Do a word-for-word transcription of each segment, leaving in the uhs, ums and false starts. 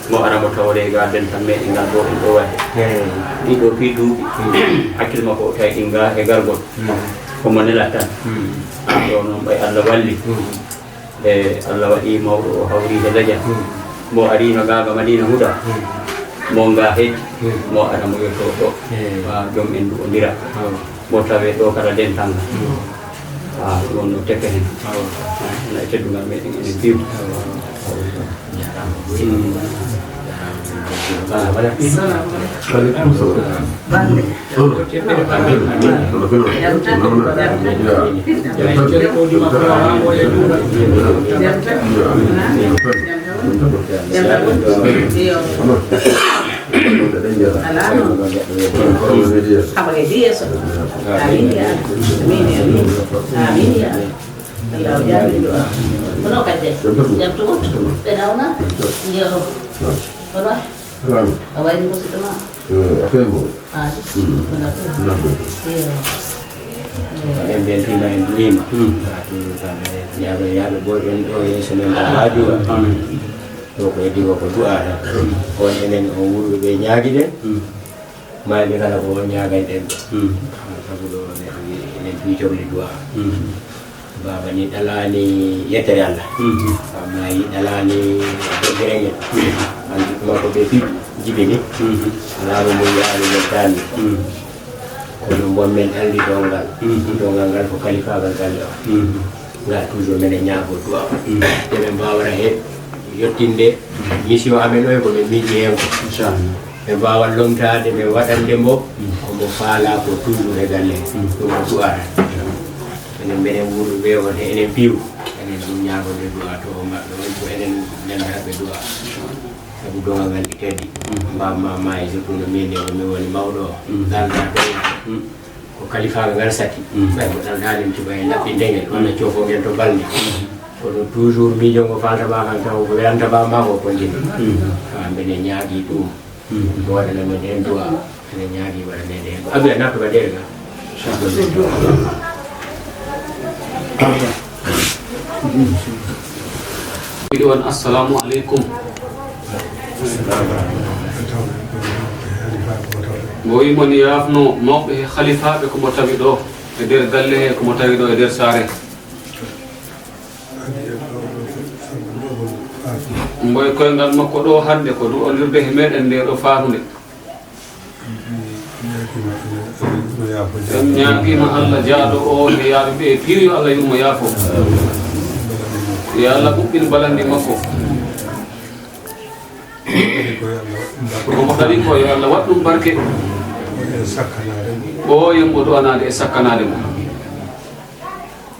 Mo ara mo tawore ga dental meɗen ngal ɗo en ɗo waɗde. Ɗiɗo fii duuɓi. Hakkil makko o tawi ɗin ga e gargol. Ko mo nela tan. Ɗo noon ɓay Allah walli. E Allah waɗi mawɗo o hawri e leƴƴa. Mo ari no gaaga Madina Huda. Mo nga hecci. Mo ara mo yetto ɗo. Wa joom en ndu o ndira. Mo tawe ɗo kala dental ngal. Ah, ɗum wonno tefe hen. Na e teddungal meɗen enen piw. Alaa non. Haba heddi yeeso. Amin ya. Amin ya. Amin ya. Allah jaabi du'a. Kono kadi jam to wut. Ɓe nawna. Yo. Kono a wayni musidɗo ma. Ah. Yo. En mbeltiima, en njuuriima. Wato kamɓe yaaɓe yaaɓe ɓooyɗen ɗo yeeso men ɗo haa juura. Ɗo ko heddi ko ko du'a tan. On enen on wuurɓe ɓe ñaagiɗen. Mayɓe kala ko on ñaagayɗen ɓe. Sabu ɗo neɗɗo wi-, enen piitorli du'a. Baaba ni ɗalaani yettere Allah. Baaba maayi ɗalaani deƴƴere ngel. Anndi ɗum ko ɓe piiji jibini. Alaa mo mum yaani men taanni. Kono mbon men ɗalli dongal. Dongal ngal ko kalifaagal galle o. Ngal toujours menen ñaago du'a. Nde ɓe mbaawata he yettinde mission amen o, e ko ɓe miiji heen ko. Inchallah. Ɓe mbaawa lomtaade, ɓe waɗande mbo ko mbo faalaa ko toujours e galle. Ɗum ko du'a tan. Enen menen wuurɓe ɓe on he enen piiw. Enen ɗum ñaagonde du'a to o maɓɓe on ko enen ñanndaɓe du'a. Sabu dongal ngal e kadi. Mbaaba ma maayi, surtout no min, ko min woni mawɗo o. Ngal ɗa ɗo. Ko kalifaagal ngal sati. Ɓay mo ɗalɗaani mi cuɓa e laɓɓinde ngel, walla coofo ngel to balnde. Kono toujours miijo ngo faalta ma kan taw ko welanta ba ma ko ko ndin. Ka mbene ñaagi ɗum. Ko waɗana men heen du'a. Ene ñaagi waɗa men heen du'a. Abi a nattu ba ɗeere ga. Wiɗi on, assalamu aleykum. Mbo wi mon yaafno mawɓe he halifaaɓe ko mo tawi ɗo e nder galle he, ko mo tawi ɗo e nder saare. Mboy koyngal makko ɗo hannde ko du'ondirde he meɗen nde ɗo faatunde. En ñaagiima Allah jaaɗo o e yaaɓe ɓe piiw, yo Allah yurmo yaafo. Yo Allah ɓuɓɓin balandi makko. Ko mo ɗali ko, yo Allah waɗ ɗum barke. Ɓooyen mo du'anaade e sakkanaade mo.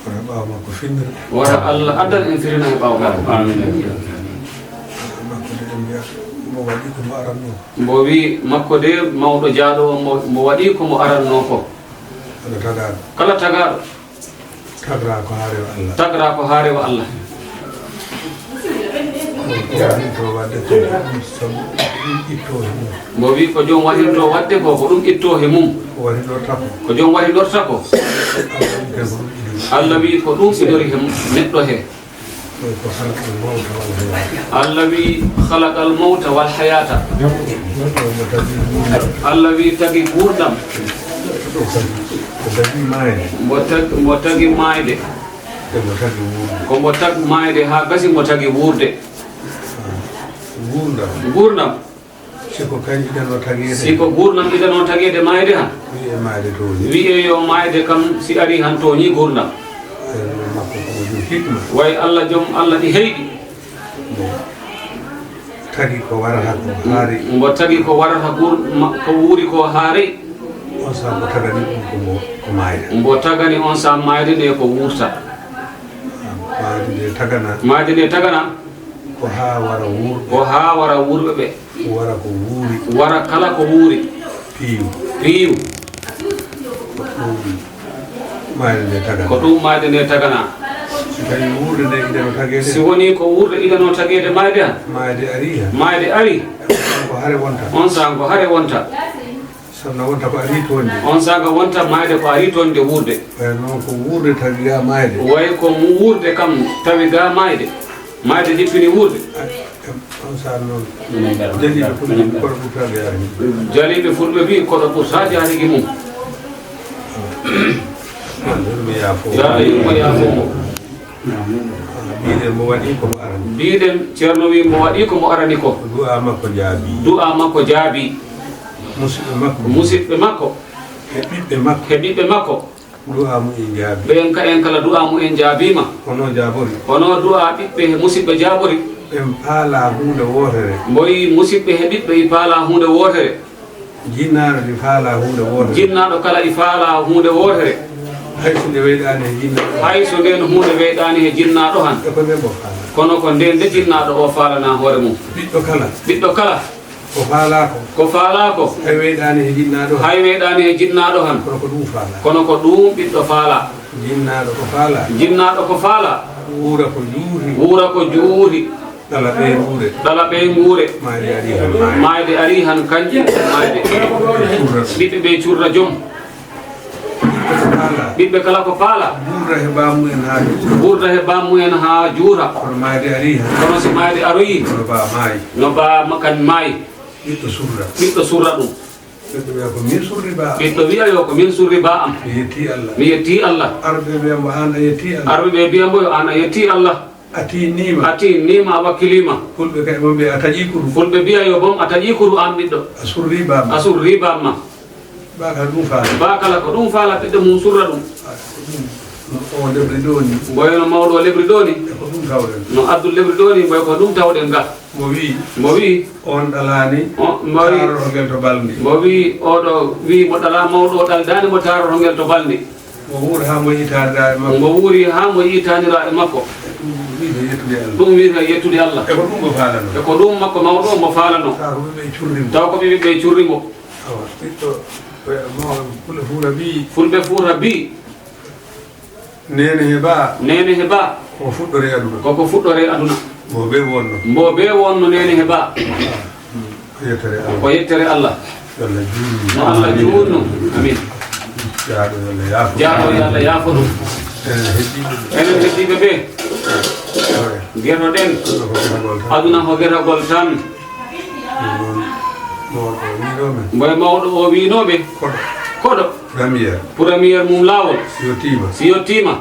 Kono ɓaawo makko finnir. Wata Allah addan en firina e ɓaawo makko. Amin. Makko de en mbiyata mo waɗi ko mo aranno. Mbo wi makko de mawɗo jaaɗo o mbo, mbo waɗi ko mo aranno ko. Kala tagaaɗo. Kala tagaaɗo. Tagra ko haa rewa Allah. Tagra ko haa rewa Allah. Ko woni to waɗde ko ɗum sabu ɗum itto he mum. Mbo wi ko joom waɗirto waɗde ko, ko ɗum itto he mum. Ko waɗirɗo tako. Ko joom waɗirɗo tako. Allah wi ko ɗum idori he neɗɗo he. Ko halaqal mawta wal hayata. Allah wi halaqal mawta wal hayata. Neɗɗo mo tagi nguurndam. Allah wi tagi nguurndam. Ko tagi maayde. Mbo tag-, mbo tagi maayde. Ko mbo tagi wuurde. Ko mbo tag maayde haa gasi mbo tagi wuurde. Nguurndam. Nguurndam. Si ko kañ idanoo tageede. Si ko nguurndam idanoo tageede maayde han. Wiyee maayde tooñi. Wiyee yo maayde kam si ari han tooñi nguurndam. Ay, makko ko o joom hikma. Way Allah joom Allah ɗi heyɗi. Mbo tagi ko warata ko haari. Mbo tagi ko warata ko, ma-, ko wuuri ko haari. On saaha mbo tagani ɗum ko mbo, ko maayde. Mbo tagani on saaha maayde nde ko wuurta. Maayde nde tagana. Maayde nde tagana. Ko haa wara wuurɓe. Ko haa wara wuurɓe ɓe. Wara ko wuuri. Wara kala ko wuuri. Piiw. Piiw. Ko ɗum maayde nde tagana. Ko ɗum maayde nde tagana. Si tawi wuurde nde idanoo tageede. Si woni ko wuurde idanoo tageede maayde han. Maayde ari han. Maayde ari. On ko hare wonta. On saaha ko hare wonta. So No wonta ko arii toon de. On saaka wonta maayde ko arii toon de wuurde. Ɓay noon ko wuurde tawi ga maayde. Way ko mu wuurde kam tawi ga maayde. Maayde jippini wuurde. Ay, on saan noon. Jaliiɓe fulɓe mbi koɗo ɓurtaade yaade. Jaliiɓe fulɓe mbi koɗo ɓurtaade yaade gi mum. Yurmi yaafo. Yo Allah yurmo yaafo mo. Mbiɗen mo waɗi ko mo arani. Mbiɗen Ceerno wi mo waɗi ko mo arani ko. Du'a makko jaabi. Du'a makko jaabi. Musidɓe makko. Musidɓe makko. He ɓiɓɓe makko. He ɓiɓɓe makko. Du'a mu en jaabi. Ɓen ka en kala du'a mu en jaabiima. Hono jaabori. Hono du'a ɓiɓɓe he musidɓe jaabori. Ɓen paala huunde wootere. Mboyi musidɓe he ɓiɓɓe i paala huunde wootere. Jinnaaɗo ɗi faala huunde wootere. Jinnaaɗo kala i faala huunde wootere. Hay so nde weyɗaani he jinnaaɗo. Hay so nden huunde weyɗaani he jinnaaɗo han. E ko nden mo faala. Kono ko nden de jinnaaɗo o faalana hoore mum. Ɓiɗɗo kala. Ɓiɗɗo kala. Ko faala ko. Ko faala ko. Hay weyɗaani he jinnaaɗo han. Hay weyɗaani he jinnaaɗo han. Kono ko ɗum faala. Kono ko ɗum ɓiɗɗo faala. Jinnaaɗo ko faala. Jinnaaɗo ko faala. Wuura ko juuti. Wuura ko juuti. Ɗala ɓe nguure. Ɗala ɓe nguure. Maayde ari han maayde. Maayde ari han kanƴe maayde. Ɓiɓɓe ɓe curra jom. Ɓiɓɓe kala ko paala. Ɓurda he baamu en haa juura. Ɓurda he baamu en haa juura. Kono maayde ari han. Kono si maayde aroyi. Kono baa maayi. No baa ma-, kan maayi. Ɓiɗɗo surra. Ɓiɗɗo surra ɗum. Ɓiɗɗo wiya ko min surri baa am. Ɓiɗɗo wiya yo ko min surri baa am. Mi yetti Allah. Mi yetti Allah. Arɓe ɓe mbo aan a yetti Allah. Arɓe ɓe mbiya mbo yo aan a yetti Allah. A tiinniima. A tiinniima, a wakkiliima. Fulɓe kay mo mbiya a taƴii kuru. Fulɓe mbiya yo bom a taƴii kuru aan ɓiɗɗo. A surrii baa ma. A surrii baa ma. Baa kala ɗum faala. Baa kala ko ɗum faala ɓiɗɗo mum surra ɗum. No o lebri ɗo ni. Mboy no mawɗo o lebri ɗo ni. E ko ɗum tawɗen. No Abdul lebri ɗo ni, mboy ko ɗum tawɗen ga. Mo wi. Mo wi. On ɗalaani. O, mo wi. Taarorto ngel to balndi. Mo wi, oɗo wi mo ɗala mawɗo o ɗaldaani mo taarorto ngel to balndi. Mo wuuri haa mo yi'itaanira e makko. Mo wuuri haa mo yi'itaanira e makko. Ɗum wiyetee yettude Allah. Ɗum wiyetee yettude Allah. E ko ɗum mo faalano. E ko ɗum makko mawɗo mo faalano. Tawa ko ɓe ɓe curri mo. Tawa ko ɓe ɓe curri mo. Awa, ɓiɗɗo, ɓe, mo, Fulɓe Fuuta mbii. Fulɓe Fuuta mbii. Neene he baa. Neene he baa. Ko fuɗɗoree aduna. Koko fuɗɗoree aduna. Mbo bee wonno. Mbo bee wonno neene he baa. Ko yettere Allah. Ko yettere Allah. Yo Allah juutnu. No Allah juutnu. Amin. Jaaɗo yo Allah yaafo. Jaaɗo yo Allah yaafo ɗum. Enen heddiiɓe ɓe. Enen heddiiɓe ɓe. Oye. Mbiyanoɗen. Aduna ko geragol tan. Aduna ko geragol tan. Ɗum noon, mawɗo o wiinooɓe. Mboy mawɗo o wiinooɓe. Koɗo. Koɗo. Première. Première mum laawol. Si yottiima. Si yottiima.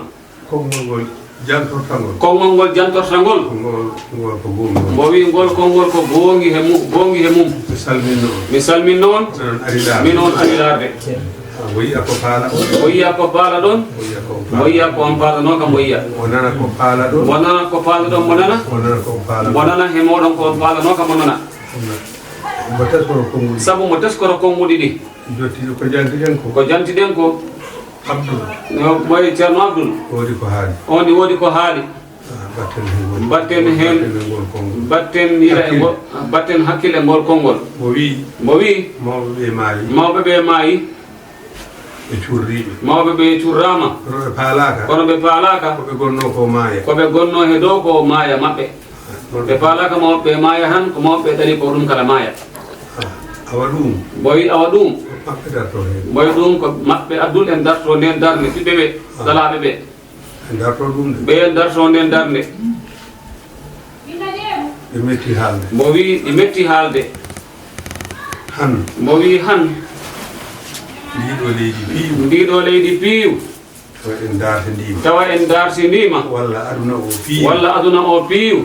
Konngol ngol jantortangol. Konngol ngol jantortangol. Ko ngol, ngol ko goonga. Mbo wi ngol konngol ko goongi he mu-, goongi he mum. Mi salminno on. Mi salminno on. Minon ari laarde. Minon ari laarde. Mbo yiya ko paala on. Mbo yiya ko paala ɗon. Mbo yiya ko on paala. Mbo yiya ko on paalanoo kam mbo yiya. Mbo nana ko paala ɗon. Mbo nana ko paala ɗon mbo nana. Mbo nana ko on paala ɗon. Mbo nana he mooɗon ko on paalanoo kam mbo nana. Mbo teskoro konnguɗi. Sabu mbo teskoro konnguɗi ɗi. Jotti ko jantiɗen ko. Ko jantiɗen ko. Abdul. No, moye Ceerno Abdul? Woodi ko haali. On ɗi woodi ko haali. Ah, mbatten heen. Mbatten heen. Mbatten ngol konngol. Mbatten yila e ngol, mbatten hakkille ngol konngol. Mo wii. Mo wii. Mawɓe ɓe maayi. Mawɓe ɓe maayi. Ɓe curriiɓe. Mawɓe ɓe curraama. Kono ɓe paalaaka. Kono ɓe paalaaka. Ko ɓe gonnoo ko maaya. Ko ɓe gonnoo he dow ko maaya maɓɓe. Ɓe paalaaka mawɓe ɓe maaya han, ko mawɓe ɓe ɗali ko ɗum kala maaya. Ah, awa ɗum. Mboy awa ɗum. Ko maɓɓe darto heen. Mboy ɗum ko maɓɓe Abdul en darto ndeen darnde, ɓiɓɓe ɓe, ah, ɗalaaɓe ɓe. Ɓe darto ɗum de. Ɓe darto ndeen darnde. Ɓe metti haalde. Mbo wii ɗi metti haalde. Han. Mbo wii han. Ndii ɗoo leydi piiw. Ndii ɗoo leydi piiw. Tawa en daartindiima. Tawa en daartindiima. Walla aduna o piiw. Walla aduna o piiw.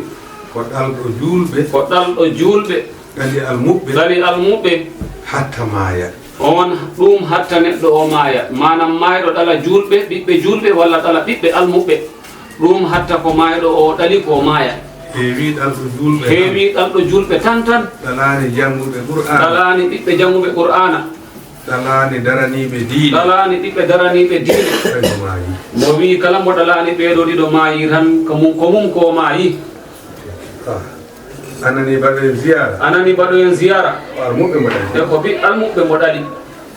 Ko ɗalɗo juulɓe. Ko ɗalɗo juulɓe. Ɗali almuɓɓe. Ɗali almuɓɓe. Hatta maaya. On ɗum hatta neɗɗo o maaya. Maanaam maayɗo ɗala juulɓe, ɓiɓɓe juulɓe, walla ɗala ɓiɓɓe almuɓɓe. Ɗum hatta ko maayɗo o ɗali ko maaya. Heewi ɗalɗo juulɓe tan. Heewi ɗalɗo juulɓe tan tan. Ɗalaani jannguɓe Qur'aana. Ɗalaani ɓiɓɓe jannguɓe Qur'aana. Ɗalaani daraniiɓe diine. Ɗalaani ɓiɓɓe daraniiɓe diine. Ɓe maayi. Mo wii kala mo ɗalaani ɓee ɗoo ɗiɗo maayi tan, ko mum, ko mum ko maayi. Ah. A nanii mbaɗoyen ziyaara. A nanii mbaɗoyen ziyaara. Ko almuɓɓe mbo ɗali. E ko ɓi-, almuɓɓe mbo ɗali.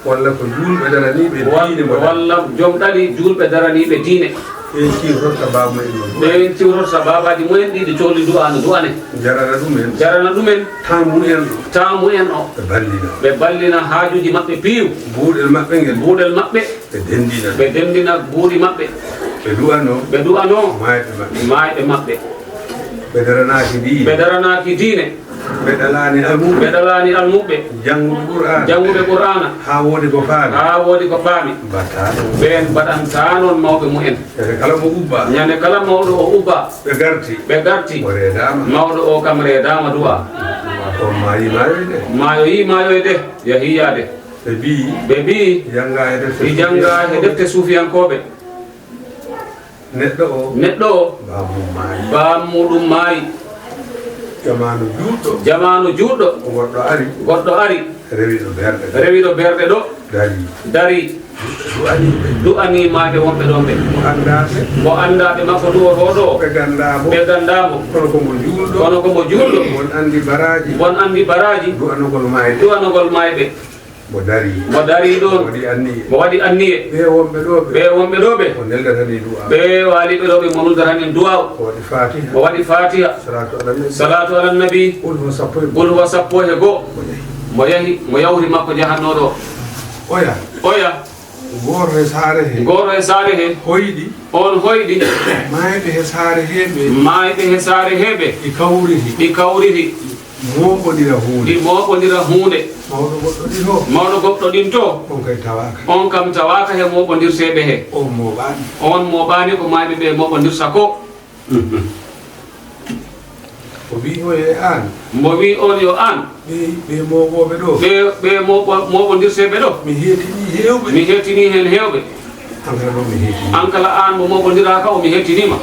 Walla ko juulɓe daraniiɓe diine mbo ɗali. Walla jom ɗali juulɓe daraniiɓe diine. Ɓe ciwtorta baaba mumen ɗo. Ɓe ciwtorta baabaaji mumen ɗi, ɗi cohli du'a no du'ane. Jarana ɗumen. Jarana ɗumen. Taamu en ɗo. Taamu en o. Ɓe ballina. Ɓe ballina haajuuji maɓɓe piiw. Buuɗel maɓɓe ngel. Buuɗel maɓɓe. Ɓe denndina. Ɓe denndina buuɗi maɓɓe. Ɓe du'ano. Ɓe du'ano. Maayɓe maɓɓe. Maayɓe maɓɓe. Ɓe daranaaki diine. Ɓe daranaaki diine. Ɓe ɗalaani almuɓɓe. Ɓe ɗalaani almuɓɓe. Jannguɓe Qur'aana. Jannguɓe Qur'aana. Haa woodi ko paami. Haa woodi ko paami. Mbaɗtaa noon. Ɓeen mbaɗantaa noon mawɓe mumen. Ñande kala mo ubbaa. Ñande kala mawɗo o ubbaa. Ɓe garti. Ɓe garti. O reedaama. Mawɗo o kam reedaama du'a. On maayi maayoyde. Maayoyi maayoyde. Yahi yaade. Ɓe mbiyi. Ɓe mbiyi. Janngaa e defte. Ɗi janngaa e suufiyankooɓe. Defte suufiyankooɓe. Neɗɗo o. Neɗɗo o. Baam mum maayi. Baam muɗum maayi. Jamaanu juutɗo. Jamaanu juutɗo. Goɗɗo ari. Goɗɗo ari. Rewi ɗo berɗe ɗo. Rewi ɗo berɗe ɗo. Dari. Dari. Du'anii ɓe. Du'anii maayɓe wonɓe ɗoon ɓe. Ko anndaaɓe. Ko anndaaɓe makko duwotoo ɗo. Ɓe ganndaa mo. Ɓe ganndaa mo. Kono ko mo juulɗo. Kono ko mo juulɗo. Won anndi baraaji. Won anndi baraaji. Du'anogol maayɓe. Du'anogol maayɓe. Mo darii. Mo darii ɗoon. Mo waɗi anniye. Mo waɗi anniye. Ɓee wonɓe ɗoo ɓe. Ɓee wonɓe ɗoo ɓe. Mo neldatanii du'a. Ɓee waaliiɓe ɗoo ɓe mo nuldatanii du'a o. Mo waɗi Faatiha. Mo waɗi Faatiha. Salaatu ala nabi. Salaatu ala nabi. Ulhuwa sappo e goo. Ulhuwa sappo e goo. Mo yahi. Mo yahi. Mo yawti makko jahannoo ɗo. Oya. Oya. Gooto e saare he. Gooto e saare he. Hoyɗi. On hoyɗi. Maayɓe he saare he ɓe. Maayɓe he saare he ɓe. Ɗi kawriti. Ɗi kawriti. Mooɓondira huunde. Ɗi mooɓondira huunde. Mawɗo goɗɗo ɗi to. Mawɗo goɗɗo ɗin to. On kay tawaaka. On kam tawaaka he mooɓondirteeɓe he. On mooɓaani. On mooɓaani ko maayɓe ɓe mooɓondirta ko. O wi'i on yo aan. Mbo wi'i on yo aan. Ɓe, ɓe mooɓooɓe ɗo. Ɓe, ɓe mooɓo-, mooɓondirteeɓe ɗo. Mi heetinii heewɓe. Mi heetinii heen heewɓe. An kala ɗo mi heetinii. An kala aan mo mooɓondiraaka o, mi heetiniima.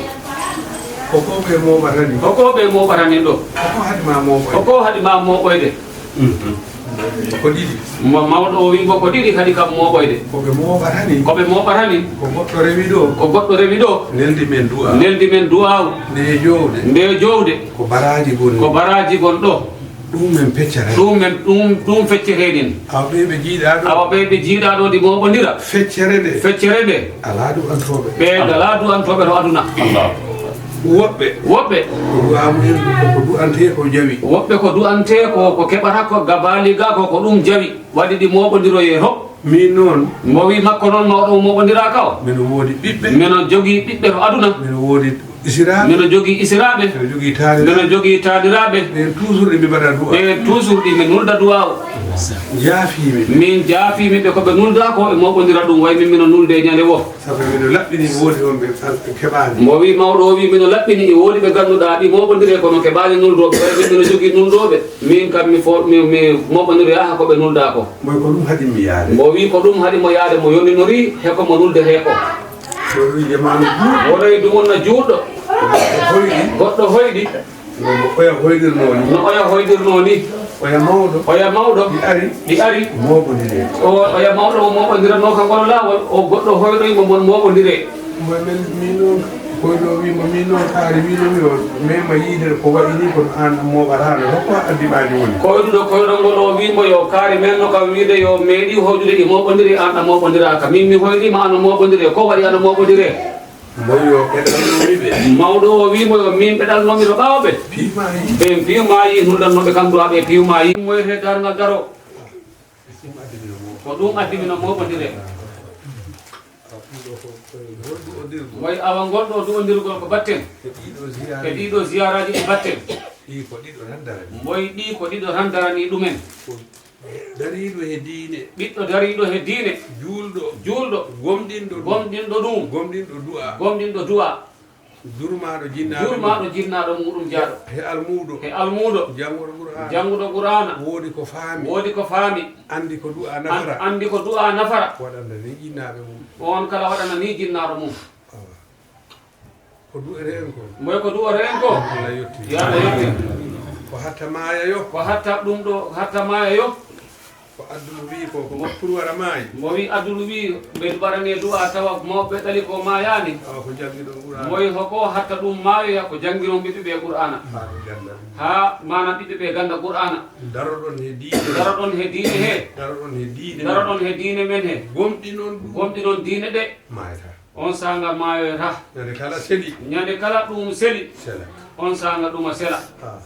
Ko ko ɓe mooɓata ni? Ko ko ɓe mooɓata ni ɗo? Ko ko haɗi ma mooɓoyde? Ko ko haɗi ma mooɓoyde? Mhm. Ko ɗiɗi. Mo mawɗo o wi'i mbo ko ɗiɗi kadi kam mooɓoyde. Ko ɓe mooɓata ni? Ko ɓe mooɓata ni? Ko goɗɗo rewi ɗo. Ko goɗɗo rewi ɗo. Neldi men du'a. Neldi men du'a o. Nde jowde. Nde jowde. Ko baraaji gonni. Ko baraaji gon ɗo. Ɗum men peccere. Ɗum men, ɗum, ɗum feccere nin. Awa ɓe ɓe jiiɗaa ɗo. Awa ɓe ɓe jiiɗaa ɗo ɗi mooɓondira. Feccere nde. Feccere nde. Alaa du'antooɓe. Ɓe alaa du'antooɓe to aduna. Allahu Akbar. Woɓɓe. Woɓɓe. Ko du'a mumen, ko du'antee ko jawi. Woɓɓe ko du'antee ko, ko keɓata ko gabaali ga ko, ko ɗum jawi. Waɗi ɗi mooɓondiroyee to. Min noon. Mbo wi makko noon mawɗo o mooɓondiraaka o. Mino woodi ɓiɓɓe. Mino jogii ɓiɓɓe to aduna. Mino woodi isiraaɓe. Mino jogii isiraaɓe. Mino jogii taaniraaɓe. Mino jogii taaniraaɓe. Ɓen toujours ɗi mi mbaɗa du'a. Ɓen toujours ɗi mi nulda du'a o. Jaafii mi. Min jaafii mi ɓe ko ɓe nulda ko ɓe mooɓondira ɗum way min mino nulde ñande wo. Sabu miɗo laɓɓini woodi on ɓe al-, keɓaani. Mbo wi mawɗo o wi mino laɓɓini e woodi ɓe ngannduɗaa ɗi mooɓondire kono keɓaani nuldooɓe way min mino jogii nuldooɓe. Min kam mi fo-, mi, mi mooɓondire yaha ko ɓe nulda ko. Mboy ko ɗum haɗi mi yaade. Mbo wi ko ɗum haɗi mo yaade mo yoninorii he ko mo nuldetee ko. Mboy wi jamaanu juutɗo. Wonoyi dumunna juutɗo. Goɗɗo hoyɗi. Goɗɗo hoyɗi. No oya hoyɗirnoo ni. No oya hoyɗirnoo ni. Oya mawɗo. Oya mawɗo. Ɗi ari. Ɗi ari. Mooɓondire. O, oya mawɗo mo mooɓondiranoo ka ngol laawol, o goɗɗo hoyɗoyi mo mon mooɓondire. Mboy men, min noon, koyɗo wiimo, min noon kaari wiino mi o, mema yiide ko waɗi ni, kono aan mooɓataano. Hokko addi ɓaali woni? Koyɗuɗo koyɗol ngol o wiimo yo kaari men no kam wiide yo meeɗi hoyɗude e mooɓondire, aan a mooɓondiraaka. Min mi hoyɗiima ano mooɓondire, ko waɗi ano mooɓondire? Mboy yo ɓe ɗalnomi ɓe. Mawɗo o wiimo yo min ɓe ɗalnomi to ɓaawo ɓe. Piimayi. Ɓe piimayi, nulɗannooɓe kam du'a ɓe piimayi. Moyte darngal daro. Ko ɗum addi mino mooɓondire. Mboy awa ngol ɗo du'ondirgol ko batten. E ɗiɗo ziyara. E ɗiɗo ziyaraaji ɗi batten. Ɗi ko ɗiɗo tan darani. Mboy ɗi ko ɗiɗo tan darani ɗumen. Ko dariiɗo he diine. Ɓiɗɗo dariiɗo he diine. Juulɗo. Juulɗo. Gomɗinɗo ɗum. Gomɗinɗo ɗum. Gomɗinɗo du'a. Gomɗinɗo du'a. Jurmaaɗo jinnaaɗo. Jurmaaɗo jinnaaɗo muɗum jaaɗo. He almuudo. He almuudo. Jannguɗo Qur'aana. Jannguɗo Qur'aana. Woodi ko faami. Woodi ko faami. Anndi ko du'a nafara. An-, anndi ko du'a nafara. Waɗana ni jinnaaɓe mum. On kala waɗana ni jinnaaɗo mum. Awa. Ko du'ere en ko. Moy ko du'ere en ko? Yo Allah yettin. Yo Allah yettin. Ko hatta maaya yo. Ko hatta ɗum ɗo, hatta maaya yo. Ko Abdul wi'i ko, ko pour wara maayi. Mo wi Abdul wi, ɓe mbaɗane du'a tawa mawɓe ɗali ko maayaani. Awa ko janngiɗon Qur'aana. Moy hoko hatta ɗum maayoya ko janngiron ɓiɓɓe ɓe Qur'aana. Haa ɓe ganda. Haa maana ɓiɓɓe ɓe ganda Qur'aana. Daroɗon he diine. Daroɗon he diine he. Daroɗon he diine men. Daroɗon he diine men he. Gomɗinon ɗum. Gomɗinon diine ɗe. Maayata. O On saanga maayoyta. Ñande kala seli. Ñande kala ɗum seli. Sela. On saanga ɗuma sela. Ah.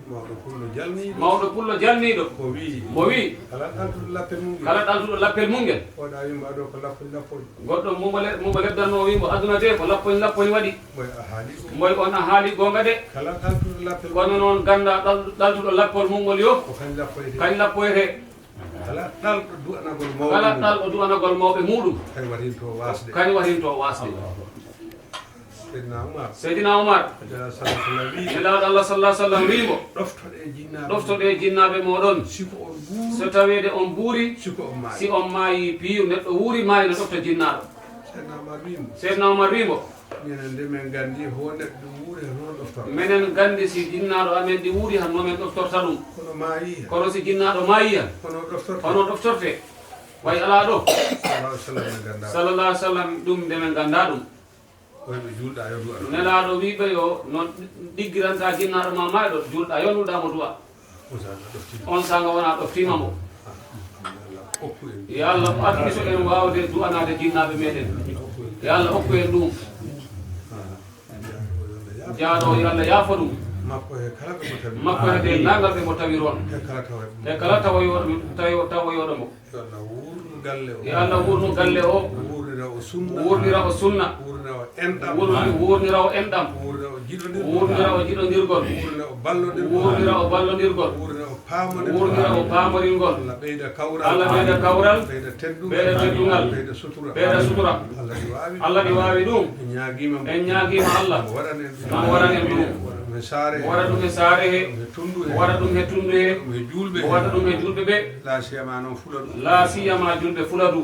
Mawɗo pullo jalniiɗo. Mawɗo pullo jalniiɗo. Mo wii. Mo wii. Kala ɗaltuɗo lappel mum ngel. Kala ɗaltuɗo lappel mum ngel. Oɗa wimbo ado ko lappoñ lappoñ. Goɗɗo mumbo le-, mumbo leddanno wimbo aduna de ko lappoñ lappoñ waɗi. Mboy a haali ɗum. Mboy on a haali goonga de. Kala ɗaltuɗo lappel. Kono noon ganda ɗal-, ɗaltuɗo lappol mum ngol yo. Ko kañ lappoyte. Kañ lappoyte. Kala ɗalɗo du'anagol mawɓe Kala mum. Ɗalɗo du'anagol mawɓe muɗum. Kañ warinto wasde. Kañ warinto wasde. Seydina Umar. Seydina Umar. Nelaaɗo Sallallahu alaihi wasallam wi'i. Nelaaɗo Allah sallallahu alaihi wasallam wi'i mo. Ɗoftoɗe jinnaaɓe. Ɗoftoɗe jinnaaɓe moɗon. Si ko on buuri. So taweede on buuri. Si ko on maayi. Si on maayi piiw neɗɗo wuuri maayi no ɗofta jinnaaɗo. Seydina Umar wi'i mo. Seydina Umar wi'i mo. Minen de min gandi ho neɗɗo wuuri hono ɗoftorta. Minen gandi si jinnaaɗo amen ɗi wuuri han no men ɗoftorta ɗum. Kono maayi han. Kono si jinnaaɗo maayi han. Hono ɗoftorte. Hono ɗoftorte. Way alaa ɗo. Sallallahu alaihi wasallam min ganda. Sallallahu alaihi wasallam ɗum de men ganda ɗum. Koyɓe juulɗa yo du'a. Nelaaɗo wiiɓe yo no ɗiggiranta jinnaaɗo ma maayɗo, juulɗa yo nulɗa mo du'a. On saanga ɗoftima. On saanga wona ɗoftima mo. Yo Allah arkiso en waawde du'anaade jinnaaɓe meɗen. Yo Allah okku en ɗum. Jaaɗo yo Allah yaafo ɗum. Makko he kala ɓe mo tawi. Makko he denndaangal ɓe mo tawi ron. He kala tawa. He kala tawoyooɗo, tawo-, tawoyooɗo mo. Yo Allah wuurnu galle o. Yo Allah wuurnu galle o. Wuurnira o sunna. Wuurnira o sunna. Wuurnira o enɗam. Wuurni-, wuurnira o enɗam. Wuurnira o jiɗondirgol. Wuurnira o jiɗondirgol. Wuurnira o ballondirgol. Wuurnira o ballondirgol. Wuurnira o paamondirgol. Wuurnira o paamoringol. Allah ɓeyda kawral. Allah ɓeyda kawral. Ɓeyda teddungal. Ɓeyda teddungal. Ɓeyda sutura. Ɓeyda sutura. Allah ɗi waawi. Allah ɗi waawi ɗum. En ñaagiima mo. En ñaagiima Allah. Mo waɗan en ɗum. Mo waɗan en ɗum. Waɗa ɗum he saare he. Waɗa ɗum he saare he. Waɗa ɗum he tunndu he. Waɗa ɗum he tunndu he. Waɗa ɗum he juulɓe. Waɗa ɗum he juulɓe ɓe. La siyama noon fuladu. La siyama juulɓe fuladu.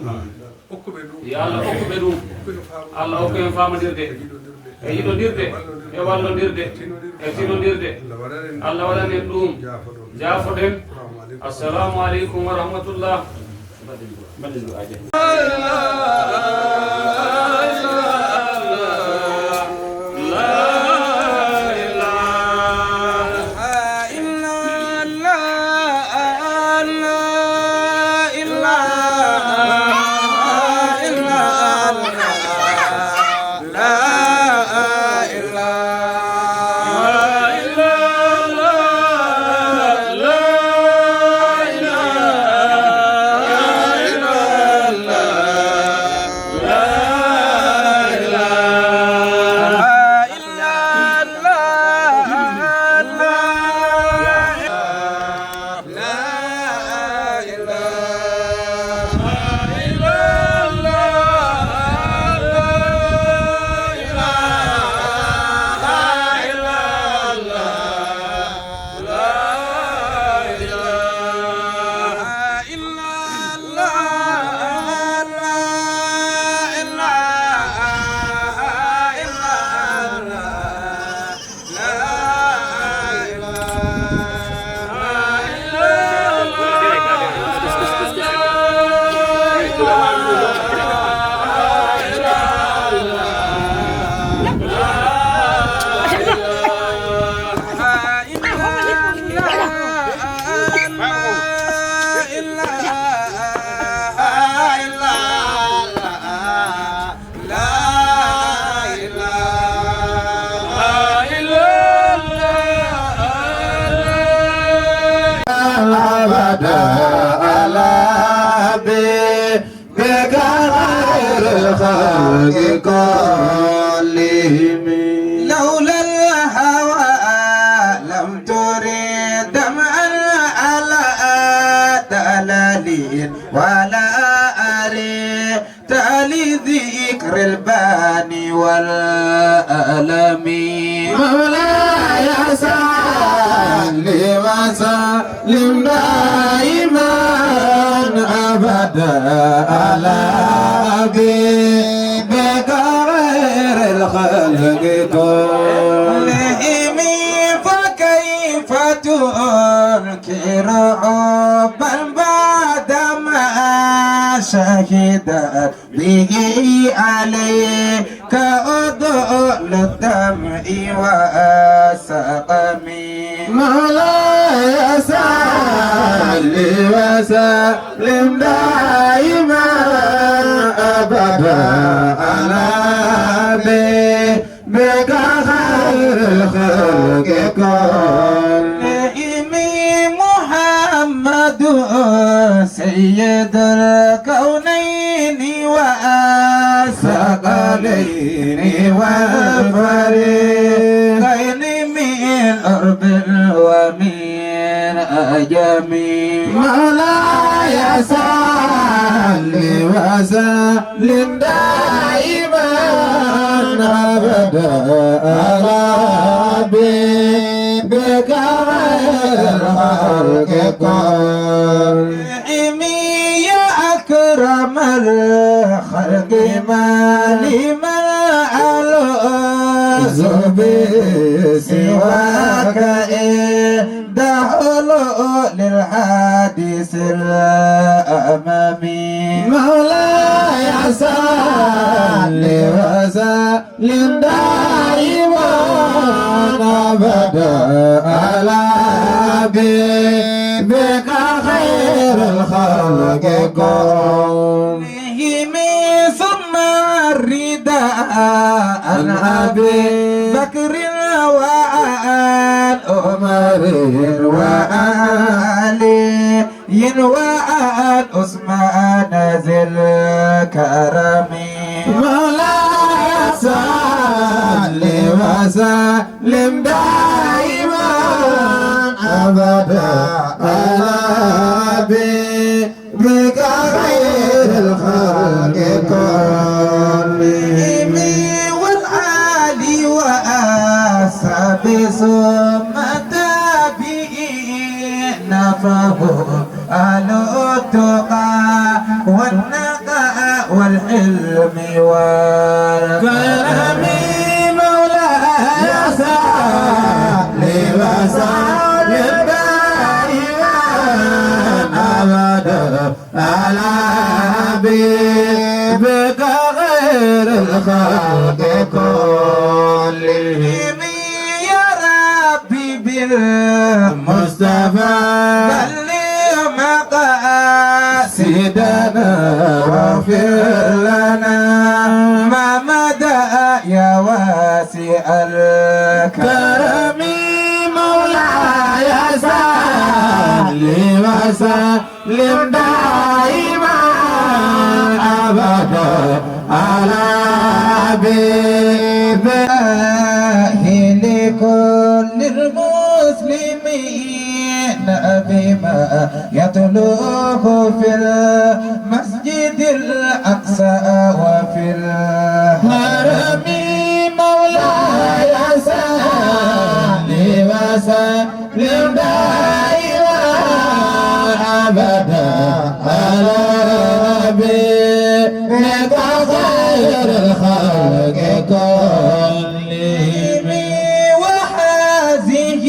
Okku ɓe ɗum. Yo Allah okku ɓe ɗum. Okku en faamu. Allah okku en faamondirde. E yiɗondirde. E yiɗondirde. E wallondirde. E tinondirde. E tinondirde. Allah waɗan en ɗum. Allah waɗan en ɗum. Jaafoɗon. Jaafoɗen. Assalamu aleykum. Assalamu aleykum wa rahmatullah. أبدا على بك خير الخلق كلهم. لولا الهوى لم ترد دمعا على دلال ولا أريد لذكر الباني والألم. مولاي صل وسلم دائما أبدا على حبيبك خير الخلق كلهم. فكيف تنكر حبا بعدما شهدت به عليك أضل الدمع والسقم. مولاي صل وسلم دائما أبدا على خير الخلق كلهم. محمد سيد الكونين والثقلين والفريقين من عرب ومن عجم. مولاي صل وسلم دائما أبدا على حبيبك خير الخلق كلهم. يا أكرم الخلق ما لمن ألوذ به سواك عند حلول الحادث الأمم. مولاي صل وسلم دائما أبدا على حبيبك خير الخلق كلهم. ثم الرضا عن أبي بكر وعن عمر وعن علي وعن عثمان ذي الكرم. مولاي صل وسلم دائما أبدا على حبيبك خير الخلق كلهم. والآل وأصحابه ثم التابعين فهم أهل التقى والنقى والحلم والكرم. مولاي صل وسلم دائما أبدا على حبيبك خير الخلق كلهم. يا ربي بالمصطفى بلغ مقاصدنا واغفر لنا ما مضى يا واسع الكرم. مولاي صل وسلم دائما أبدا على حبيبه. لكل المسلمين بما يطلبه في المسجد الأقصى وفي الحرم. مولاي صل وسلم دائما أبدا على حبيبك خير الخلق كلهم. وهذه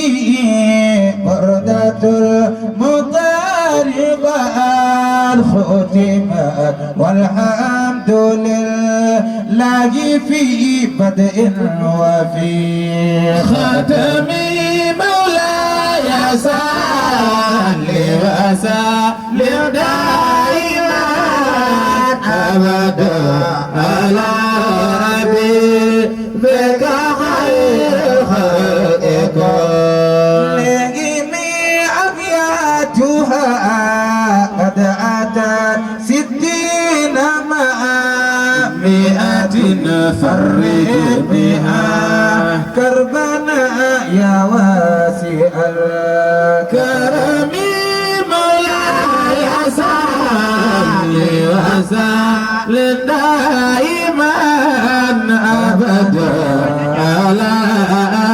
بردة المطالب قد ختمت والحمد لله في بدء وفي ختم. مولاي صل وسلم دائما أبدا على حبيبك خير الخلق كلهم. أبياتها قد أتت ستين مع مائة فرج بها كربنا يا واسع الكرم. مولاي صل وسلم دائما أبدا على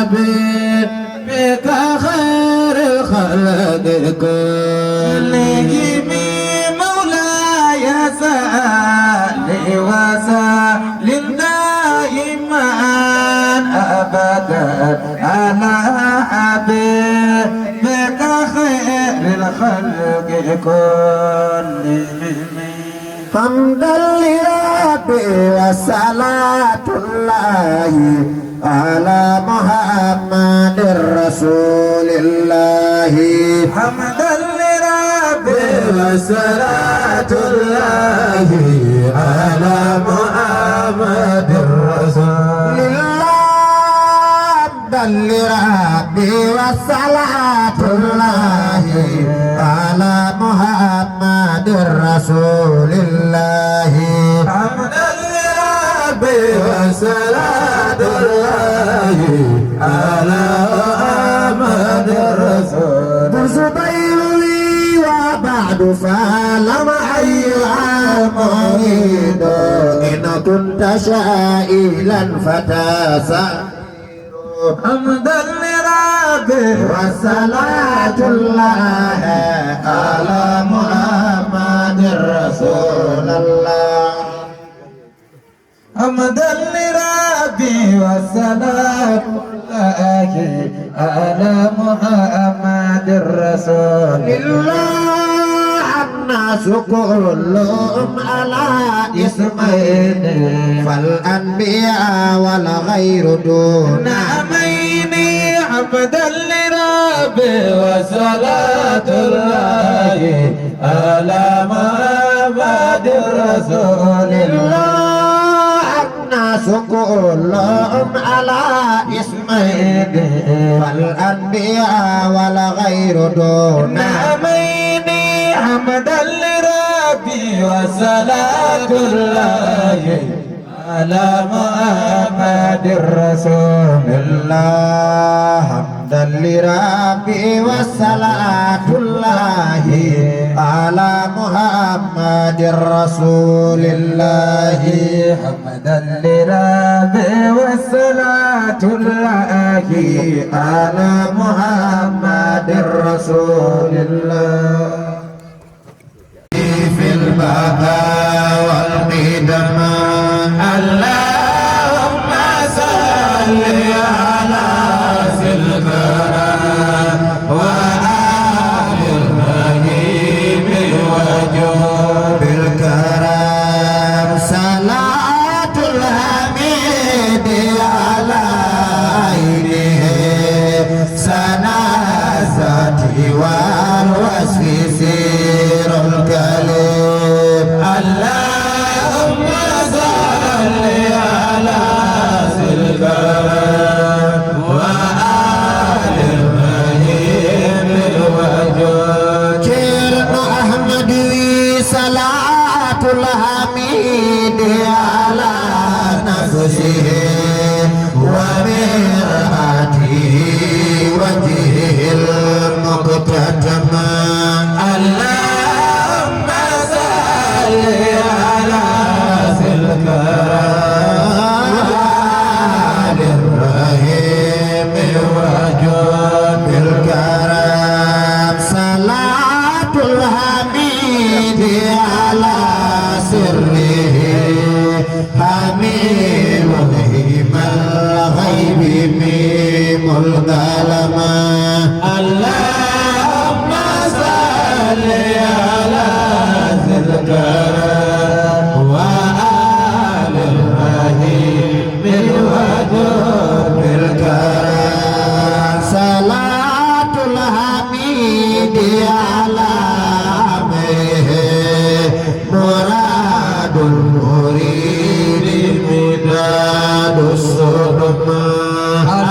أبي بك خير الخلق كلهم. مولاي صل وسلم دائما أبدا على حبيبك خير الخلق كلهم. حمدا لربي وصلاة الله على محمد رسول الله. حمدا لربي وصلاة الله على محمد رسول الله. لربي وصلاة الله على محمد رسول الله. حمدا لربي وصلاة الله على محمد رسول. زبير لي وبعد فلم أيها مريد. إن كنت شائلا فتسأل. حمدا لربي وصلاة الله على محمد رسول الله. حمدا لربي وصلاة الله على محمد رسول الله. الناس كلهم على اسمين، فالأنبياء والغير دون أمين. حمدا لربي وصلاة الله على محمد رسول الله. الناس كلهم على اسمين، فالأنبياء والغير دون أمين. حمدا لربي وصلاة الله على محمد رسول الله. حمدا لربي وصلاة الله على محمد رسول الله. حمدا لربي وصلاة الله على محمد رسول الله. في البقاء والقدم. اللهم صل على ذي الكرم وآل الرحيم وجود بالكرم. صلاة الحميد على عينه سنازتي والوصف سير الكلم. اللهم صل على ذي الكرم وآل الرحيم الوجود. Ceerno Ahmadu wi salaatul hamiidi ala nafsihi ومرآته وجهه المكتتم. اللهم صل على ذي الكرم وآل الرحيم وجود بالكرم. صلاة الحميد على سره حميم الهمة الغيب ميم القلم. اللهم صل على ذي الكرم وآل الرحيم الوجود بالكرم. صلاة الحميد على عمه مراد المريد مداد الصدمة.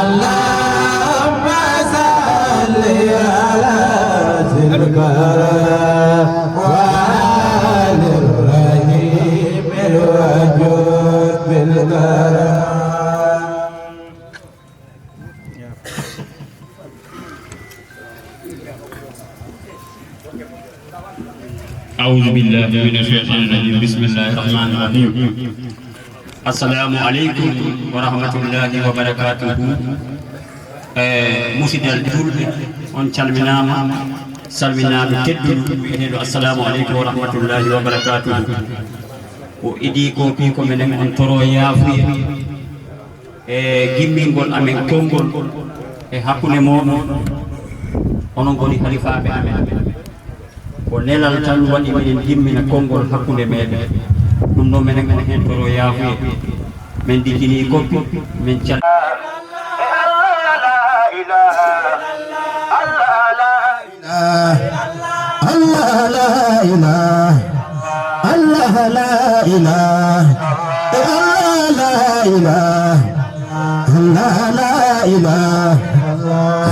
اللهم صل على ذي الكرم وآل الرحيم الوجود بالكرم. أعوذ بالله من الشيطان الرجيم. بسم الله الرحمن الرحيم. السلام عليكم ورحمة الله وبركاته. Eh, musidal julɓe, on calminaama, salminaama tedduɗo, wi'eteeɗo assalamu aleykum wa rahmatullahi wa barakatuhu. O idii ko fii ko menen on toro yaafuye. E gimmingol amen konngol e hakkunde mooɗon, onon ngoni halifaaɓe amen. Ko nelal tan waɗi minen gimmina konngol hakkunde meɗen. Ɗum ɗo menen en hentoro yaafuye. Men diggini koppi, men cal- الله لا إله، الله لا إله، الله لا إله، الله لا إله،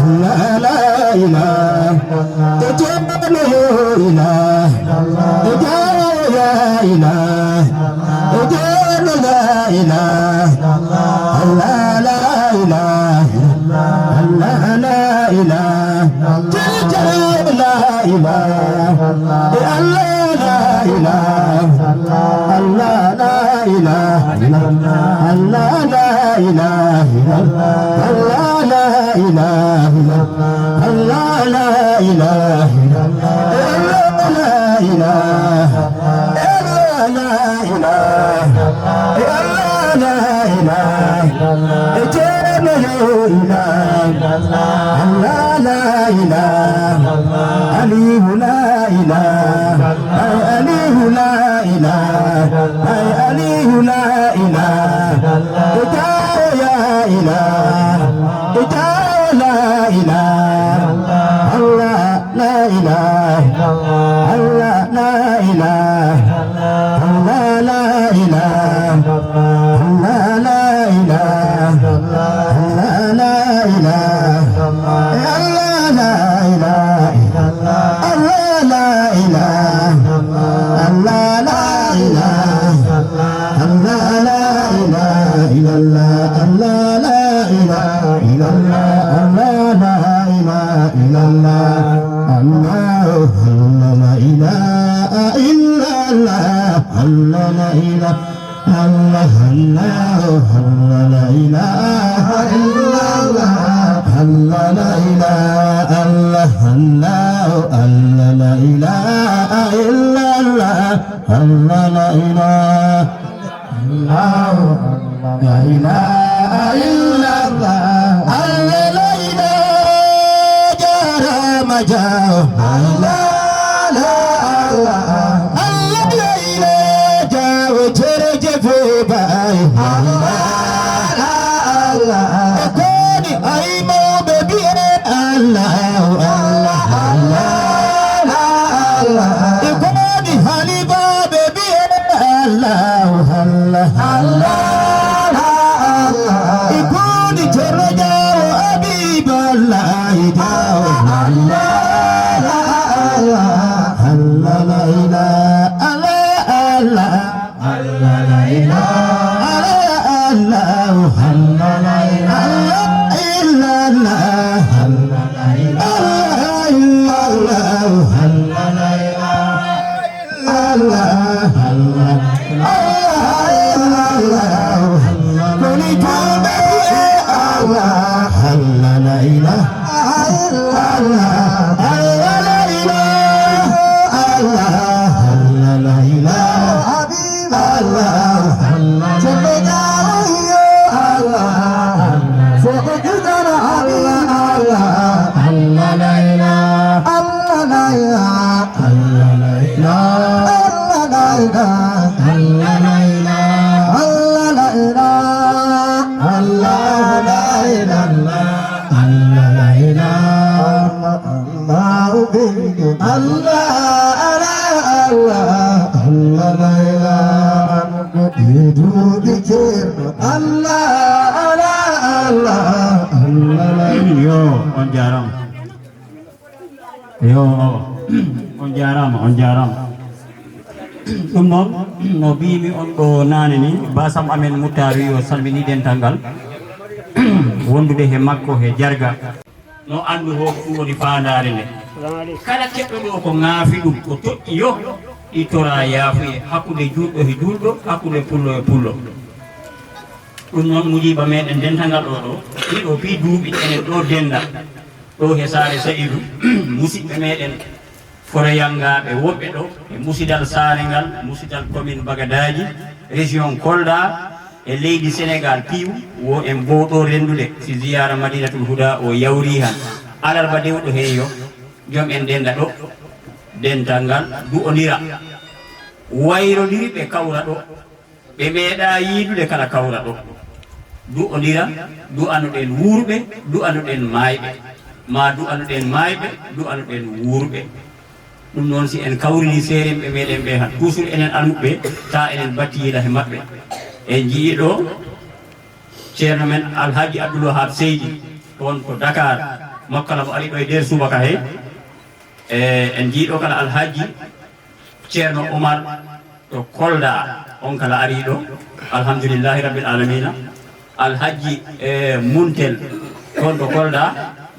الله لا إله، تجمل إله، تجاوز إله، تجمل لا إله، الله لا إله، الله لا إله، تجاوز لا إله، الله لا إله. الله لا إله إلا الله. الله لا إله إلا الله. الله لا إله إلا الله. الله لا إله إلا الله. الله لا إله إلا الله. الله لا إله إلا الله. الله لا إله إلا الله. الله لا إله إلا الله. الله لا إله إلا الله. الله لا إله إلا الله. الله لا إله. أي أليه لا إله، أي أليه لا إله، إجاه يا إله، إجاه لا إله، الله لا إله، الله لا إله، الله لا إله، الله لا إله، الله لا إله، الله لا إله. الله لا إله، الله لا إله، الله لا إله إلا الله. الله لا إله إلا الله، الله لا إله إلا الله. الله، الله لا إله إلا الله، الله لا إله. الله، الله، الله لا إله إلا الله. الله لا إله، الله، الله، الله لا إله إلا الله. الله لا إله، الله، الله لا إله إلا الله. الله لا إله، جرى ما جاء. الله لا، الله. Allah la ila jawo jërëjëf baay. Allah, Allah. E koni ay mawɓe bi'e Allah, Allah, Allah, Allah. E koni halifaaɓe bi'e Allah, Allah, Allah, Allah. E koni Cerno Jawo Habiiballahi Jawo. Allah, Allah, Allah. Allah la ilaha, Allah, Allah. Allah la ilaha, Allah, Allah. Allah la ilaha illallah. Allah la ilaha illallah. Allah la ilaha illallah. Allah la ilaha illallah. Koni juulɓe ɓiɓɓe Allah. Allah la ilaha illallah. Allah la ilaha illallah. Allah la ilaha. Allah, Allah. Sebe jawo yo Allah. Sebe judara Allah, Allah. Allah la ilaha. Allah la ilaha. Allah la ilaha. Allah la ilaha. Allah la ilaha. Allah la ilaha. Allah la ilaha. Allah la ilaha. Allah, Allah, Allah, Allah, Allah, la ilaha. Yo, on jaaraama. Yo, on jaaraama, on jaaraama. Ɗum noon, no mbiymi on ɗo naane ni, baasam amen Muttaari o salmini dental ngal wondude he makko he Jarga. No anndu ho ko ɗum woni faandaare nde. Kala keɗɗo ɗo ko ŋaafi ɗum, ko toƴƴi yo ittora yaafuye hakkunde juulɗo he juulɗo, hakkunde pullo e pullo. Ɗum noon, mujiiba meɗen dental ngal ɗo ɗo, ɗiɗo fii duuɓi enen ɗo denda, ɗo he saare Sa'idu, musiɓɓe meɗen Foroyangaaɓe wonɓe ɗo e musidal saare ngal, musidal commune Bagadaaji, région Kolda, e leydi Senegaal piiw, wo en mbowɗo renndude si ziyaara Madinatul Huda o yawri han. Alarba dewɗo heen yo joom en denda ɗo, dental ngal du'ondira, wayrondiri ɓe kawra ɗo. Ɓe meeɗaa yiidude kala kawra ɗo. Du'ondira, du'anoɗen wuurɓe, du'anoɗen maayɓe. Maa du'anoɗen maayɓe, du'anoɗen wuurɓe. Ɗum noon, si en kawrinii seeremɓe meɗen ɓe han, toujours enen almuɓɓe, taa enen battiyiida he maɓɓe. En njiyii ɗo, Ceerno men Alhaji Abdoul Wahab Seydi, toon to Dakar, makko kala mo ari ɗo e nder subaka he. E, en njii ɗo kala Alhaji Ceerno Omar to Kolda, on kala ari ɗo. Alhamdulillahi Rabbil Alamina. Alhaji, e, Muntel, toon to Kolda,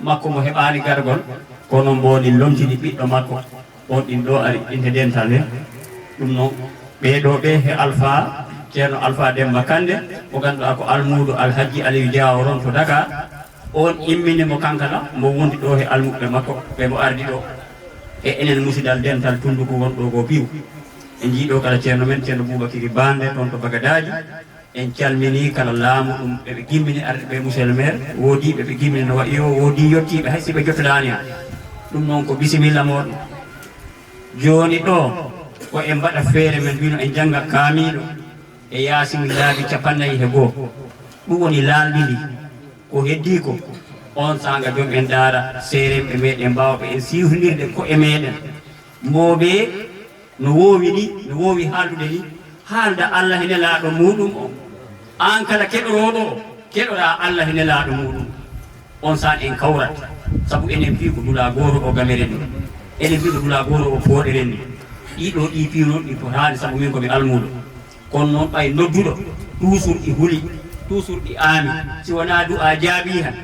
makko mo heɓaani gargol, kono mbo woni lomtini ɓiɗɗo makko. On ɗin ɗo ari, ɗin he dental he. Ɗum noon, ɓee ɗo ɓe he Alfa, Ceerno Alfa Demba Kande, mo ganduɗaa ko almuudo Alhaji Aliou Diaw ron to Dakar. On immini mo kankala, mo wondi ɗo he almuɓɓe makko, ɓe mo ardi ɗo. E enen musidal dental tunduko wonɗo ko piw. En njii ɗo kala ceerno men, Ceerno Bubakiri Bande, toon to Bagadaaji. En calmini kala laamu ɗum ɓe ɓe gimmini arde ɓe, monsieur le maire, woodi ɓe ɓe gimmini no wayi o, woodi yettiiɓe hay si ɓe jottodaani han. Ɗum noon ko bisimilla mooɗon. Jooni ɗo, ko en mbaɗa feere men mbino en jannga kaamiiɗo e Yaasin laabi capannay he goo. Ɗum woni laalɗi ndi. Ko heddii ko, on saanga joom en daara, seeremɓe meɗen mbaawɓe en siwtinirde ko'e meɗen. Mboɓe no woowi ni, no woowi haaldude ni, haalda Allah e nelaaɗo muuɗum on. Aan kala keɗorooɗo o, keɗoraa Allah e nelaaɗo muuɗum. On saan en kawrat, sabu enen mbii ko dulaa gooto o gameren ni. Enen mbii ko dulaa gooto o pooɗeren ni. Ɗii ɗoo ɗii piiw noon ɗi potaani, sabu min ko mi almuudo. Kono noon ɓay nodduɗo, toujours ɗi huli, toujours ɗi aami. Si wonaa du'aa jaabii han,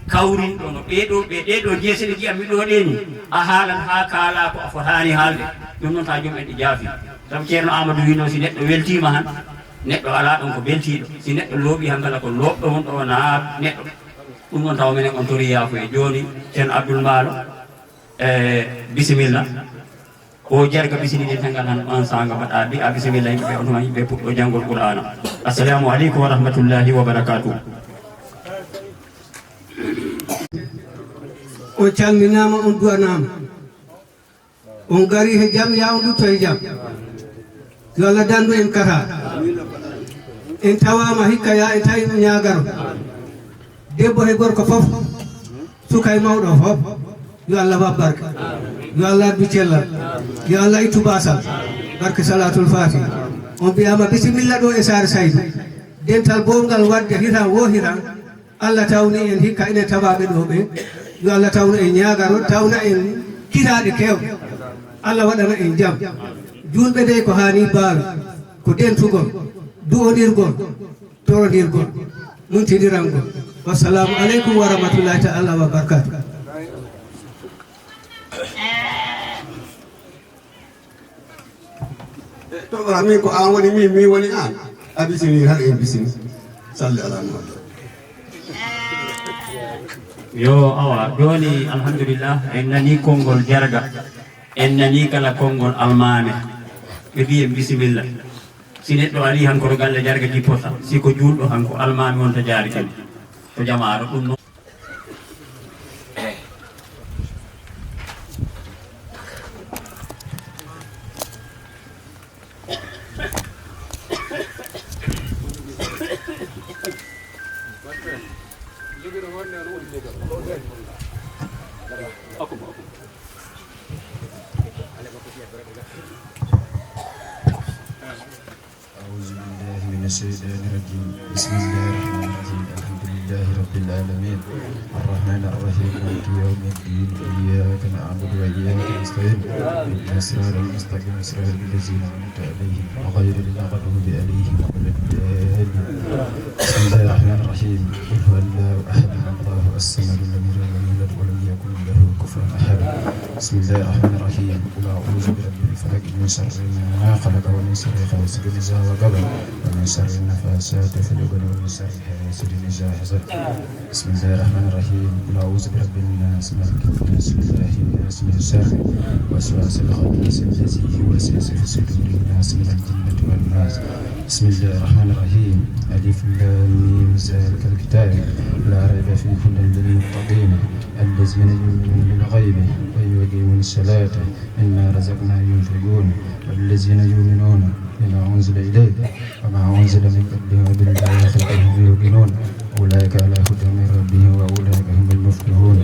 kawrinɗo no ɓee ɗoo, ɓee ɗee ɗoo jeese ɗe nji'anmi ɗoo ɗee ni, a haalan haa kaalaa ko a fotaani haalde. Ɗum noon taa joom en ɗi jaafi. Sabu Ceerno Amadou wiino si neɗɗo weltiima han, neɗɗo alaa ɗon ko beltiiɗo. Si neɗɗo looɓii han kala ko looɓɗo won ɗo wonaa neɗɗo. Ɗum noon tawa menen on tori yaafuye. Jooni, Ceerno Abdul Mbaalo, e, bisimilla. O jarga bisini ɗen tangal han on saanga mbaɗa bi a bisimilla yimɓe ɓe, on tuma yimɓe puɗɗo janngol Qur'aana. Assalamu aleykum wa rahmatullahi wa barakatuh. On calminaama, on du'anaama. On gari he jam, yaa on dutto he jam. Yo Allah dandu en kata. En tawaama hikka, yaa en tawi mo ñaagaro. Debbo he gorko fof, suka e mawɗo fof, yo Allah waɗ barke. Yo Allah addu cellal. Yo Allah ittu baasal. Barke Salaatul Faatiha. On mbiyaama bisimilla ɗo e Saare Saydu. Dental bowngal waɗde hiran wo hiran. Allah tawni en hikka enen tawaaɓe ɗo ɓe. Yo Allah tawnu en ñaagaro, tawna en kitaaɗe keewɗe. Allah waɗana en jam. Juulɓe dey ko haani baawi, ko dentugol, du'ondirgol, torondirgol, muntindirangol. Wassalamu aleykum wa rahmatullahi ta'ala wa barakatuh. E, to, min ko an woni min, min woni an. A bisini, hara en bisini. Salli ala Muhammad. Yo, awa, jooni, alhamdulillah, en nani konngol jarga. En nani kala konngol almaami. Ɓe mbiyi en bisimilla. Si neɗɗo ari han ko to galle jarga jippota. Si ko juulɗo han ko almaami wonta jaari kadi. Ko jamaaro ɗum noon. أعوذ بالله من الشيطان الرجيم. بسم الله الرحمن الرحيم. الحمد لله رب العالمين. الرحمن الرحيم. مالك يوم الدين. إياك نعبد وإياك نستعين. اهدنا الصراط المستقيم. صراط الذين أنعمت عليهم غير المغضوب عليهم ولا الضالين. بسم الله الرحمن الرحيم. قل هو الله أحد. الله الصمد. لم يلد ولم يولد ولم يكن له كفوا أحد. بسم الله الرحمن الرحيم. قل أعوذ برب الفلق. من شر ما خلق ومن شر غاسق إذا وقب ومن شر النفاثات في العقد ومن شر حاسد إذا حسد. بسم الله الرحمن الرحيم. قل أعوذ برب الناس، ملك الناس، إله الناس، من شر الوسواس الخناس الذي يوسوس في صدور الناس من الجنة والناس. بسم الله الرحمن الرحيم. ألف لام ميم. ذلك الكتاب لا ريب فيه هدى للمتقين الذين يؤمنون بالغيب ويقيمون الصلاة ومما رزقناهم ينفقون والذين يؤمنون بما أنزل إليك وما أنزل من قبلك وبالآخرة هم يوقنون أولئك على هدى من ربهم وأولئك هم المفلحون.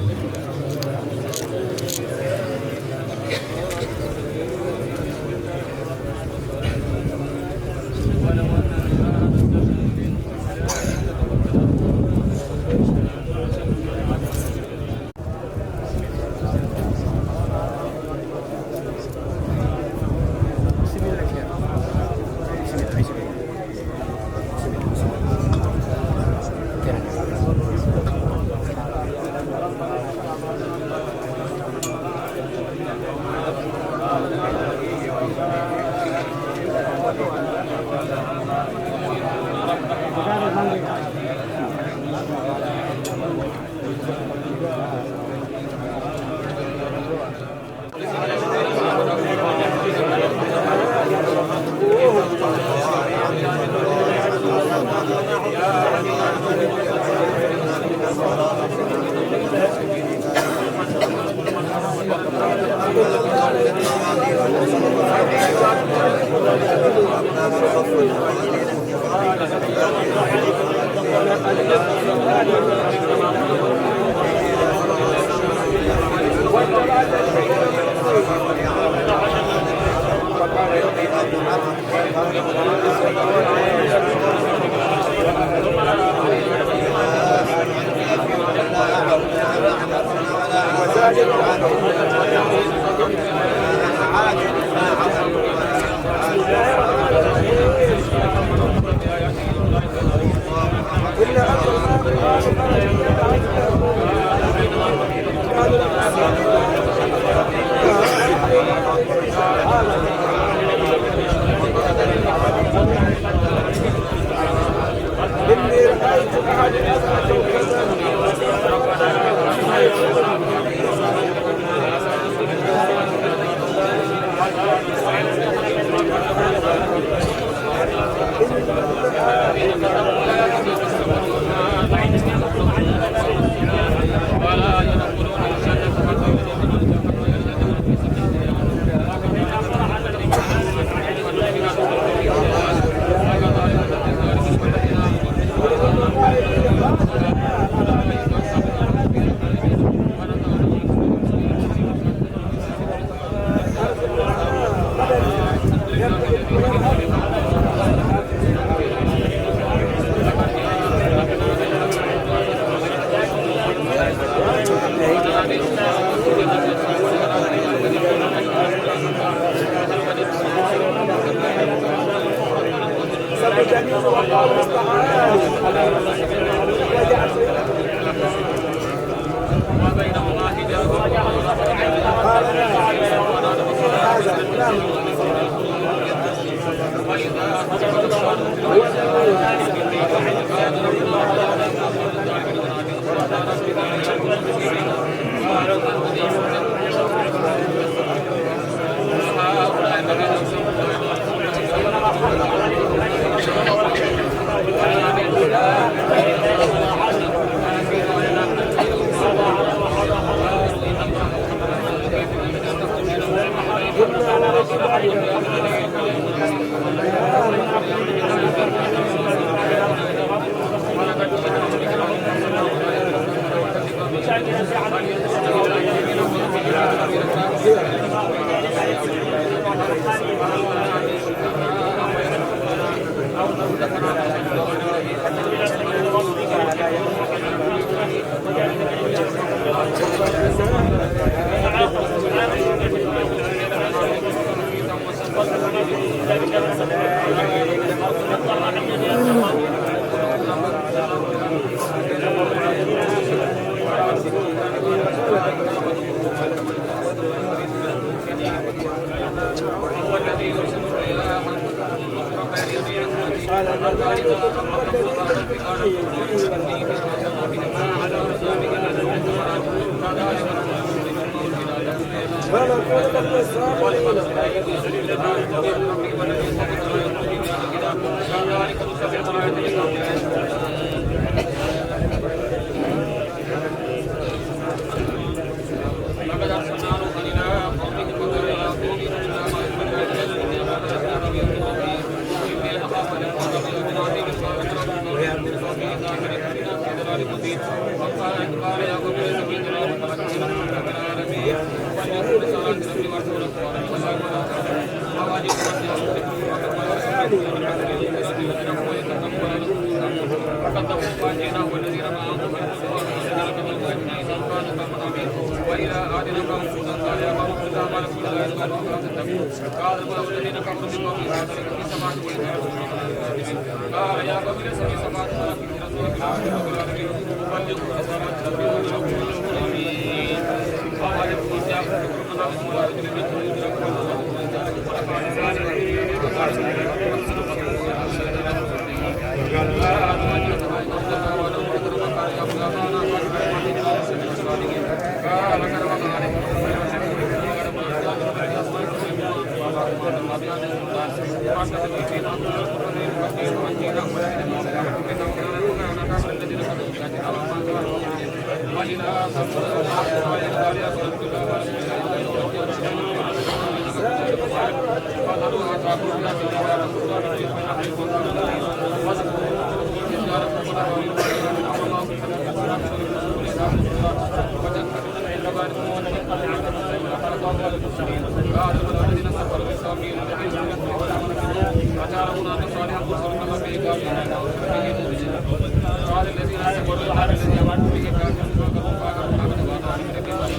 قال الذين كفروا للذين آمنوا به كافرون فاعبدوا ما تعبدون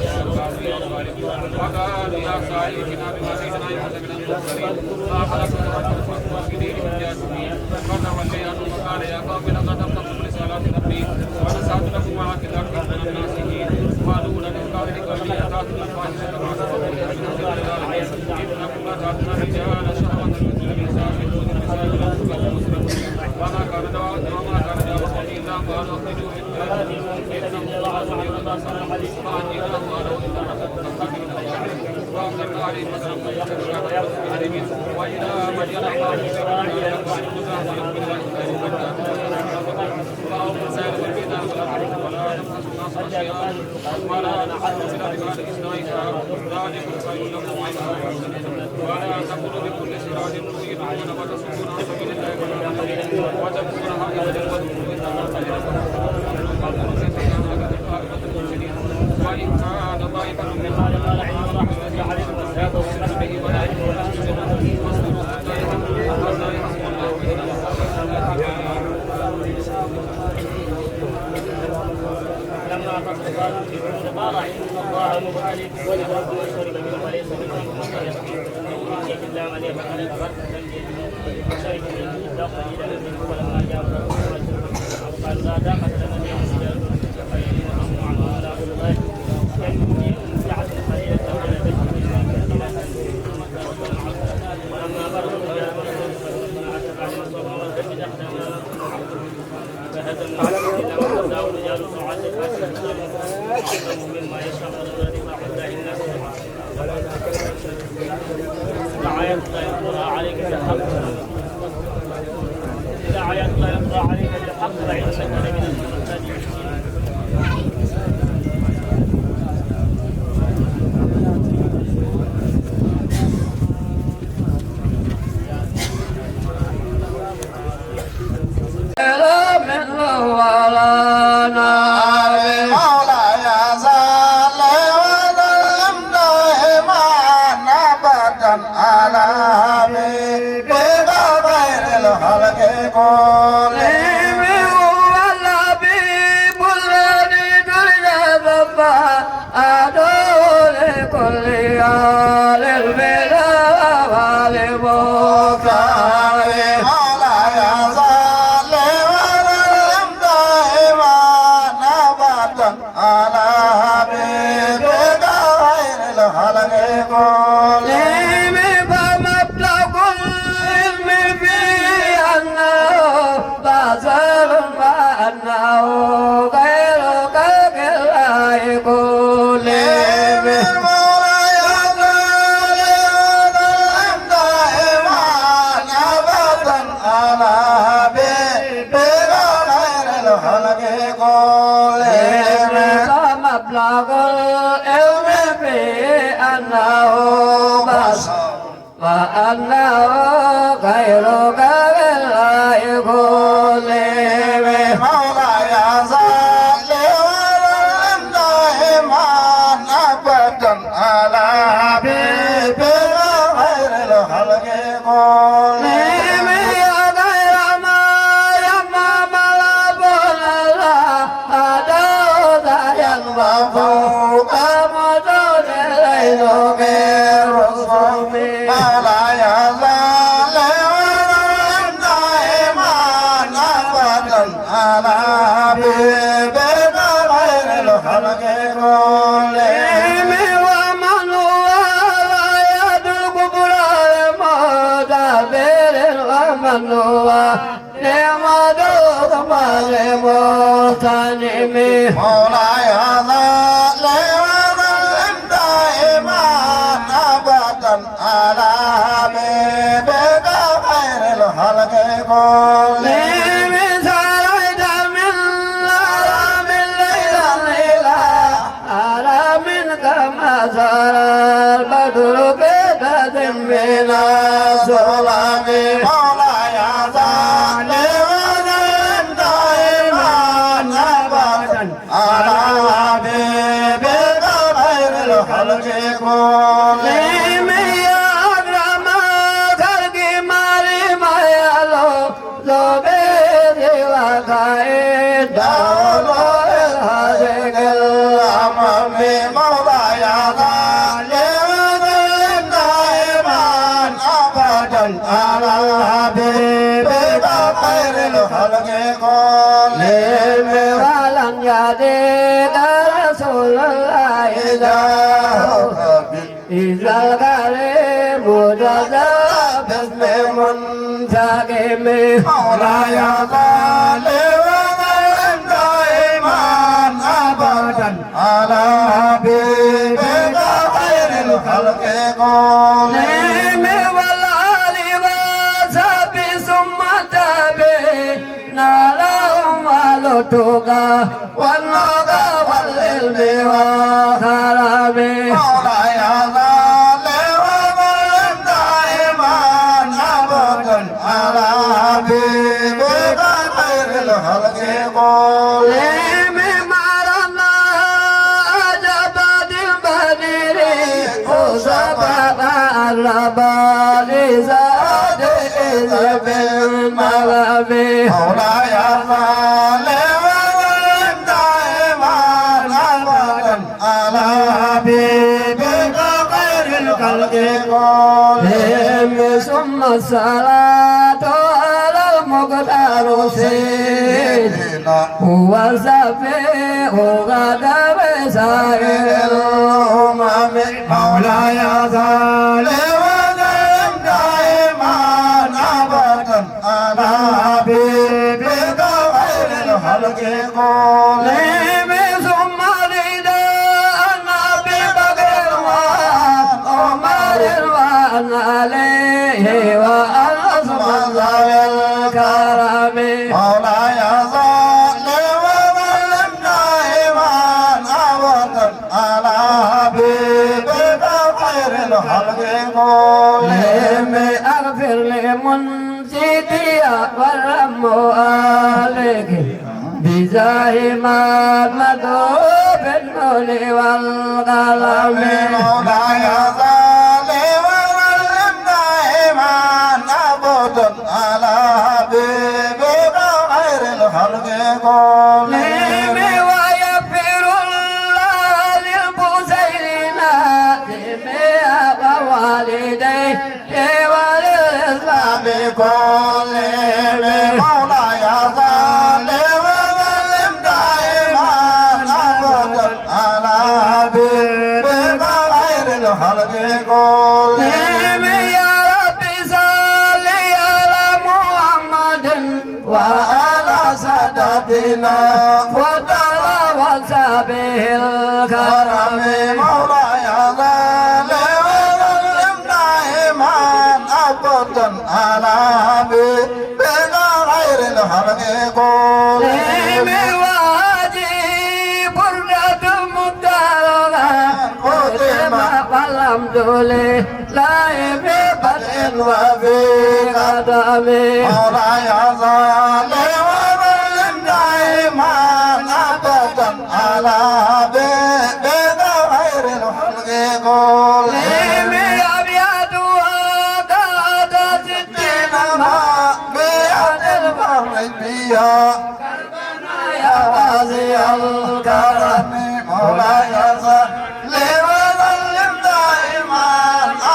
وأنتم عابدون ما أعبد وأنا عابد ما شئت وأنتم عابدون ما أعبد. وقالوا يا صالح ائتنا بما تعدنا إن كنت من المرسلين. فأخذتهم الصيحة مصبحين مصبحين. فتولى عنهم فقال يا قوم لقد أبلغتكم رسالات ربي ونصحت لكم ولكن أكثركم الناس فاسقين. قالوا لئن كان لقومه لتأتون الفاحشة ما سبقكم بها من أحد من العالمين. إنكم لتأتون الرجال شهوة من دون النساء بل أنتم الرجال مسرفون. وما كان دعاء وما كان دعاء قومه إلا أن قالوا أخرجوا من قريتكم إنهم أناس فأنجيناه وأهله إلا امرأته كانت من الغابرين. وأمطرنا عليهم مطرا غير كذي وإلى مدين أخاهم شعيبا قال يا قوم اعبدوا الله واجتنبوا الطاغوت. فأوفوا الكيل والميزان ولا تبخسوا الناس أشياءهم ولا تعثوا في الأرض بعد إصلاحها ذلكم خير لكم وأطهر لقلوبكم. ولا تقولوا لكل صراط مستقيم وتصدون عن سبيل الله وتبغونها عوجا وتعتدون إن الله خبير بما تعملون. وإن كان طائفة منكم على الحق فلا تشركوا به ولا يشركون به واصبروا حتى يحكم الله بيننا والله خير الحاكمين. لما فصل قال إن الله مبتليكم بنهر فمن شرب منه فليس مني ومن لم يطعمه فمنه. إلا من اعترف بذنب شرب منه إلا قليلا منه فلما جاوزه هو وجنوده قالوا لا طاقة لنا اليوم بجالوت وجنود فأتينا وهمه عما ولا رسل الله كالمؤمنين هم فئة قليلة غلبت فئة كثيرة بأمر الله ورسوله. ولما برزوا إلى جالوت قالوا ربنا أعطنا علما وفهما وثبت أقدامنا فهزمناهم بجنود الله وجالوت وعشرة أكثر من جالوت مما يشاء ورزقنا رحمة الله إنه هو العزيز الحكيم. إذا عيت لا يقرأ عليك بالحق. إذا عيت لا يقرأ عليك بالحق فإنك لمن المهتدين. من ورانا. مولاي صل وسلم دائما أبدا على حبيبك خير الخلق كلهم. هو الحبيب الذي ترجى ذنبه أدعو لكل آل البدع والمختار. مولاي صل وسلم دائما أبدا على حبيبك خير الخلق كلهم. فمبلغ العلم فيه أنه بشر وأنه خير خلق الله كلهم. مولاي صل وسلم دائما أبدا على حبيبك خير الخلق كلهم. فمبلغ العلم فيه أنه بشر وأنه خير خلق الله كلهم. مولاي صل وسلم دائما أبدا على حبيبك خير الخلق كلهم. يا خير ما يمام الأبرار أدعوك ينبع فوق مدن الليل غير الصوم. مولاي صل وسلم ومن هو نعمة ثم لمغتنم. مولاي صل وسلم دائما أبدا على حبيبك خير الخلق كلهم. من سريت من حرم ليلا إلى حرم كما سرى البدر في بدر من الظلم. مولاي صل وسلم دائما أبدا على حبيبك خير الخلق كلهم. يا أكرم الخلق ما لي ما يلوذ به سواك عند علو الخالق الأعظم. مولاي صل وسلم دائما أبدا على حبيبك خير الخلق كلهم. ولن يأتيك رسول الله جاءك إذا الكريم تجلى باسم منتقم. مولاي صل وسلم دائما أبدا على حبيبك خير الخلق كلهم. والآل وصحبه ثم التابعين لهم أهل التقى والنهى والعلم والكرم. مولاي صل وسلم دائما أبدا على حبيبك خير الخلق كلهم. مرنا عجبت البدر وسبق الربا لزاد إذ بالمغرب. مولاي صل وسلم دائما أبدا على حبيبك خير الخلق كلهم. ثم الصلاة على المختار سيدنا هو الشفيع غدا بسائر الأمم. مولاي صل وسلم دائما أبدا على حبيبك خير الخلق كلهم. ثم رضا عن أبي بكر وعن عمر وعن علي وعن عثمان ذوي الكرم. مولاي صل وسلم دائما أبدا على حبيبك خير الخلق كلهم. اغفر لمن جدي والرم آلك بجاه محمد بالنور والقلم. مولاي صل وسلم دائما أبدا على حبيبك خير الخلق كلهم. ويغفر الله للحسين ووالديه وللإسلام كلهم. مولاي صل وسلم دائما أبدا على حبيبك خير الخلق كلهم. يا رب صل على محمد وعلى سادتنا وترى وصحبه الكرم. مولاي صل وسلم دائما أبدا على حبيبك خير الخلق كلهم. واجب بردة المختار ختم والحمد لله في بدء وفي قدم. مولاي صل وسلم دائما أبدا على حبيبك خير الخلق كلهم. أبياتها كعدد السجين ما بيد البر بها. يا قاضي الكرم، مولاي صل وسلم دائما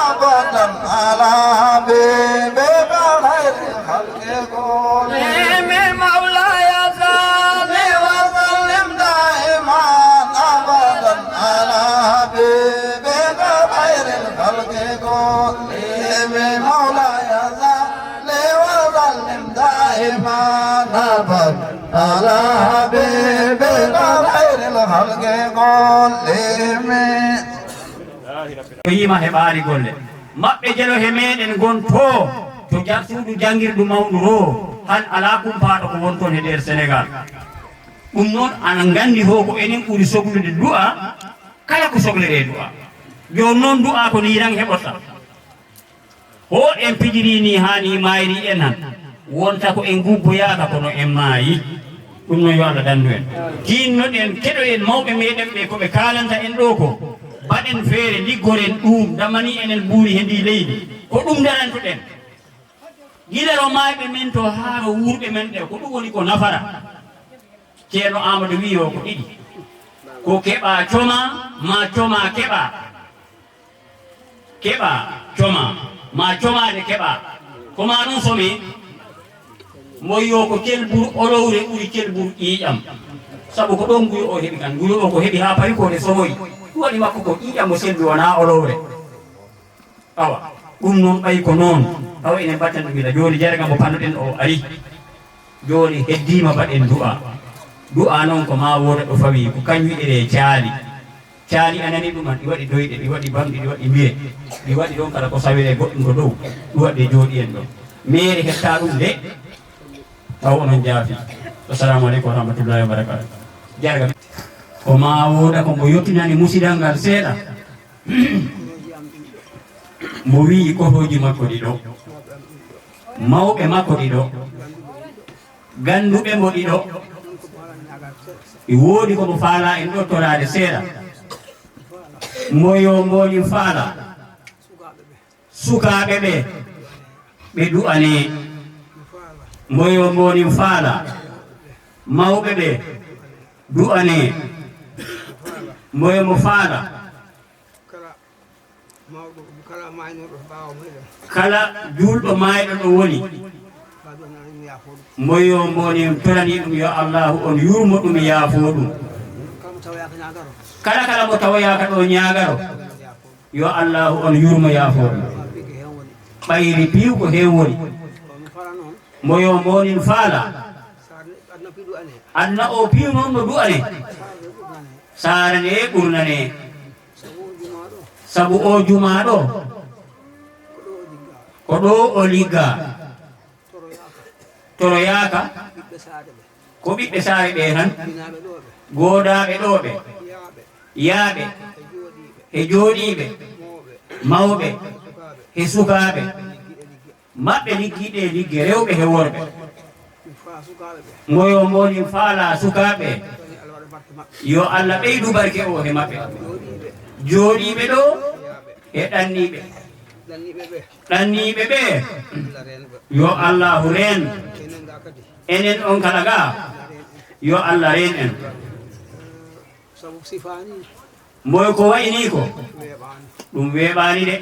أبدا على حبيبك خير الخلق كلهم. مولاي صل وسلم دائما أبدا على حبيبك خير الخلق كلهم. مولاي صل Alaa ɓe ɓe ka hayril halqi gollimi. O yiima heɓaani golle maɓɓe jelo he meeɗen ngon too to ja- suudu janngirdu mawndu roo han alaa kumpaaɗo ko won toon he nder Senegal. Ɗum noon ana nganndi hoo ko enen ɓuri soglude du'a kala ko sogleree du'a. Jooni noon du'a ko nii tan heɓorta. Ho en pijiri ni haa ni maayri en han wonta ko en gubboyaaka kono en maayi. Ɗum noon yo Allah danndu en. Tinnoɗen keɗoɗen mawɓe meɗen ɓe ko ɓe kaalanta en ɗo ko baɗen feere liggoren ɗum damani enen mbuuri he ndi leydi ko ɗum darantuɗen. Gila ro maayɓe men to haa ro wuurɓe men ɓe ko ɗum woni ko nafara. Ceerno Amadou wiyo ko ɗiɗi ko keɓa coma ma coma keɓa. Keɓa coma ma comaade keɓa. Ko ma ɗum somi mo yo ko kelburu olowre ɓuri kelburu ƴiiƴam. Sabu ko ɗon nguyo o heɓi kan nguyo o ko heɓi haa pawi ko nde somoyi ɗum waɗi makko ko ƴiiƴam mo selbi wona olowre. Awa ɗum noon ɓay ko noon. Awa enen mbatten ɗum ila jooni jarga mo pannoɗen o ari. Jooni heddiima mbaɗen du'a. Du'a noon ko ma wooda ɗo fawi ko kañ wi'eree caali. Caali a nani ɗum an ɗi waɗi doyɗe ɗi waɗi bamɗi ɗi waɗi mbiye. Ɗi waɗi ɗon kala ko sawiree goɗɗum ko dow ɗum waɗde jooɗi en ɗon. Meere hetta ɗum de. Taw onon jaafi. Assalamu aleykum wa rahmatullahi wa barakatuh. Jarga. Ko ma wooda ko mbo yottinani musidal ngal seeɗa. Mbo wi'i kohooji makko ɗiɗo, mawɓe makko ɗiɗo, gannduɓe mbo ɗiɗo, e woodi ko mo faalaa en ɗo toraade seeɗa. Mbo yo mboonin faalaa sukaaɓe ɓe, ɓe du'anee. Mbo yo mboonin faalaa mawɓe ɓe, du'anee. Mbo yo mo faalaa. Kala mawɗo, kala maaynoɗo ɓaawo meɗen. Kala juulɗo maayɗo ɗo woni. Mbo yo mboni torani ɗum yo Allahu on yurmo ɗum yaafo ɗum. Kala mo tawoyaaka ñaagaro. Kala kala mo tawoyaaka ɗo ñaagaro. Yo Allahu on yurmo yaafo ɗum. Ɓayri piiw ko heen woni. Mbo yo mbonin faala. Aduna o piiw noon no du'ane. Saare nde ɓurnane. Sabu o jumaa ɗo ko ɗo o ligga. Toroyaaka ko ɓiɓɓe saare ɓe tan. Goodaaɓe ɗo ɓe yaaɓe he jooɗiiɓe mawɓe he sukaaɓe maɓɓe liggiiɓe e ligge rewɓe he worɓe. Ngoyo mbonin faala sukaaɓe. Yo Allah ɓeydu barke o he maɓɓe. Jooɗiiɓe ɗo e ɗanniiɓe. Ɗanniiɓe ɓe yo Allahu reen. Enen on kala ga yo Allah reen en. Mboy ko wayi nii ko ɗum weeɓaani de.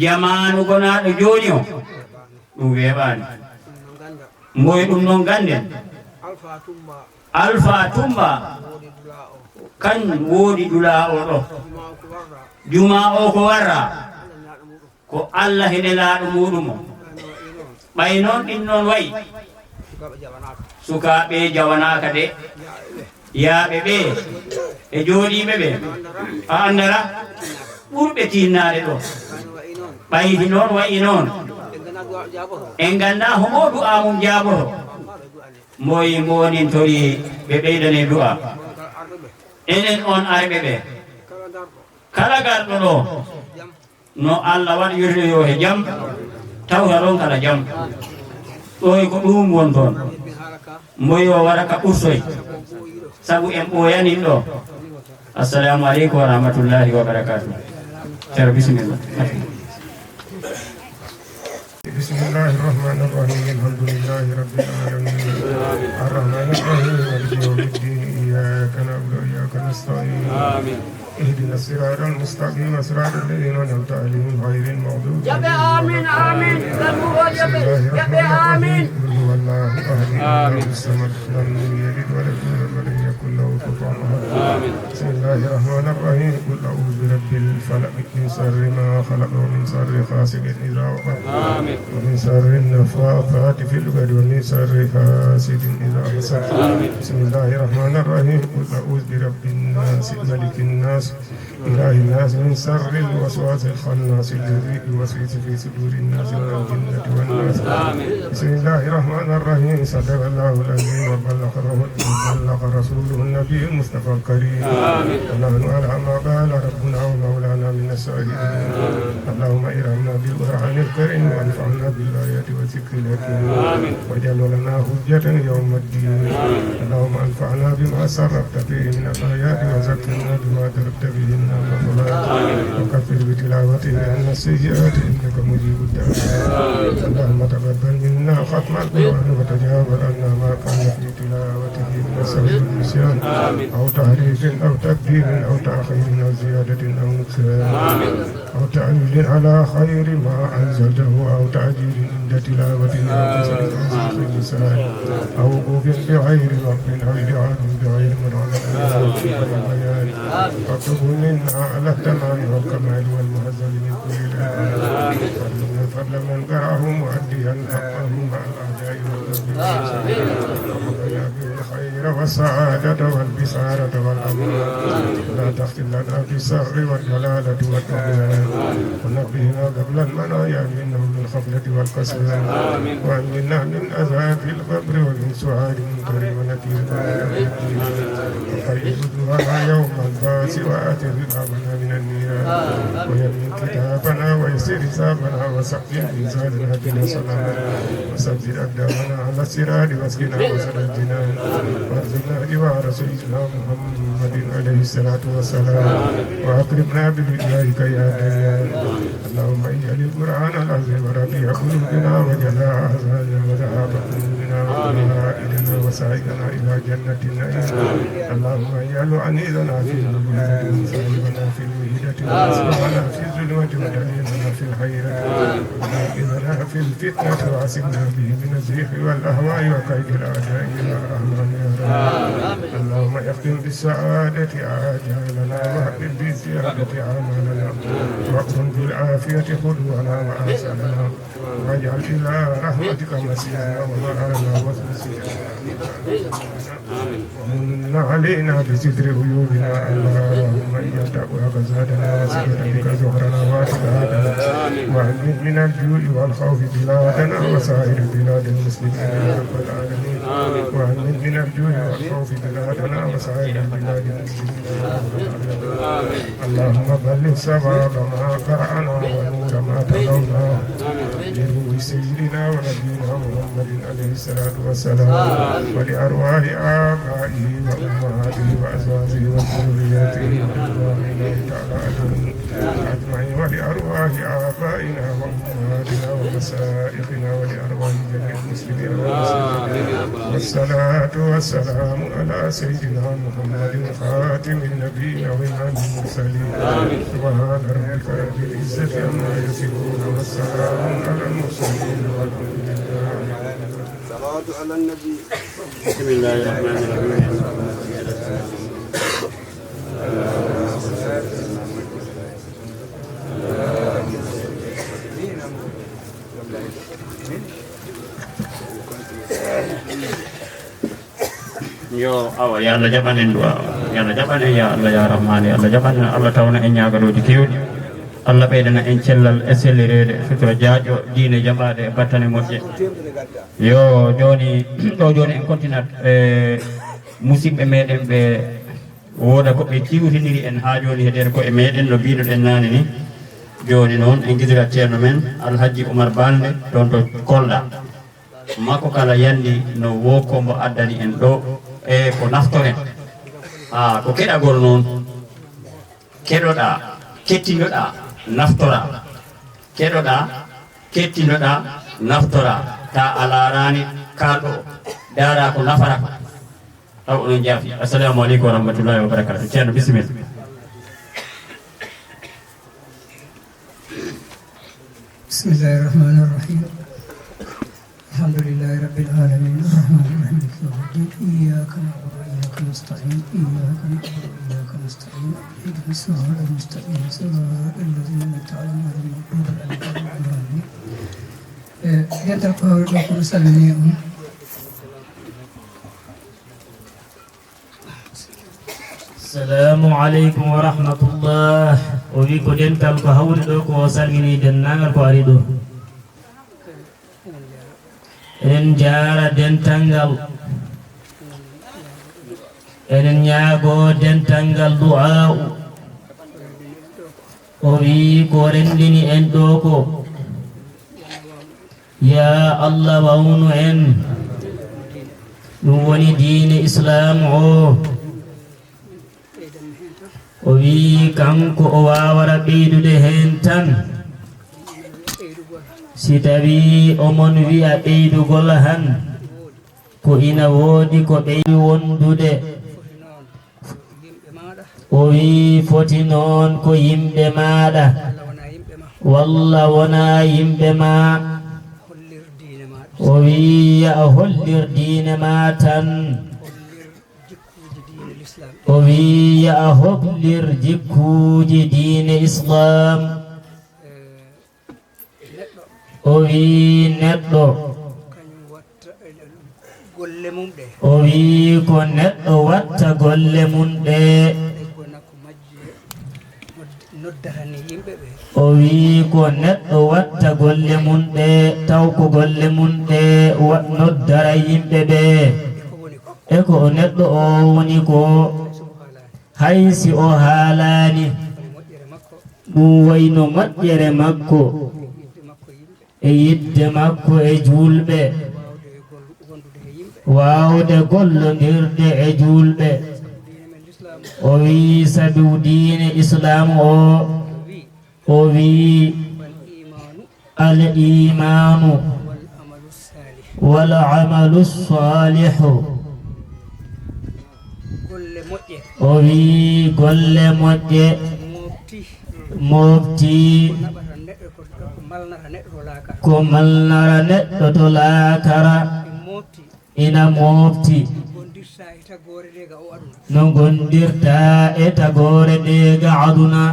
Jamaanu gonaaɗo jooni o ɗum weeɓaani. Mboy ɗum noon gannden. Alfa Tumba kan woodi dulaa o ɗo. Jumaa o ko warra. Ko Allah he nelaaɗo muuɗum o. Ɓay noon ɗin noon wayi. Sukaaɓe jawanaaka de. Yaaɓe ɓe e jooɗiiɓe ɓe a anndara ɓurɓe tiinnaade ɗo. Ɓay hi noon wayi noon en nganndaa homo du'a mum jaaboto. Mboyi mbonin tori ɓe ɓeydane du'a. Enen on arɓe ɓe kala garɗo ɗo. No Allah waɗ yurmeyo he jam tawta ɗon kala jam. Ɗoy ko ɗum won toon. Mboyo waɗa ka ɓursoy sabu en ɓooyanin ɗo. Assalamu aleykum wa rahmatullahi wa barakatuh. Ceerno bisimilla. بسم الله الرحمن الرحيم. الحمد لله رب العالمين. الرحمن الرحيم. مالك يوم الدين. إياك نعبد وإياك نستعين. اهدنا الصراط المستقيم. صراط الذين أنعمت عليهم غير المغضوب عليهم ولا الضالين. بسم الله الرحمن الرحيم. قل هو الله أحد. الله الصمد. لم يلد ولم يولد ولم يكن له كفوا أحد. بسم الله الرحمن الرحيم. قل أعوذ برب الفلق، من شر ما خلق، ومن شر غاسق إذا وقب، آمين. ومن شر النفاثات في العقد، ومن شر حاسد إذا حسد، آمين. بسم الله الرحمن الرحيم. قل أعوذ برب الناس، ملك الناس، إله الناس، من شر الوسواس الخناس الذي يوسوس في صدور الناس من الجنة والناس. آمين. بسم الله الرحمن الرحيم. صدق الله العظيم وبلغ، وبلغ رسوله النبي المصطفى الكريم. آمين. ونحن على ما قال ربنا ومولانا من الشاهدين. آمين. اللهم ارحمنا بالقرآن الكريم وانفعنا بالآيات والذكر الحكيم. آمين. واجعله لنا حجة يوم الدين. آمين. اللهم انفعنا بما صرفت فيه من الآيات وذكرنا بما ضربت فيه من المثلات. آمين. وكفر بتلاوته عنا السيئات إنك مجيب الدعوات. آمين. اللهم تقبل منا ختم القرآن وتجاوز عنا ما كان في تلاوته من السهو والنسيان، آمين. أو تحريف أو تبديل أو تأخير أو زيادة أو نقصان، آمين. أو تأويل على خير ما أنزلته أو تعجيل عند تلاوته أو كسل أو سيء اللسان أو وقوف بغير وقت أو إدعاء بغير منعم أو بغير بيان. فاكتبه منا على التمام والكمال والمهذب من كل العيوب. وارزقنا فضل من قرأه مؤديا حقه مع الأعداء والمسلمين. وارزقنا به الخير والسعادة والبشارة والأمان. ولا تختم لنا بالشر والضلالة والطغيان. ونبهنا قبل المنايا منه بالغفلة والكسلان. وأنجنا من عذاب القبر ومن سؤال منكر ونكير ومن أمر الدين. وقرب وجوهنا يوم البعث وآت رقابنا من النيران. ويمن كتابنا ويسر حسابنا وسقم ميزاننا بالحسنات. وثبت أقدامنا على الصراط واسقنا وسط الجنان. وارزقنا جوار سيدنا محمد عليه الصلاة والسلام. وأكرمنا بلقائك يا ديان. اللهم اجعل القرآن العظيم ربيع قلوبنا وجلاء أحزاننا وذهاب همومنا وقضاء حوائجنا وسائقنا إلى جنة النعيم. اللهم اجعله أنيسنا في الظلمات وصاحبنا في الوحدة ومصباحنا في الظلمة ودليلنا في الحيرة وناقذنا في الفتنة وعصمنا به من الزيغ والأهواء وكيد الأعداء يا رحمن يا رحيم. اللهم اختم بالسعادة آجالنا وحقق بالزيادة آمالنا وأكرم بالعافية غدونا وآصالنا. واجعل إلى رحمتك مصيرنا ومآلنا واسلك سبيلنا. ومن علينا بستر عيوبنا. اللهم إياك تقواك زادنا وثقة بك زخرنا واعتقادنا. وأمن من الجوع والخوف بلادنا وسائر بلاد المسلمين يا رب العالمين. وأمن من الجوع والخوف بلادنا وسائر بلاد المسلمين يا رب العالمين. اللهم بلغ ثواب ما قرأنا ونور ما تلوناه بروح سيدنا ونبينا محمد عليه الصلاة والسلام، ولأرواح آبائه وأمهاته وأزواجه وذرياته رضوان الله تعالى عليهم أجمعين، ولأرواح آبائنا وأمهاتنا ومشايخنا ولأرواح جميع المسلمين والمسلمات. والصلاة والسلام على سيدنا محمد خاتم النبيين وإمام المرسلين. سبحان ربك رب العزة عما يصفون والسلام على المرسلين والحمد لله. صلوات على النبي. بسم الله الرحمن الرحيم. Yo awa, yo Allah jaɓan en du'a. Yo Allah jaɓan en, ya Allah, ya Rahman, yo Allah jaɓan en. Allah tawna en ñaagalooji keewɗi. Allah ɓeydana en cellal e sellireede, sutura, jaaƴo, diine jaɓaade e battane moƴƴe. Yo jooni, ɗo jooni en kontinat e musidɓe meɗen ɓe wooda ko ɓe ciwtiniri en haa jooni he nder ko'e meɗen no mbiiɗoɗen naane ni. Jooni noon en ngidirat ceerno men Alhaji Umar Balde toon to Kolda. Makko kala yanndi no woo ko mbo addani en ɗo e ko naftoren. Haa ko keɗagol noon, keɗoɗaa, kettinoɗaa, naftoraa. Keɗoɗaa, kettinoɗaa, naftoraa. Taa a laaraani kaalɗo o, ndaaraa ko nafarata. Taw onon jaafi. Assalamu aleykum wa rahmatullahi wa barakatuh. Ceerno, bisimilla. بسم الله الرحمن الرحيم. الحمد لله رب العالمين. الرحمن الرحيم. مالك يوم الدين. إياك نعبد وإياك المستقيم. إياك نعبد وإياك نستعين. اهدنا الصراط المستقيم. صراط الذين أنعمت عليهم غير المغضوب عليهم ولا الضالين. Eh, dental ko hawri ɗo ko mi salmini on. Assalamu aleykum wa rahmatullah. O wi ko dental ko hawri ɗo ko o salmini denndaangal ko ari ɗo. Eɗen njaara dental ngal. Eɗen ñaago dental ngal du'aa'u. O wi ko renndini en ɗo ko. Yaa Allah, wawnu en. Ɗum woni diine Islaam o. O wi kanko o waawara ɓeydude heen tan. Si tawii omon wi'a ɓeydugol han, ko ina woodi ko ɓeydi wondude. O wi foti noon ko yimɓe maaɗa, walla wonaa yimɓe ma. O wi ya a hollir diine ma tan. O wi ya a hollir jikkuuji diine Islaam. O wi neɗɗo. Golle mum ɗe. O wi ko neɗɗo watta golle mum ɗe. Ɗe gona ko majje nod-, noddata ni yimɓe ɓe. O wi ko neɗɗo watta golle mum ɗe, taw ko golle mum ɗe wa-, noddara yimɓe ɓe. E ko woni ko? E ko o neɗɗo o woni ko? Hay si o haalaani. Hay si o haalaani. Woni moƴƴere makko. Ɗum wayno moƴƴere makko. Yidde makko yimɓe. E yidde makko e juulɓe, waawde gollondirde e juulɓe. O wi sabu diine Islaam o, o wi al imaanu wal amalu saalihu. O wi golle moƴƴe mofti ko malnara neɗɗo to laakara, ina mofti. No gondirta e tagoore nde ga aduna.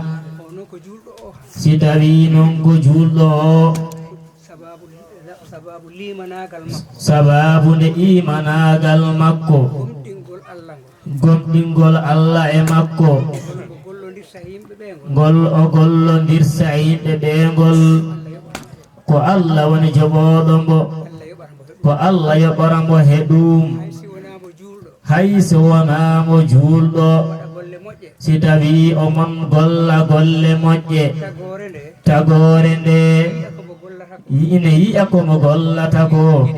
Si tawi noon ko juulɗo o, sababu nde imanaagal makko, gomɗingol Allah e makko, ngol o gollondirta e yimɓe ɓe ngol, ko Allah woni joɓooɗo mbo, ko Allah yoɓora mbo he ɗum. Hay so wonaa mo juulɗo, si tawi omon golla golle moƴƴe, tagoore nde ina yi'a ko mo gollata ko,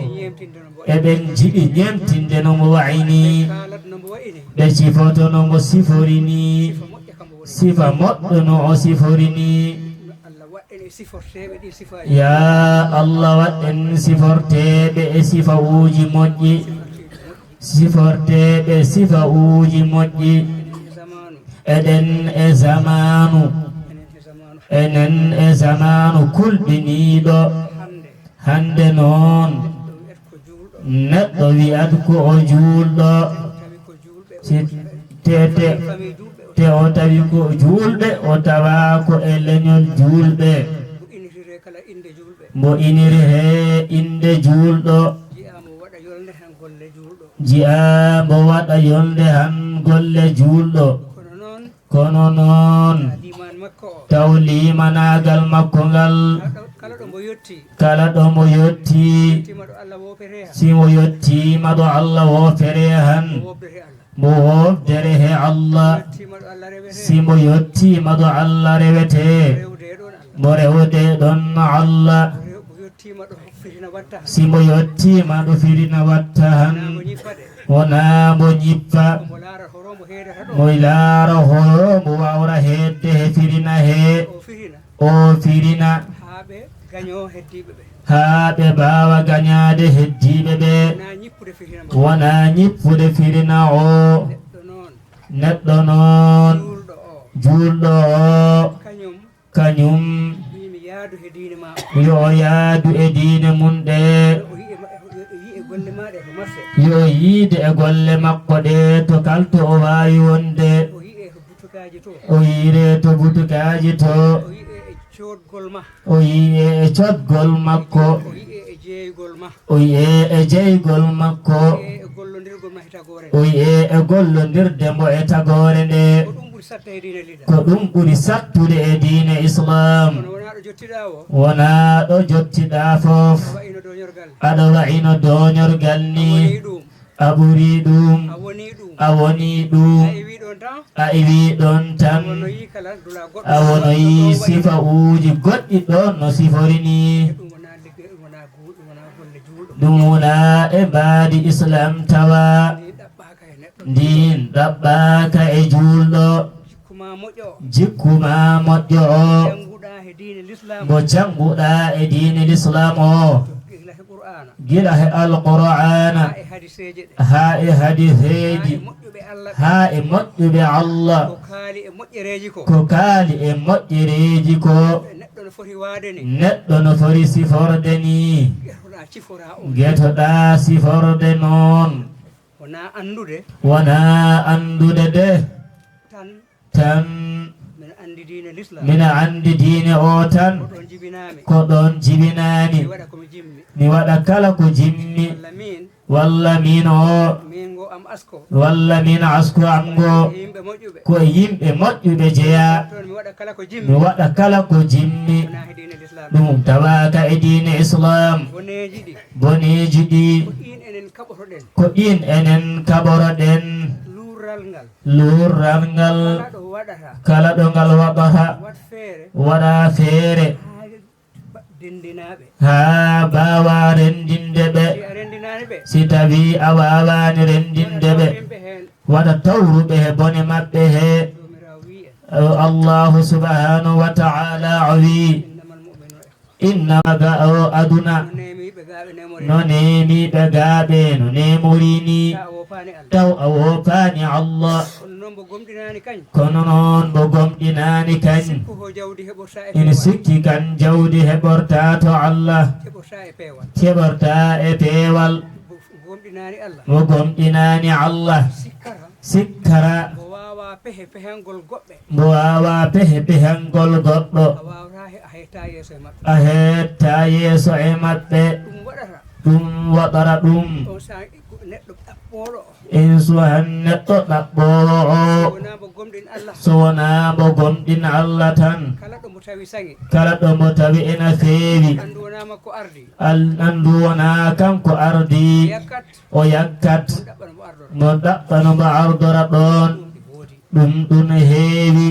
eɓen jiɗi ñeemtinde no mo wayi ni, ɓe sifoto no mo sifori ni, sifa moƴƴo no o sifori ni. Yaa Allah, waɗ en siforteeɓe e sifauuji moƴƴi, siforteeɓe sifauuji moƴƴi. Eɗen e zamaanu, enen e zamaanu kulɓiniiɗo. Hannde noon, neɗɗo wi'at ko o juulɗo, si te, te, te o tawi ko juulɓe, o tawa ko e leñol juulɓe. Mbo iniri he innde juulɗo, ji'a mbo waɗa yolnde han golle juulɗo. Kono noon, taw liimanaagal makko ngal, kala ɗo mbo yotti, si mo yottiima ɗo Allah woopere han, mo woopdere he Allah, si mo yottiima ɗo Allah rewete, mo rewde ɗon Allah, si mo yottiima ɗo firina watta han, wonaa mbo ñippa, mo laara horo mbo waawra heedde he firina he, o firina, haa ɓe mbaawa gañaade heddiiɓe ɓe, wonaa ñippude firina o. Neɗɗo noon, juulɗo o, kañum, yo o yaadu e diine mum ɗe, Golle maaɗa e to marché. Yo yiide e golle makko ɗe to kalto o waawi wonde. O yi'e to butukaaji to. O yi'e to butukaaji to. O yi'e e coodgol ma. O yi'e e coodgol makko. O yi'e e jeeygol ma. O yi'e e jeeygol makko. O yi'e e gollondirgol ma e tagoore. O yi'e e gollondirde mbo e tagoore nde. Ko ɗum ɓuri saɗde e diine Islam. Ko ɗum ɓuri sattude e diine Islam. Kono wonaa ɗo jottiɗaa o. Wonaa ɗo jottiɗaa fof. Awa ino doñorgal. Aɗa wa'ino doñorgal ni. A wonii ɗum. A ɓurii ɗum. A wonii ɗum. A wonii ɗum. A iwii ɗon tan. A iwii ɗon tan. A wonoyii kala dula goɗɗo. A wonoyii sifawuuji goɗɗi ɗon no sifori ni. Ɗum wonaa ligge-, ɗum wonaa gu-, ɗum wonaa golle juulɗo. Ɗum wonaa e mbaadi Islam tawa. Ɗum ɗaɓɓaaka e neɗɗo. Ndin ɗaɓɓaaka e juulɗo. Jikku ma moƴƴo o. Jikku ma moƴƴo o. Jannguɗaa he diine Lislaam. Mbo jannguɗaa e diine Lislaam o. Gila he Qur'aana. Gila he Alqur'aana. Haa e hadiseeje ɗe. Haa e hadiseeji. Haa e moƴƴuɓe Allah ɓe. Haa e moƴƴuɓe Allah. Ko kaali e moƴƴereeji ko. Ko kaali e moƴƴereeji ko. Neɗɗo no foti waade ni. Neɗɗo no foti siforde ni. Ngetoɗaa sifora o. Ngetoɗaa siforde noon. Wonaa anndude. Wonaa anndude de. Tan. Tan. Mino anndi diine Lislaam. Mino anndi diine o tan. Ko ɗoon jibinaa-mi. Ko ɗoon jibinaa-mi. Mi waɗa ko mi jimmi. Mi waɗa kala ko jimmi. Walla miin. Walla miin o. Miin ngo am asko. Walla miin asko am ngo. E yimɓe moƴƴuɓe. Ko e yimɓe moƴƴuɓe jeyaa. Toon mi waɗa kala ko jimmi. Mi waɗa kala ko jimmi. Wonaa he diine Lislaam. Ɗum tawaaka e diine Islam. Boneeji ɗi. Boneeji ɗi. Ko ɗiin enen kaɓotoɗen. Ko ɗiin enen kaɓoroɗen. Luural ngal. Luural ngal. Kala ɗo waɗata. Kala ɗo ngal waɗata. Waɗ feere. Waɗa feere. Haa ba-, denndinaa ɓe. Haa mbaawa renndinde ɓe. Si a renndinaani ɓe. Si tawii a waawaani renndinde ɓe. Waɗa tawruɓe heen. Waɗa tawruɓe he bone maɓɓe he. Joomiraawo wi'i en. O Allahu subhanahu wa ta'ala o wi'i. Innamal mu'minuuna ikhwa. Innama ga o aduna. No neemiiɓe gaaɓe neemori. No neemiiɓe gaaɓe no neemori ni. Taw a woopaani Allah. Taw a woopaani Allah. Kono noon mbo gomɗinaani kañ. Kono noon mbo gomɗinaani kañ. Sikku ko jawdi heɓortaa e peewal. Ina sikki kan jawdi heɓortaa to Allah. Heɓortaa e peewal. Heɓortaa e peewal. Mbo gomɗinaani Allah. Mbo gomɗinaani Allah. Sikkata. Sikkata. Mbo waawaa pehe pehengol goɗɗo. Mbo waawaa pehe pehengol goɗɗo. A waawataa he-, a heettaa yeeso e maɓɓe. A heettaa yeeso e maɓɓe. Ɗum waɗata. Ɗum waɗata ɗum. On saan neɗɗo ɗaɓɓooɗo o. Insuhan neɗɗo ɗaɓɓoowo o. So wonaa mbo gomɗin Allah. So wonaa mbo gomɗin Allah tan. Kala ɗo mbo tawi saŋi. Kala ɗo mbo tawi ena feewi. Anndu wonaa makko ardi. Al-, anndu wonaa kanko ardi. Yakkat. O yakkat. Mo ɗaɓɓano mo ardora. Mo ɗaɓɓano mo ardora ɗoon. Ɗum ɗum heewi.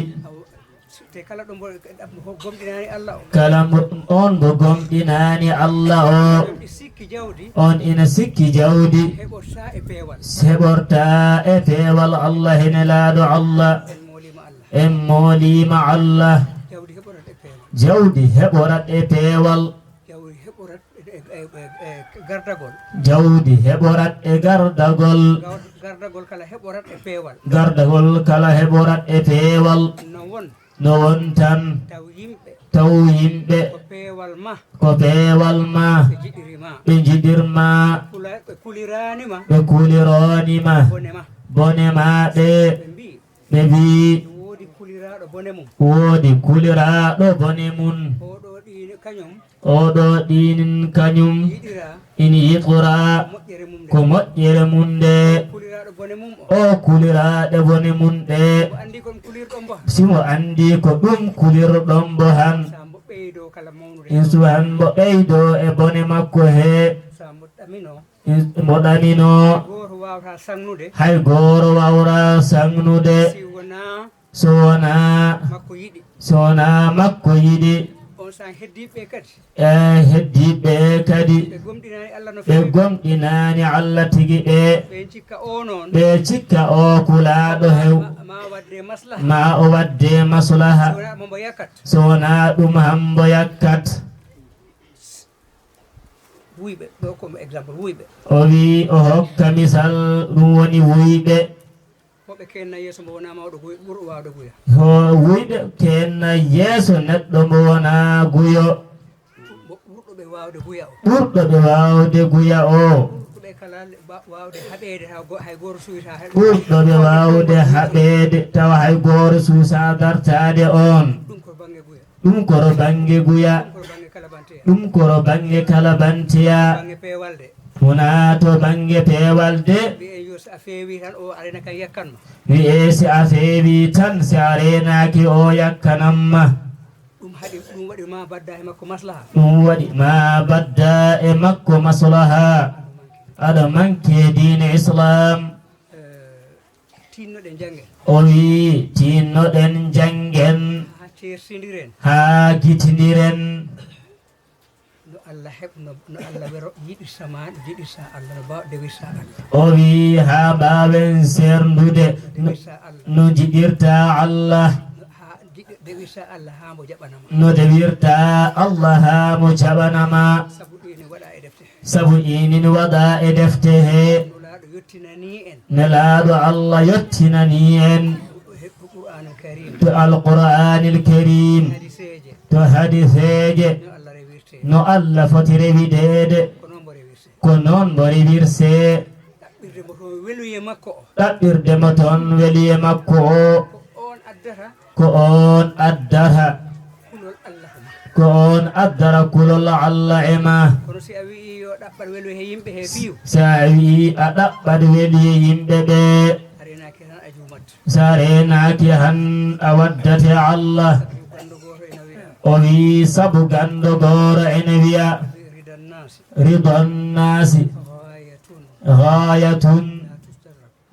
Te kala ɗo mbo-, ɗo gomɗinaani Allah o. Kala mbo, on mbo gomɗinaani Allah o. On ina sikki jawdi. On ina sikki jawdi. Heɓortaa e peewal. Heɓortaa e peewal Allah he Nelaaɗo Allah. En mooliima Allah. En mooliima Allah. Jawdi heɓorat e peewal. Jawdi heɓorat e peewal. Jawdi heɓorat e, e, e, e gardagol. Jawdi heɓorat e gardagol. Gaw-, gardagol kala heɓorat e peewal. Gardagol kala heɓorat e peewal. No won. No won tan. Taw yimɓe. Taw yimɓe. Ko peewal ma. Ko peewal ma. Ɓe njiɗiri ma. Ɓe njiɗir ma. Kula-, ɓe kuliraani ma. Ɓe kulirooni ma. Bone ma. Bone ma ɗe. Ɓe mbii. Ɓe mbii. Woodi kuliraaɗo bone mum. Woodi kuliraaɗo bone mum. Oɗo ɗiini kañum. Oɗo ɗiinin kañum. Yiɗiraa. Ina yiɗoraa. Moƴƴere mum nde. Ko moƴƴere mum nde. Kuliraaɗo bone mum o. O kuliraaɗo bone mum ɗe. Mo anndi ko ɗum kulirɗo mbo han. Si mo anndi ko ɗum kulirɗo mbo han. Sa mbo ɓeydo kala mawnude. Insuhan mbo ɓeydo e bone makko he. Sa mbo ɗamino. Mbo ɗamino. Gooto waawata saŋnude. Hay gooto waawata saŋnude. Si wonaa. So wonaa. Makko yiɗi. So wonaa makko yiɗi. On saan heddiiɓe kadi. E heddiiɓe kadi. Ɓe gomɗinaani Allah no feewi. Ɓe gomɗinaani Allah tigi ɓe. Ɓe cikka o noon. Ɓe cikka o kulaaɗo hew. Ma, ma waɗde maslaha. Ma o waɗde maslaha. So wonaa mo mbo yakkat. So wonaa ɗum han mbo yakkat. Wuyɓe, ɗo ko mo exemple, wuyɓe. O wi, o hokka misal, ɗum woni wuyɓe. Ko ɓe keenna yeeso mbo wonaa mawɗo guy-, ɓurɗo waawde guya. Ho wuyɓe keenna yeeso neɗɗo mbo wonaa guyo. Ɓurɗo ɓe waawde guya o. Ɓurɗo ɓe waawde guya o. Ko ɓe Waawde haɓeede taw go-, hay gooto suusaa haɓeede. Ɓurɗo ɓe waawde haɓeede tawa hay gooto suusaa dartaade on. Ɗum ko bannge guya. Ɗum ko to bannge guya. Ɗum ko to bannge kalabanteya. Ɗum ko to bannge kalabanteya. Bannge peewal de. Wonaa to bannge peewal de. Mbiyen yo so a feewii tan o arena kan yakkan ma. Wiyee si a feewii tan si a reenaaki o yakkanan ma. Ɗum haɗi, ɗum waɗi ma badda e makko maslaha. Ɗum waɗi ma badda e makko maslaha. Aɗa manke diine Islam. Eh, tinnoɗen janngen. O wii, tinnoɗen janngen. Haa ceertindiren. Haa gitindiren. No Allah heɓ-, no, no Allah wero yiɗirta ma, no jiɗirta Allah, no ba-, dewirta Allah. O wii, haa mbaawen seerndude no, dewirta Allah. No jiɗirta Allah. No, haa jiɗ-, dewirta Allah haa mo jaɓana ma. No dewirta Allah haa mo jaɓana ma. Sabu ɗi ne waɗa e defte. Sabu inin waɗa e defte he. Nulaaɗo yottinanii en. Nelaaɗo Allah yottinanii en. Ko Qur'aanul Kariim. To Alqur'aanil Kariim. Hadiseeje. To hadiseeje. No Allah rewirtee. No Allah foti rewideede. Ko noon mbo rewirtee. Ko noon mbo rewirtee. Ɗaɓɓirde mo toon weluye makko o. Ɗaɓɓirde mo toon weluye makko o. Ko oon addata. Ko oon addata. Kulol Allah ko ma. Ko oon addata kulol Allah e ma. Kono si a wi'i yo ɗaɓɓat welo he yimɓe he piyu. Si a wi'i a ɗaɓɓat welo he yimɓe ɓe. A reenaaki tan a juumat. Si a reenaaki han a waddate Allah. Sabu ganndo gooto ina wi'a. O wi'i sabu ganndo gooto ina wi'a. Ridan naasi. Ridan naasi. Gaayatun. Gaayatun.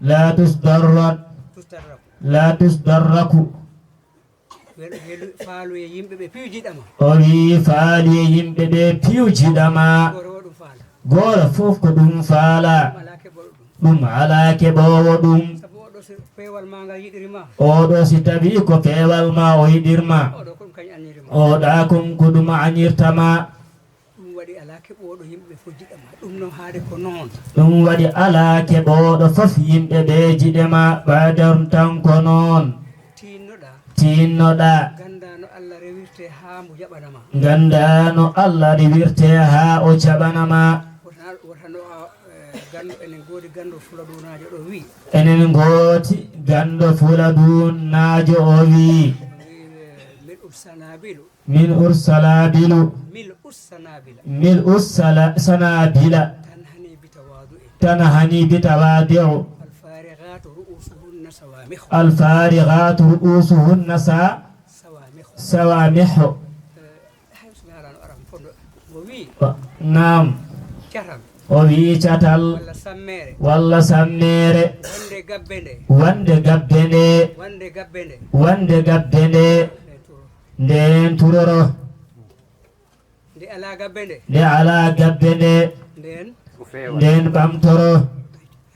La tustarrak. La tustarrak. La tustarraku. Wel-, wel-, faaluye yimɓe ɓe piiw jiɗama. O wi'i faaluye yimɓe ɓe piiw jiɗama. Gooto o ɗum faala. Gooto fof ko ɗum faala. Ɗum alaa keɓoowo ɗum. Ɗum alaa keɓoowo ɗum. Sabu oɗo si peewal ma ngal yiɗiri ma. Oɗo si tawi ko peewal ma o yiɗir ma. Oɗo ko ɗum kañ aniri ma. Oɗa kon ko ɗum anirta ma. Ɗum waɗi alaa keɓooɗo yimɓe ɓe fof jiɗa ma. Ɗum noon haade ko noon. Ɗum waɗi alaa keɓooɗo fof yimɓe ɓe jiɗe ma. Ɓaadon tan ko noon. Tiinnoɗaa. Tiinnoɗaa. Ganndaa no Allah rewirtee haa mbo jaɓana ma. Ganndaa no Allah rewirtee haa o jaɓana ma. Wota, wota no a, eh, ganndo, enen ngoodi ganndo Fuladunaajo ɗo wi'i. Enen ngoodi ganndo Fuladunaajo o wi'i. Wi'i, eh, mil ussanaabilu. Min ursalaabilu. Mil ussanabila. Mil ussala-, sanabila. Tanhani bi tawadu'in. Tanhani bi tawadi'u. Al-farigatu ru'usuhunna sawamihu. Al-farigatu ru'usuhunna sa-, sawamihu. Sawamihu. Eh, hay so mi haalano arab fondo. Mo wi. Wa-, naam. Catal. O wi catal. Walla sammere. Walla sammere. Wonde gabbe nde. Wonde gabbe nde. Wonde gabbe nde. Wonde gabbe nde. Eh, turo. Ndeen turoro. Nde alaa gabbe nde. Nde alaa gabbe nde. Ndeen. Ndeen ɓamtoro.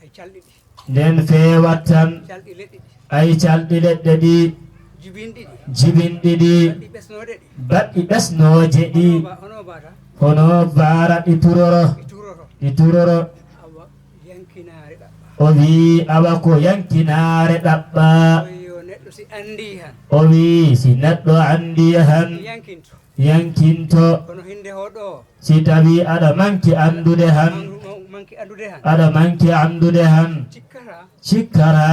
Ay calɗi ɗi. Ndeen feewat tan. Calɗi leɗɗe ɗi. Ay calɗi leɗɗe ɗi. Jibinɗi ɗi. Jibinɗi ɗi. Baɗɗi ɓesnooɗe ɗi. Baɗɗi ɓesnooje ɗi. Hono ba-, hono baata. Hono baara ɗi turoro. Ɗi turoro. Ɗi turoro. Awa, yankinaare ɗaɓɓa. O wii, awa ko yankinaare ɗaɓɓa. O wii, yo neɗɗo si anndii han. O wii, si neɗɗo anndii han. Yankinto. Yankinto. Kono hinde ho ɗo. Si tawi aɗa manki anndude han. Man-, man-, manki anndude han. Aɗa manki anndude han. Cikkata. Cikkata.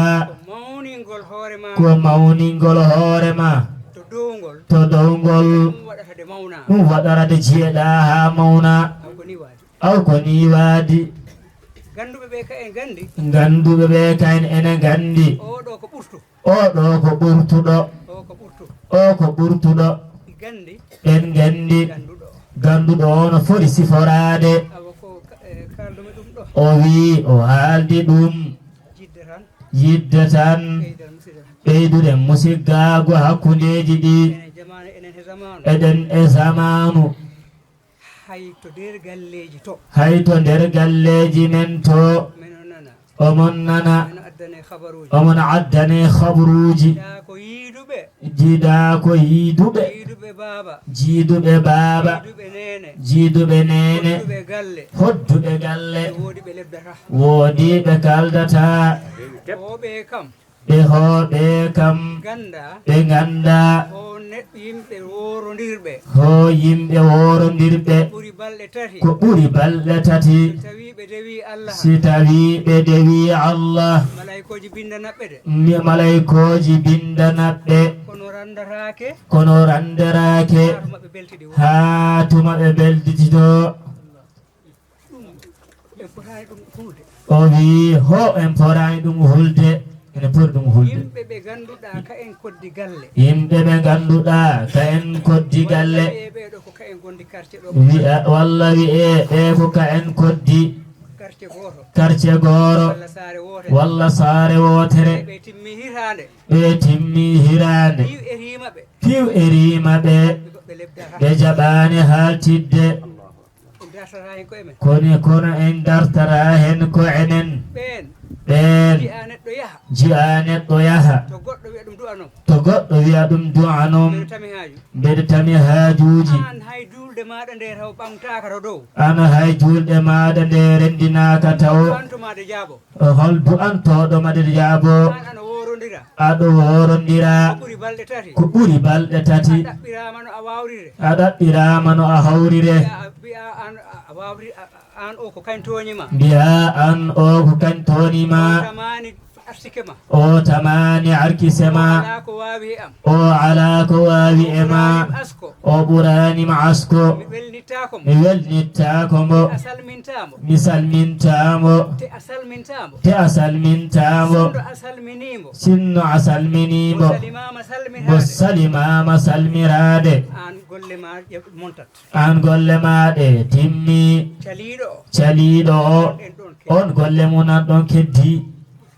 Ko mawningol hoore ma. Ko mawningol hoore ma. To downgol. To downgol. Ɗum waɗata de mawna. Ɗum waɗata de jiyeɗaa haa mawna. Aw ko ni waadi. Aw ko ni waadi. Gannduɓe ɓe ka en nganndi. Gannduɓe ɓe ka en ene nganndi. Oo ɗo ko ɓurtu. Oo ɗo ko ɓurtuɗo. Oo ko ɓurtu. Oo ko ɓurtuɗo. Ɓe nganndi. Ɓen nganndi. Gannduɗo. Gannduɗo o no foti siforaade. Awa ko ka-, eh, kaaldu-mi ɗum ɗo. O wii o haaldi ɗum. Jidde tan. Yidde tan. Ɓeydal musidal. Ɓeydude musiggaagu hakkundeeji ɗi. Enen jamaanu, enen he zamaanu. Eɗen e zamaanu. Hay to nder galleeji to. Hay to nder galleeji men to. Meno nana. Omon nana. Meno addane khabaruuji. Omon addane khabaruuji. Jiidaa ko yiiduɓe. Jiidaa ko yiiduɓe. Yiiduɓe baaba. Jiiduɓe baaba. Yiiduɓe neene. Jiiduɓe neene. Hodduɓe galle. Hodduɓe galle. Ɓe woodi ɓe lebdata. Woodi ɓe kaldata. Ko ɓe kam. Ɓe hooɓe kam. Gannda. Ɓe ngannda. Ko neɗɗo yimɓe woorondirɓe. Ko yimɓe woorondirɓe. Ɓuri balɗe tati. Ko ɓuri balɗe tati. So tawi Ɓe dewi Allah. Si tawii ɓe dewii Allah, malaykooji bindanat ɓe de. Mi-, malaykooji bindanat ɓe. Kono ranndaraake. Kono ranndaraake. Haa tuma ɓe beltidi. Haa tuma ɓe beltititoo. Ɗum, en potaani ɗum hulde. O wii, ho, en potaani ɗum hulde. Ene poti ɗum hulde. Yimɓe ɓe ngannduɗaa ka en koddi galle. Yimɓe ɓe ngannduɗaa ka en koddi galle. Walla wi'ee ɓee ɗo ko ka en ngondi quartier ɗo. Wi'a, walla wi'ee ɓee ko ka en koddi. Quartier gooto. Quartier gooro. Walla saare wootere. Walla saare wootere. Ɓe timmi hitaande. Ɓe timmi hitaande. Piiw e riima ɓe. Piiw e riima ɓe. Ɓe goɗɗo lebdata. Ɓe jaɓaani haaltidde. En dartata heen ko emen. Kono, kono en dartata heen ko enen. Ɓeen. Ɓeen. Ji'a neɗɗo yaha. Ji'a neɗɗo yaha. To goɗɗo wi'a ɗum du'anom. To goɗɗo wi'a ɗum du'anom. Mbeɗa tami haaju. Mbeɗa tami haajuuji. Aan hay juulde maaɗa nde taw ɓamtaaka to dow. Aan hay juulde maaɗa nde renndinaaka taw. Du'anto maaɗa jaabo. Hol du'antooɗo maaɗa jaabo? Aan ano woorondira. Aɗo woorondira. Ko ɓuri balɗe tati. Ko ɓuri balɗe tati. A ɗaɓɓiraama no a waawrire. A ɗaɓɓiraama no a hawrire. Mbi'a, mbi'a aan a, a waawri-, a, a, aan o ko kañ tooñi ma. Mbi'a aan o ko kañ tooñi ma. O tamaani arsike ma. O tamaani arkise ma. O alaa ko waawi e am. O alaa ko waawi e ma. O ɓuraani ma asko. O ɓuraani ma asko. Mi welnittaako mo. Mi welnittaako mo. A salmintaa mo. Mi salmintaa mo. Te a salmintaa mo. Te a salmintaa mo. Sinno a salminii mo. Sinno a salminii mo. Mo salimaama salmiraade. Mo salimaama salmiraade. Aan golle ma ƴe-, montat. Aan golle ma ɗe timmi. Caliiɗo o. Caliiɗo o. On ɗon ke- On golle mum nan ɗon keddi.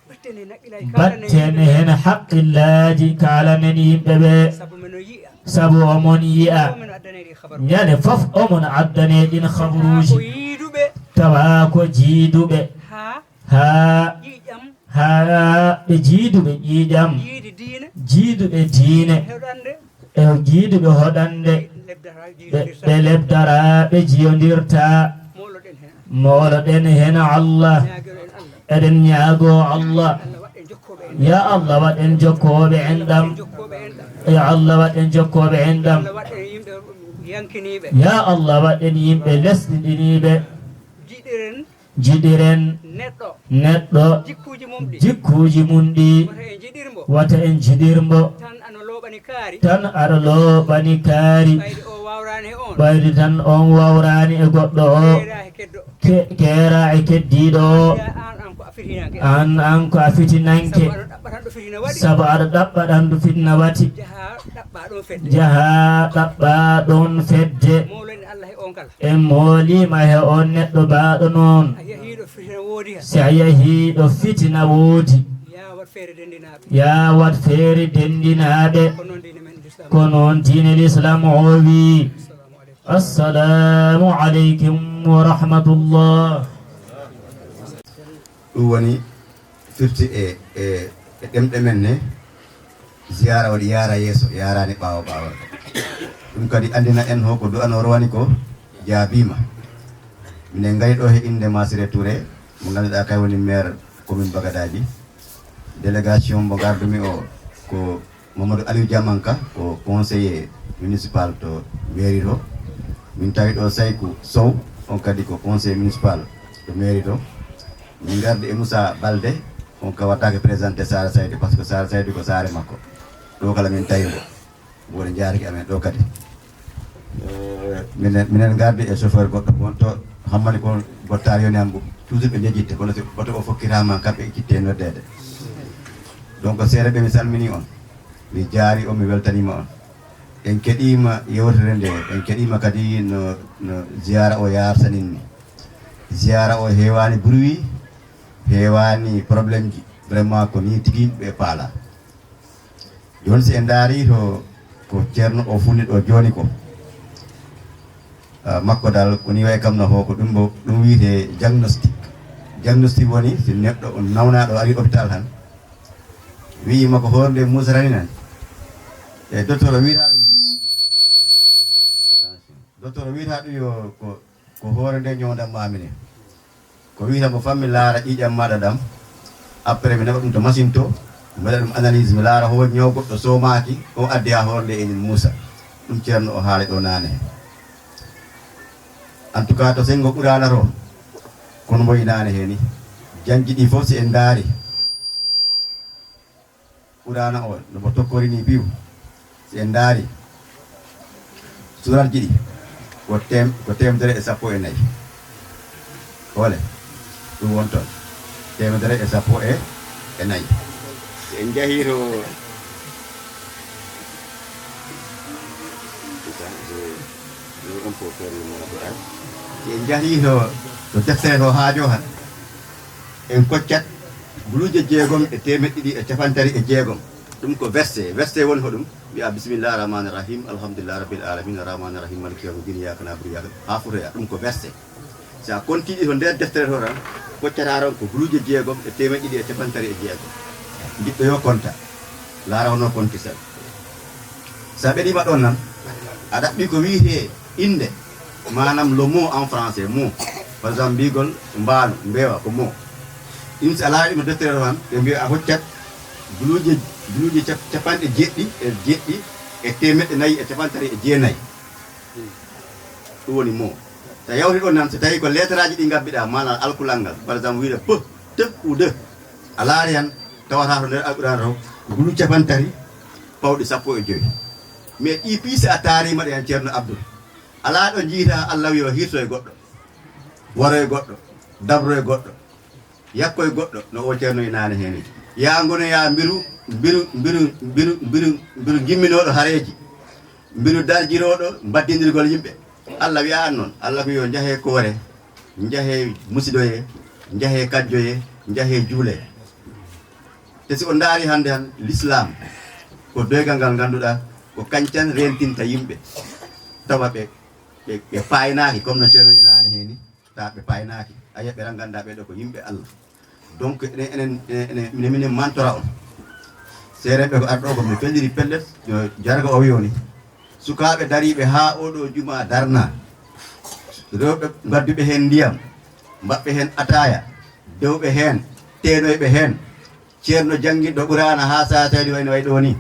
Batten heen haqqillaaji, batten heen haqqillaaji, kaalanen yimɓe ɓe. Sabu men o yi'a. Sabu omon yi'a. Fof men o addanee ɗi habaruuji. Ñande fof omon addanee ɗin habaruuji. Tawa ko yiiduɓe. Tawa ko jiiduɓe. Haa. Haa. Ƴiiƴam. Haa ɓe jiiduɓe ƴiiƴam. Jiidi diine. Jiiduɓe diine. Heɗande. E jiiduɓe hoɗande. Ɓe, ɓe lebdara, ɓe jiyondirta. Mooloɗen heen. Mooloɗen heen Allah. Ñaagiren Allah. Eɗen ñaagoo Allah. Allah waɗ en jokkooɓe en. Ya Allah, waɗ en jokkooɓe en ɗam. Jokkooɓe en ɗam. Ya Allah, waɗ en jokkooɓe en ɗam. Allah waɗ en yimɓe yankiniiɓe. Ya Allah, waɗ en yimɓe lesɗinɗiniiɓe. Jiɗiren. Jiɗiren. Neɗɗo. Neɗɗo. Jikkuuji mum ɗi. Jikkuuji mum ɗi. Wata en jiɗir mbo. Wata en jiɗir mbo. Tan ano looɓani kaari. Tan aɗa looɓani kaari. Ɓayde o waawraani e on. Ɓayde tan on waawraani e goɗɗo o. Keera e keddo. Ke-, keera e keddiiɗo o. Aan, aan ko a fitinanke. Aan, aan ko a fitinanke. Sabu aɗa ɗaɓɓa tan ɗo fitina waɗi. Sabu aɗa ɗaɓɓa tan ɗo fitina waɗi. Jahaa ɗaɓɓaa ɗoon fedde. Jahaa ɗaɓɓaa ɗoon fedde. Mooloɗen Allah he on kala. En mooliima he on neɗɗo baaɗo noon. A yahii ɗo fitina woodi han. Si a yahii ɗo fitina woodi. Yaa waɗ feere denndinaaɓe. Yaa waɗ feere denndinaaɓe. Ko noon diine men Lislaam. Ko noon diine Lislaam o wii. Assalamu aleykum. Assalamu aleykum wa rahmatullah. Ɗum woni firti e, e, e ɗemɗe men ne, ziyaara waɗi yaara yeeso, yaaraani ɓaawo ɓaawo. Ɗum kadi anndina en ho ko du'anoo rowani ko jaabiima. Minen ngari ɗo he innde Masire Touré, mo ngannduɗaa kay woni maire commune Bagadaji. Délégation mo ngardumi o ko Mamadou Aliou Diamanka ko conseiller municipal to mairie to. Min tawi ɗo Saykou Sow, on kadi ko conseiller municipal to mairie to. Min ngardi e Moussa Balde, on ka wattaake présenté Sara Saydou, parce que Sara Saydou ko saare makko. Ɗo kala min tawi mo. Mboɗo jaariki amen ɗo kadi. Eh, minen, minen ngardi e chauffeur goɗɗo won to Hammani, ko bottaari yoni am, toujours ɓe njejitte, kono so oto o fokkiraama kam, ɓe kitte noddeede. Donc, seeɗa ɓe mi salmini on, mi jaari on, mi weltaniima on. En keɗiima yewtere nde, en keɗiima kadi no, no ziyaara o yaarsanin ni. Ziyaara o heewaani bruit, heewaani problème ji. Vraiment ko ni tigi ɓe paala. Jooni si en ndaari to ko ceerno o funni ɗo jooni ko, ah, makko dal ko ni wayi kam no ho ko ɗum ɗo, ɗum wiyetee diagnostic. Diagnostic woni si neɗɗo on nawnaaɗo ari hôpital tan, wiyi makko hoore nde musarani nan. E docteur o wiyata ɗum, attention. Docteur o wiyata ɗum yo ko, ko hoore nde ñowndan maami ne. Ko wiyata mo fam mi laara ƴiiƴam maaɗa ɗam. Après mi naɓa ɗum to machine to, mi waɗa ɗum analyse, mi laara ho ñaw goɗɗo soomaaki, o addi haa hoore nde enin muusa. Ɗum ceerno o haali ɗo naane. En tout cas, to senngo Quraana to, Kono mbo inaane hee ni, jannji ɗi fof si en ndaari, Quraana o no mo tokkorini piw, si en ndaari suuralji ɗi, ko tem-, ko teemedere e sappo e nayi. Hoole, ɗum won toon, teemedere e sappo e, e nayi. Si en njahii to, si en njahii to, to deftere to haajo han, en koccat guluuje jeegom e teemeɗɗe ɗiɗi e capantati e jeegom. Ɗum ko verset. Verset woni hoɗum? Mbiya, "Bismillah rahmani rahim, alhamdulillah rabbil alamin, rahmani rahim, maliki yawmi din, iyaka nabudu iyaka," haa fotoya. Ɗum ko verset. Si a kontii ɗi to nder deftere to tan, koccata tan ko guluuje jeegom e teemeɗɗe ɗiɗi e capantati e jeegom. Jiɗɗo yo konta. Laara hono konti sen. Si a ɓediima ɗoon nan, a ɗaɓɓi ko wiyetee innde, maanaam le mot en français, mot. Par exemple, mbiyagol mbaalu, mbeewa, ko mot. Ɗum si a laarii ɗum e deftere tan, ɓe mbiya a hoccat guluuje, guluuje cap-, capanɗe jeeɗiɗi e jeeɗiɗi e teemeɗɗe nayi e capantati e jeenayi. Ɗum woni mot. So a yawtii ɗoon nan, so tawii ko leetaraaji ɗi ngabbiɗaa, maanaam alkulal ngal, par exemple, wiyde P, T ou deux, a laarii han, tawata to nder Alquraan to, gulu capantati, pawɗi sappo e joy. Mais ɗi piise a taariima ɗe han, Ceerno Abdul. Alaa ɗo njiytaa Allah wiyo hirto e goɗɗo, waro e goɗɗo, dabro e goɗɗo, yakko e goɗɗo, no o Ceerno e naane heen ni. Yaa ngono yaa mbiru, mbiru, mbiru, mbiru, mbiru, mbiru ngimminooɗo hareeji, mbiru darjirooɗo mbaddindirgol yimɓe. Allah wiyaani noon. Allah ko yo njahee koore, njahee musidoyee, njahee kajjoyee, njahee juulee. Te si on ndaari hannde han, l'islam ko doygal ngal ngannduɗaa ko kañum tan reentinta yimɓe, tawa ɓe, ɓe, ɓe paaynaaki, comme no Ceerno e naane heen ni, tawa ɓe paaynaaki. A yiya ɓe tan nganndaa ɓee ɗoo ko yimɓe Allah. Donc, enen, enen, enen, minen, minen mantora on. Seereeɓe ko arɗo ko mi felliri pellet, no Jarga o wiyo ni. Sukaaɓe dariiɓe haa oo ɗoo jumaa darnaa. Rewɓe ngadduɓe heen ndiyam, mbaɗɓe heen ataaya, dewɓe heen, teenoyɓe heen. Ceerno jannginɗo Quraana haa saatayɗi wayno way ɗoo ni.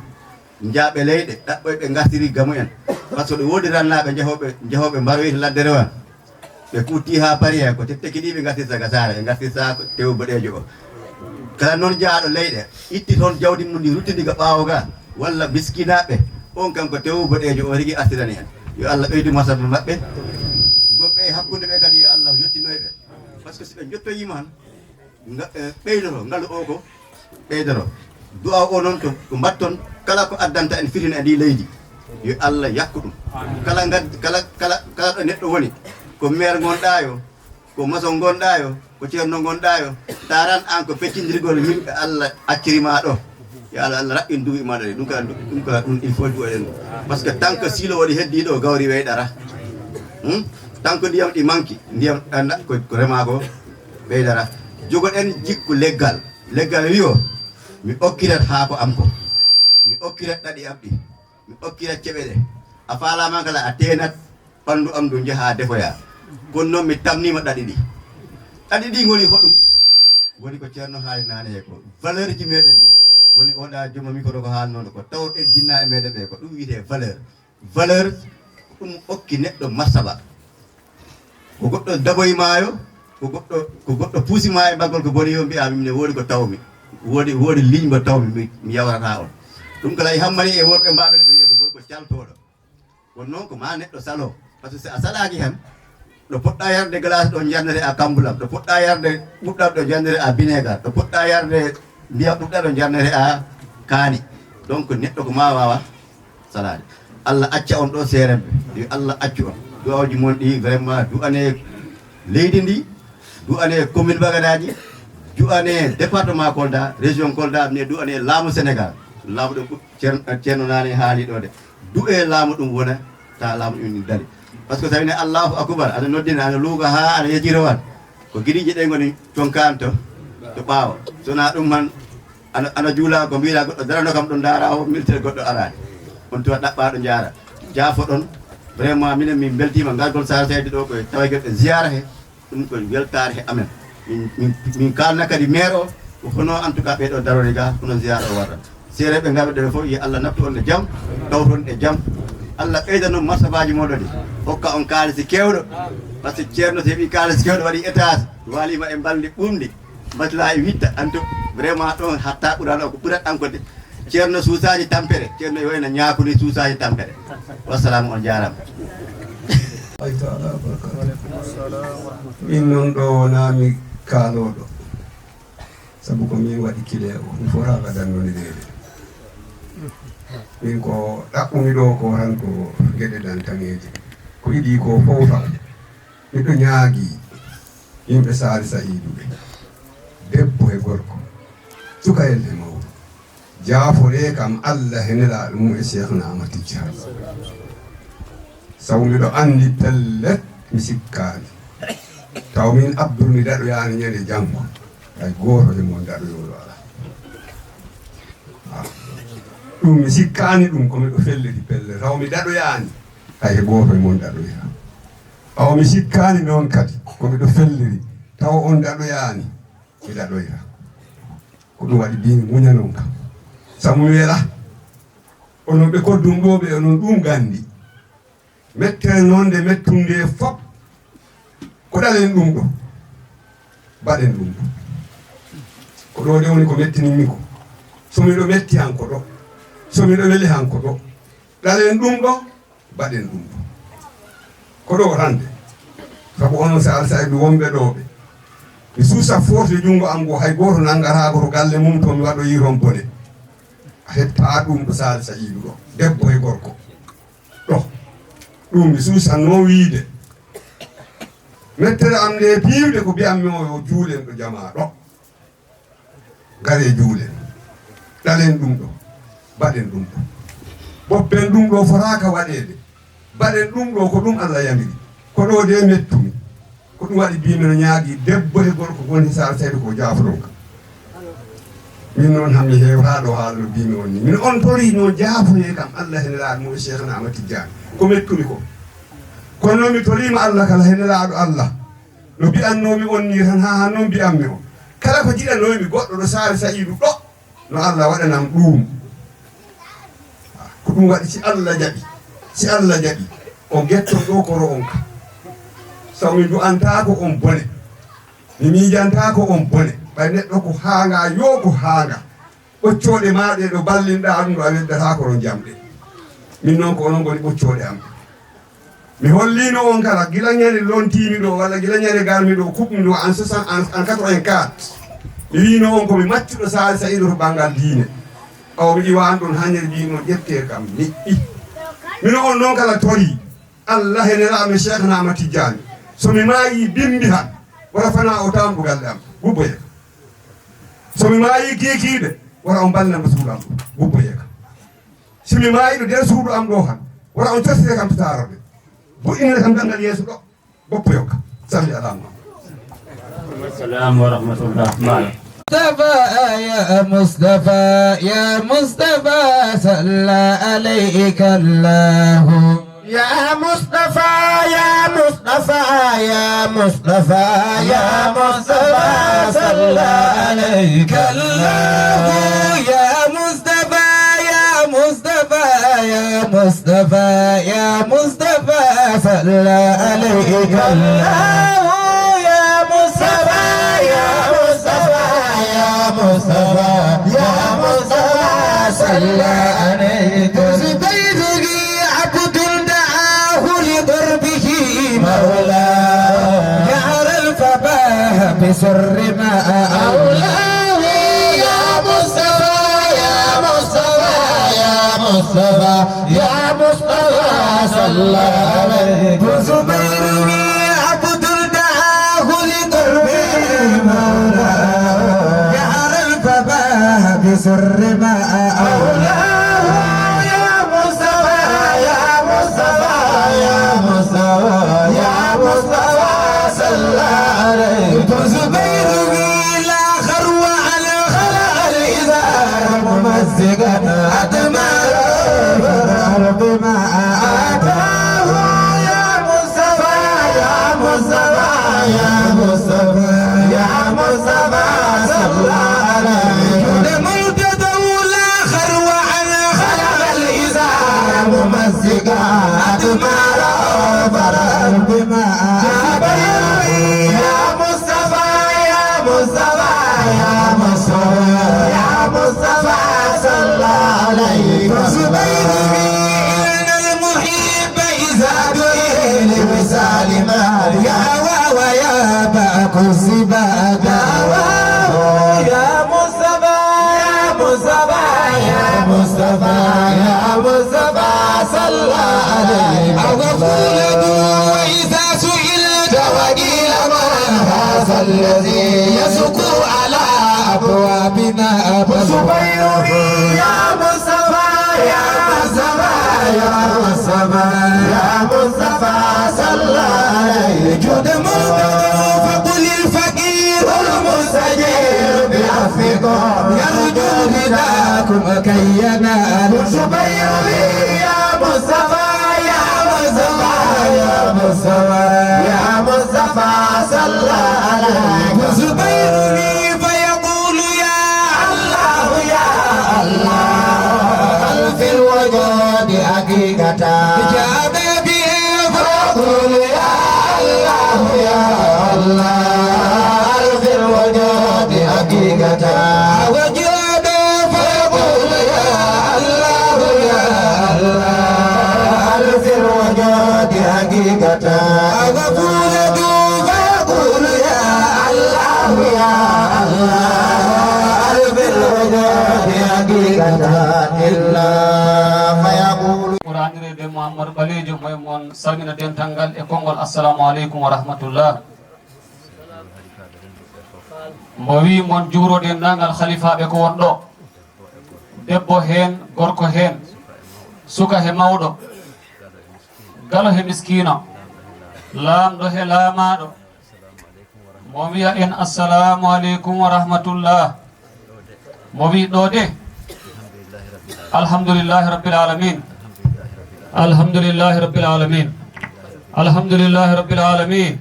Njaaɓe leyɗe, ɗaɓɓoy ɓe ngartiri gamu en. Par ce que ɗo woodi rannaaɓe jahooɓe, jahooɓe mbaroyta ladde rewan. Ɓe kuutti haa pari heen, ko tette kiɗi ɓe ngartirta ga saare, ɓe ngartirta ko tewu boɗeejo o. Kala noon jahaaɗo leyɗe, itti toon jawdi mum ndi, ruttindi ga ɓaawo ga, walla miskinaaɓe, on kam ko tewu boɗeejo o rigi artirani en. Yo Allah ɓeydu masaba maɓɓe. Gonɓe e hakkunde ɓe kadi, yo Allah yottinoy ɓe. Par ce que si ɓe njottoyiima han, nga-, eh, ɓeydoro, ngalu o ko ɓeydoro. Du'a o noon ko, ko mbatton kala ko addanta en fitina e ndi leydi. Yo Allah yakku ɗum. Kala ngad-, kala, kala, kala ɗo neɗɗo woni, ko maire ngonɗaa yo, ko maçon ngonɗaa yo, ko ceerno ngonɗaa yo, taran an ko peccindirgol yimɓe Allah acciri ma ɗo. Yo Allah, Allah raɓɓin duuɓi ma ɗo. Ɗum kala, ɗum kala, ɗum il faut du'oɗen ɗum. Par ce que tant que silo waɗi heddi ɗo, gawri weyɗara. Hmm? Tant que ndiyam ɗi manki, ndiyam anda ko, ko rema ko ɓeydara. Jogoɗen jikku leggal. Leggal wiyo, mi okkirat haako am ko. Mi okkirat ɗaɗi am ɗi. Mi okkirat ceɓe ɗe. A faalaama kala a teenat ɓanndu am ndu njaha defoya. Kono noon mi tamniima ɗaɗi ɗi. Ɗaɗi ɗi ngoni hoɗum? Woni ko ceerno haali naane he ko valeur ji meɗen ɗi. Woni oɗa jooma micro ko haalnooɗo ko tawɗen jinna e meɗen ɓe ko ɗum wiyetee valeur. Valeur ko ɗum okki neɗɗo martaba. Ko goɗɗo daboyi maayo, ko goɗɗo, ko goɗɗo puusi maayo baggol ko boni yo mbiya mimne woodi ko tawmi. Woodi, woodi ligne mo tawmi, mi, mi yawrata on. Ɗum kala e hammani e worɓe mbaaɓe no ɓe wiya ko gorko caltooɗo. Kono noon ko ma neɗɗo salo. Par ce que si a salaaki han, ɗo poɗɗa yarde glace ɗo jarnere a kambulam, ɗo poɗɗa yarde ɓuɗɗam ɗo jarnere a binegar, ɗo poɗɗa yarde ndiyam ɓuɗɗam ɗo jarnere a kaani. Donc neɗɗo ko ma waawa salaade. Allah acca on ɗo seeremɓe. Yo Allah accu on. Du'awji mon ɗi vraiment du'ane leydi ndi, du'ane commune Bagadaaji, du'ane département Kolda, région Kolda, mais du'ane laamu Sénégal. Laamu ɗo Ceerno, Ceerno Naane haali ɗo de. Du'e laamu ɗum wona, ta laamu ɗum dali. Par ce que so a wiyii Allahu Akbar, aɗa noddina, aɗa luuka haa aɗa yejjira wan. Ko giɗiije ɗe ngoni conkaani to, to ɓaawo. So wonaa ɗum han, ana, ana juula ko mbiɗa goɗɗo darano kam ɗo ndaara o, miltere goɗɗo araani. On tuwa ɗaɓɓaaɗo njaara. Jaafo ɗon, vraiment minen min mbeltiima ngargol Saare Saydi ɗo koye tawagel e ziyaara he. Ɗum ko weltaare he amen. Min, min, min kaalna kadi maire o, ko hono en tout cas ɓee ɗo darori ga, hono ziyaara o warra. Seereeɓe ngarɓe ɗo ɓe fof, yo Allah nattu on e jam, tawtu on e jam. Allah ɓeyda noon martabaaji mooɗon ɗi, hokka on kaalisi keewɗo. Par ce que Ceerno, so heɓi kaalis kewɗo, waɗi étage, waalima e mbalndi ɓuuɓndi, maslaa e witta, anto vraiment ɗon hatta ɓural o ko ɓurat an ko de. Ceerno suusaaji tampere, Ceerno e wayno ñaako ni suusaaji tampere. Wassalamu, on jaaraama. Ay taala barkatu. Min noon ɗo wonaa mi kaalooɗo. Sabu ko min waɗi kile o, mi fota abadan wonireede. Min ko ɗaɓɓumi ɗo ko tan ko geɗe ɗan taŋeeje. Ko idii ko fof tan, miɗo ñaagii yimɓe Saare Sa'iidu ɓe, debbo e gorko, sukayel e mawɗo, jaaforee kam Allah e Nelaaɗo mum e Seekhna Ahmad Tijjaani. Sabu miɗo anndi pellet, mi sikkaani. Taw min Abdul mi daɗoyaani ñande janngo. Hay gooto e mon daɗoyooɗo alaa. Ah. Ɗum mi sikkaani ɗum, ko miɗo felliti pelle. Taw mi daɗoyaani, hay e gooto e mon daɗoyra. Awa mi sikkaani noon kadi, ko miɗo felliri. Taw on daɗoyaani, mi daɗoyra. Ko ɗum waɗi mbimi muñanon kam. Sabu mi wela. Onon ɓe koddum ɗo ɓe, onon ɗum nganndi. Mettere noon nde mettum nde fof, ko ɗalen ɗum ɗo, mbaɗen ɗum ɗo. Ko ɗo de woni ko mettininmi ko. So miɗo metti han ko ɗo, so miɗo weli han ko ɗo. Ɗalen ɗum ɗo, mbaɗen ɗum ɗo. Ko ɗo tan de. Sabu onon Saare Sa'iidu wonɓe ɗo ɓe, mi suusa forte junngo am ngo, hay gooto nanngataako to galle mum to mi waɗoyi toon bone. A heɓtaa ɗum ɗo Saare Sa'iidu ɗo, debbo e gorko. Ɗo. Ɗum mi suusannoo wiyde. Mettere am nde piiwde ko mbi'anmi o yo juulen ɗo jamaa ɗo. Ngaree juulen. Ɗalen ɗum ɗo. Mbaɗen ɗum ɗo. Ɓoppen ɗum ɗo fotaaka waɗeede. Mbaɗen ɗum ɗo ko ɗum Allah yamiri. Ko ɗo de mettumi. Ko ɗum waɗi mbimi no ñaagi debbo e gorko woni Saare Sa'iidu ko jaafoɗon kam. Min noon hami heewtaɗo haala no mbimi on ni. Min on tori noon jaafoye kam Allah e Nelaaɗo mum e Seekhna Ahmad Tijjaani. Ko mettumi ko. Kono noon mi toriima Allah kala e Nelaaɗo Allah. No mbi'annoomi on ni tan haa noon mbi'anmi on. Kala ko jiɗanoomi goɗɗo ɗo Saare Sa'iidu ɗo. No Allah waɗanam ɗuum. Ko ɗum waɗi si Allah jaɓi, si Allah jaɓi, o getton ɗo koro on ka. Sabu mi du'antaako on bone. Mi miijantaako on bone. Ɓay neɗɗo ko haanga, yo ko haanga. Ɓoccooɗe maa ɗe ɗo ballinɗaa ɗum ɗo a weddataako ɗon jamɗe. Min noon ko onon ngoni ɓoccooɗe am. Mi holliino on kala, gila ñande lontiimi ɗo, walla gila ñande garmi ɗo, kuɓmi ɗo, en soixante, en, en quatre-vingt-quatre. Mi wiino on ko mi maccuɗo Saare Sa'iidu to banngal diine. Awa mi iwaan ɗon hannde mbiino ƴettee kam, niɓɓi. Mino on noon kala torii, Allah e Nelaaɗo Seekhna Ahmad Tijjaani. So mi maayii bimbi han, wara fanaa o taambu galle am, gubboyee kam. So mi maayii kiikiiɗe, wara on ballinam suudu am, gubboyee kam. Si mi maayii ɗo nder suudu am ɗo han, wara on costire kam to taarorde. Bu'inire kam danngal yeeso ɗo, goppo yokka. Salli ala Muhammad. Assalamu wa rahmatullah. Maala. مصطفى يا مصطفى يا مصطفى صلى عليك الله. يا مصطفى يا مصطفى يا مصطفى يا مصطفى صلى عليك الله. يا مصطفى يا مصطفى يا مصطفى يا مصطفى صلى عليك الله. يا مصطفى يا مصطفى يا مصطفى يا مصطفى صلى عليك. زبير عبد دعاه لضربه مولاه. نهر الفباه بسر ما أولاه. يا مصطفى يا مصطفى يا مصطفى يا مصطفى صلى عليك. زبير عبد دعاه لضربه مولاه. نهر الفباه بسر ما أولاه. يا مصطفى يا مصطفى يا مصطفى يا مصطفى صلى عليك. زبير لا خروع الخلع الإزار ممزقا أدمى الأرض ما أتاه. يا مصطفى يا مصطفى يا مصطفى يا مصطفى صلى عليك. لم الجدول لا خروع مصطفى، يا مصطفى، يا مصطفى، صلى عليك. زبير، إن المحب إذا دعي لوصال ما يهوى ويبعث الزباد. يا مصطفى، يا مصطفى، يا مصطفى، يا مصطفى، صلى عليك. أغفور، وإذا سئلت وقيل من هذا الذي يسقي على أبوابنا أبدا. زبير، يا مصطفى، يا مصطفى، يا مصطفى، يا مصطفى، صلى عليك. جد مقتدر فقل الفقير المستجير بعفوكم يرجو رضاكم كي ينال. زبير، يا مصطفى، يا مصطفى، يا مصطفى، يا مصطفى، صلى عليك. زبير، فيقول يا الله، يا الله، هل في الوجود حقيقة؟ جاء به فيقول يا الله، يا الله، هل في الوجود حقيقة؟ وجاء به فيقول يا الله، يا الله، هل في الوجود حقيقة؟ أغفور، فيقول يا الله، يا الله، هل في الوجود حقيقة إلا فيقول. Qur'anire de Muhammad Balejo, moy mon salmina dental ngal e konngol assalamu aleykum wa rahmatullah. Mbo wi mon juuro denndaangal halifaaɓe ko won ɗo, debbo heen, gorko heen, suka he mawɗo, galo he miskiino, laamɗo he laamaaɗo. Mo wiya en assalamu aleykum wa rahmatullah. Mo wi ɗo de, alhamdulillahi rabbil alamin. Alhamdulillahi rabbil alamin. Alhamdulillahi rabbil alamin.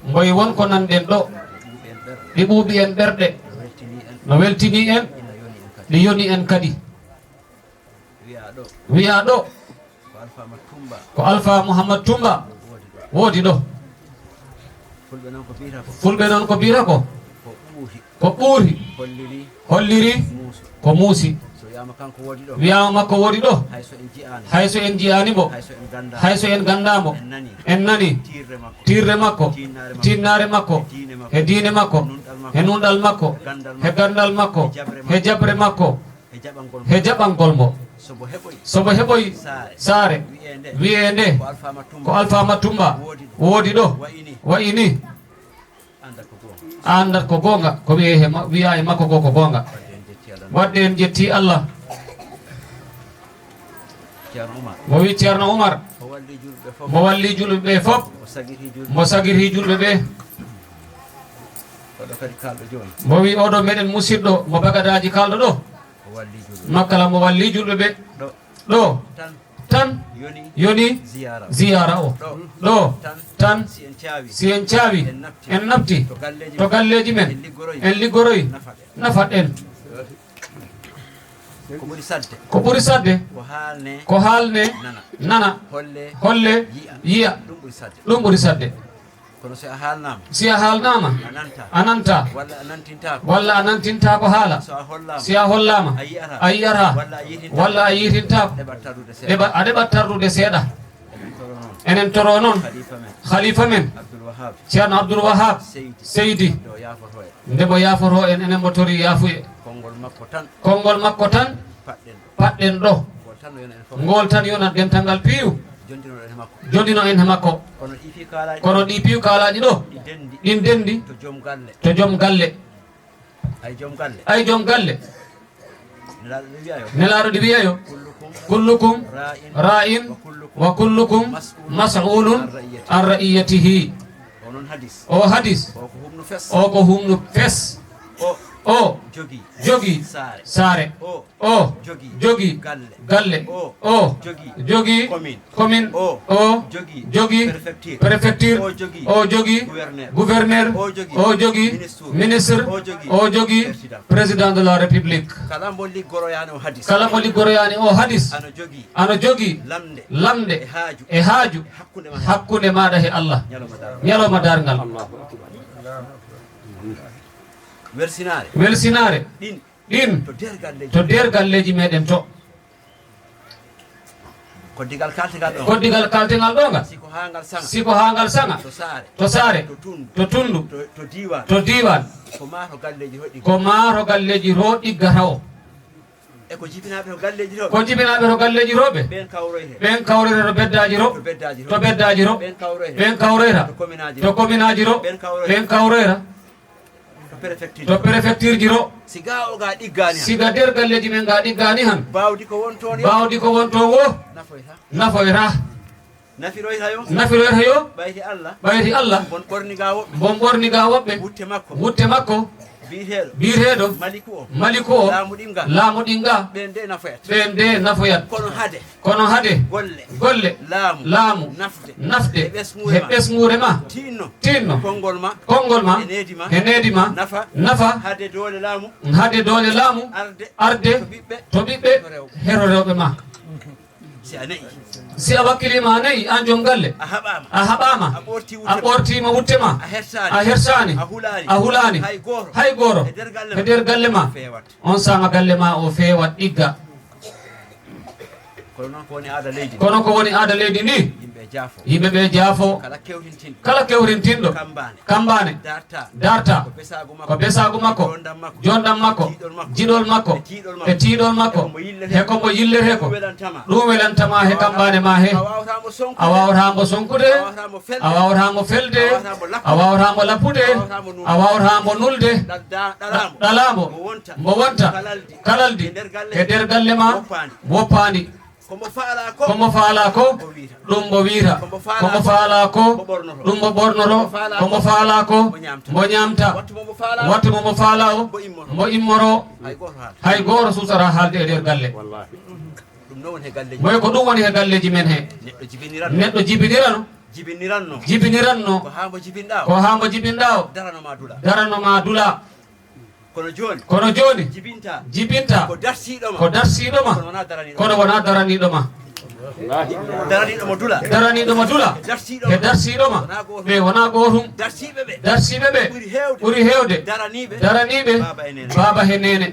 Mboy won ko nanɗen ɗo, ɗi ɓuuɓi en ɓerɗe, no weltini en, ɗi yoni en kadi. Wiya ɗo, ko Alpha Muhammad Tumba woodi ɗo. Fulɓe noon ko biyata ko, ko ɓuuri, holliri ko muusi. Wiyaama makko woodi ɗo, hay so en jiyaani mo, hay so en ganndaa mo, en nani tiirre makko, tiinnaare makko, he diine makko, he nunɗal makko, he ganndal makko, he jaɓre makko, he jaɓangol mo. So mbo heɓoyi saare wiyeende ko Alpha Matumba woodi ɗo, wayi ni, anndat ko goonga, ko wiyee he ma-, wiyaa e makko ko, ko goonga. Wadde en jetti Allah. Mo wi Ceerno Umar, mo walli julɓe ɓe fof, mo sagirhi julɓe ɓe. Mo wi oɗo meɗen musidɗo mo Bagadaaji kaalɗo ɗo, makkala mo walli julɓe ɓe. Ɗo tan yoni ziyaara o. Ɗo tan, si en caawi, en nafti to galleeji men, en liggoroy, nafa ɗen. Ko ɓuri saɗde, ko haalne, nana, holle, yiya, ɗum ɓuri saɗde. Kono si a haalnaama, si a haalnaama, a nanta, a nanta, walla a nantintaako, walla a nantintaako haala, so a hollaama, si a hollaama, a yiyata, a yiyata, walla a yiyitintaako, walla a yiyitintaako, ɗeɓat tardude seeɗa. Ɗeɓa-, a ɗeɓat tardude seeɗa. Eɗen toro noon, eɗen toro noon, khalifa men, khalifa men, Abdul Wahab, Ceerno Abdul Wahab Seydi, Seydi, nde o yaafoto en, enen mbo tori yaafuye. Konngol makko tan, konngol makko tan paɗɗen ɗo. Paɗɗen ɗo. Ngol tan yona en fof. Ngol tan yona dental ngal piiw. Jonndino en he makko. Jonndino en he makko. Kono ɗi piiw kaalaaɗi, kono ɗi piiw kaalaaɗi ɗo, ɗi denndi, ɗin denndi to joom galle, to joom galle. Ay joom galle. Ay joom galle. Nelaaɗo ne wiya yo. Nelaaɗo ne wiya yo. Kullukum, kullukum ra'in, ra'in, wa kullukum, wa kullukum mas'ulun, mas'ulun an ra'iyatihi, an ra'iyatihi. O noon hadis. O hadis. O ko humno fes. O ko humno fes. O, o jogii, jogii saare, saare. O, o jogii, jogii galle, galle. O, o jogii, jogii commune, commune. O, o jogii, jogii préfecture, préfecture. O jogii, o jogii gouverneur, gouverneur. O jogii, o jogii ministre, ministre. O jogii, o jogii président, président de la République. Kala mo liggoroyaani o hadis, kala mo liggoroyaani o hadis, ana jogii, ana jogii lamnde, lamnde e haaju, e haaju hakkunde ma, hakkunde maaɗa he Allah. Ñalawma darngal. Ñalawma darngal. Allahu akbar. Welsinaare. Welsinaare. Ɗin. Ɗin. To der galleeji. To der galleeji meɗen to. Koddigal kaltegal ɗon. Koddigal kaltegal ɗo ngal. Siko haa ngal saŋa. Siko haa ngal saŋa. To saare. To saare. To tundu. To tundu. To, to diiwaan. To diiwaan. Ko maa to galleeji hoɗi. Ko maa to galleeji ro ɗiggata o. E ko jibinaaɓe to galleeji rewɓe. Ko jibinaaɓe to galleeji rewɓe. Ɓen kawroyte. Ɓen kawroyta to beddaaji ro. To beddaaji ro. To beddaaji ro. Ɓen kawroyta. Ɓen kawroyta. To kominaaji ro. To kominaaji ro. Ɓen kawroyta. Ɓen kawroyta. To prefecture. To prefecture ji ro. Si ga o ga ɗiggaani han. Siga der galleeji men ga ɗiggaani han. Bawdi ko won toon yo. Bawdi ko won toon wo. Nafoyta. Nafoyta. Nafiroyta yo. Nafiroyta yo. Ɓayti Allah. Ɓayti Allah. Bon ɓorni ga woɓɓe. Bon ɓorni ga woɓɓe. Wutte makko. Wutte makko. Biyeteeɗo. Biyeteeɗo. Maliku o. Maliku o. Laamu ɗin ga. Laamu ɗin ga. Ɓen de nafoyat. Ɓen de nafoyat. Kono hade. Kono hade. Golle. Golle. Laamu. Laamu. Nafde. Nafde. E ɓesnguure ma. He ɓesnguure ma. Tinno. Tinno. Konngol ma. Konngol ma. E needi ma. He needi ma. Nafa. Nafa. Hade doole laamu. Hade doole laamu. Arde. Arde. To ɓiɓɓe. To ɓiɓɓe. To rewɓe. Hero rewɓe ma. Si a nayi. Si a wakkiliima a nayi, aan joom galle. A haɓaama. A haɓaama. A ɓorti wutte ma. A ɓortiima wutte ma. A hersaani. A hersaani. A hulaani. A hulaani. Hay gooto. Hay gooto. E nder galle ma. E nder galle ma. Feewat. On saama galle ma o feewat ɗigga. Kono noon ko woni aada leydi ndi. Kono ko woni aada leydi ndi. Yimɓe jaafo. Yimɓe ɓe jaafo. Kala kewrintinɗo. Kala kewrintinɗo. Kambaane. Kambaane. Darta. Darta. Ko besaagu makko. Ko besaagu makko. Joondam makko. Joondam makko. Jiɗol makko. Jiɗol makko. E tiiɗol makko. E tiiɗol makko. E ko mo yillete. E ko mo yillete ko. Ɗum welantama. Ɗum welantama he kambaane ma he. A waawata mo sonkude. A waawata mo sonkude. A waawata mo felde. A waawata mo felde. A waawata mo lappude. A waawata mo lappude. A waawata mo nulde. A waawata mo nulde. Ɗa-, ɗa-, ɗalaa mo. Ɗa-, ɗalaa mo. Mo wonta. Mo wonta. Kalaldi. Kalaldi. E nder galle. E nder galle ma. Woppaani. Woppaani. Ko mo faalaa ko. Ko mo faalaa ko. Ko wiyata. Ɗum mo wiyata. Ko mo faalaa ko. Ko mo faalaa ko. Ko ɓornoto. Ɗum mo ɓornoto. Ko mo faalaa ko. Ko mo faalaa ko. Mo ñaamta. Mo ñaamta. Wattu mo mo faalaa. Wattu mo mo faalaa o. Mo immoro. Mo immoro. Hay gooto haalde. Hay gooto suusataa haalde e nder galle. Wallaahi. Ɗum noon woni he galleeji. Moy ko ɗum woni he galleeji men he. Neɗɗo jibiniranno. Neɗɗo jibinirano. Jibiniranno. Jibiniranno. Ko haa mo jibinɗaa o. Ko haa mo jibinɗaa o. Darano ma dula. Darano ma dula. Kono jooni. Kono jooni. Jibinta. Jibinta. Ko darsiiɗo ma. Ko darsiiɗo ma. Kono wonaa daraniiɗo ma. Kono wonaa daraniiɗo ma. Daraniiɗo mo dula. Daraniiɗo mo dula. Darsiiɗo ma. He darsiiɗo ma. Wonaa gootum. Ɓe wonaa gootum. Darsiiɓe ɓe. Darsiiɓe ɓe. Ɓuri heewde. Ɓuri heewde. Daraniiɓe. Daraniiɓe. Baaba e neene. Baaba e neene.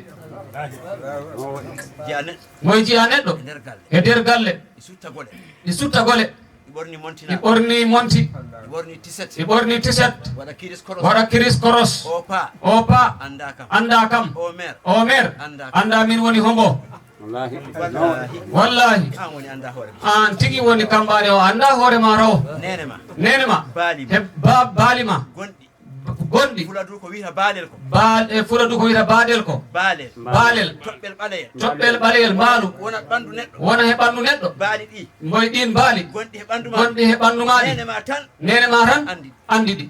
Jiya neɗɗo. Moy jiya neɗɗo. E nder galle. E nder galle. Ɗi sutta gole. Ɗi sutta gole. Ɗi ɓorni monti. Ɗi ɓorni monti. Ɗi ɓorni tiset. Ɗi ɓorni tiset. Waɗa kiris koros. Waɗa kiris koros. O pa. O pa. Anndaa kam. Anndaa kam. O meer. O meer. Anndaa kam. Anndaa min woni hombo. Wallaahi. Wallaahi. Wallaahi. Aan woni anndaa hoore ma. Aan tigi woni kambaane o anndaa hoore ma raw. Neene ma. Neene ma. Baali ma. He ba-, baali ma. Gonɗi. Gonɗi. Fuladu ko wiyata baalel ko. Baal-, e Fuladu ko wiyata baalel ko. Baalel. Baalel. Toɓɓel ɓaleyel. Toɓɓel ɓaleyel mbaalu. Wona ɓanndu neɗɗo. Wona he ɓanndu neɗɗo. Baali ɗi. Mboy ɗin baali. Gonɗi he ɓanndu ma. Gonɗi he ɓanndu ma ɗi. Neene ma tan. Neene ma tan. Anndi. Anndi ɗi.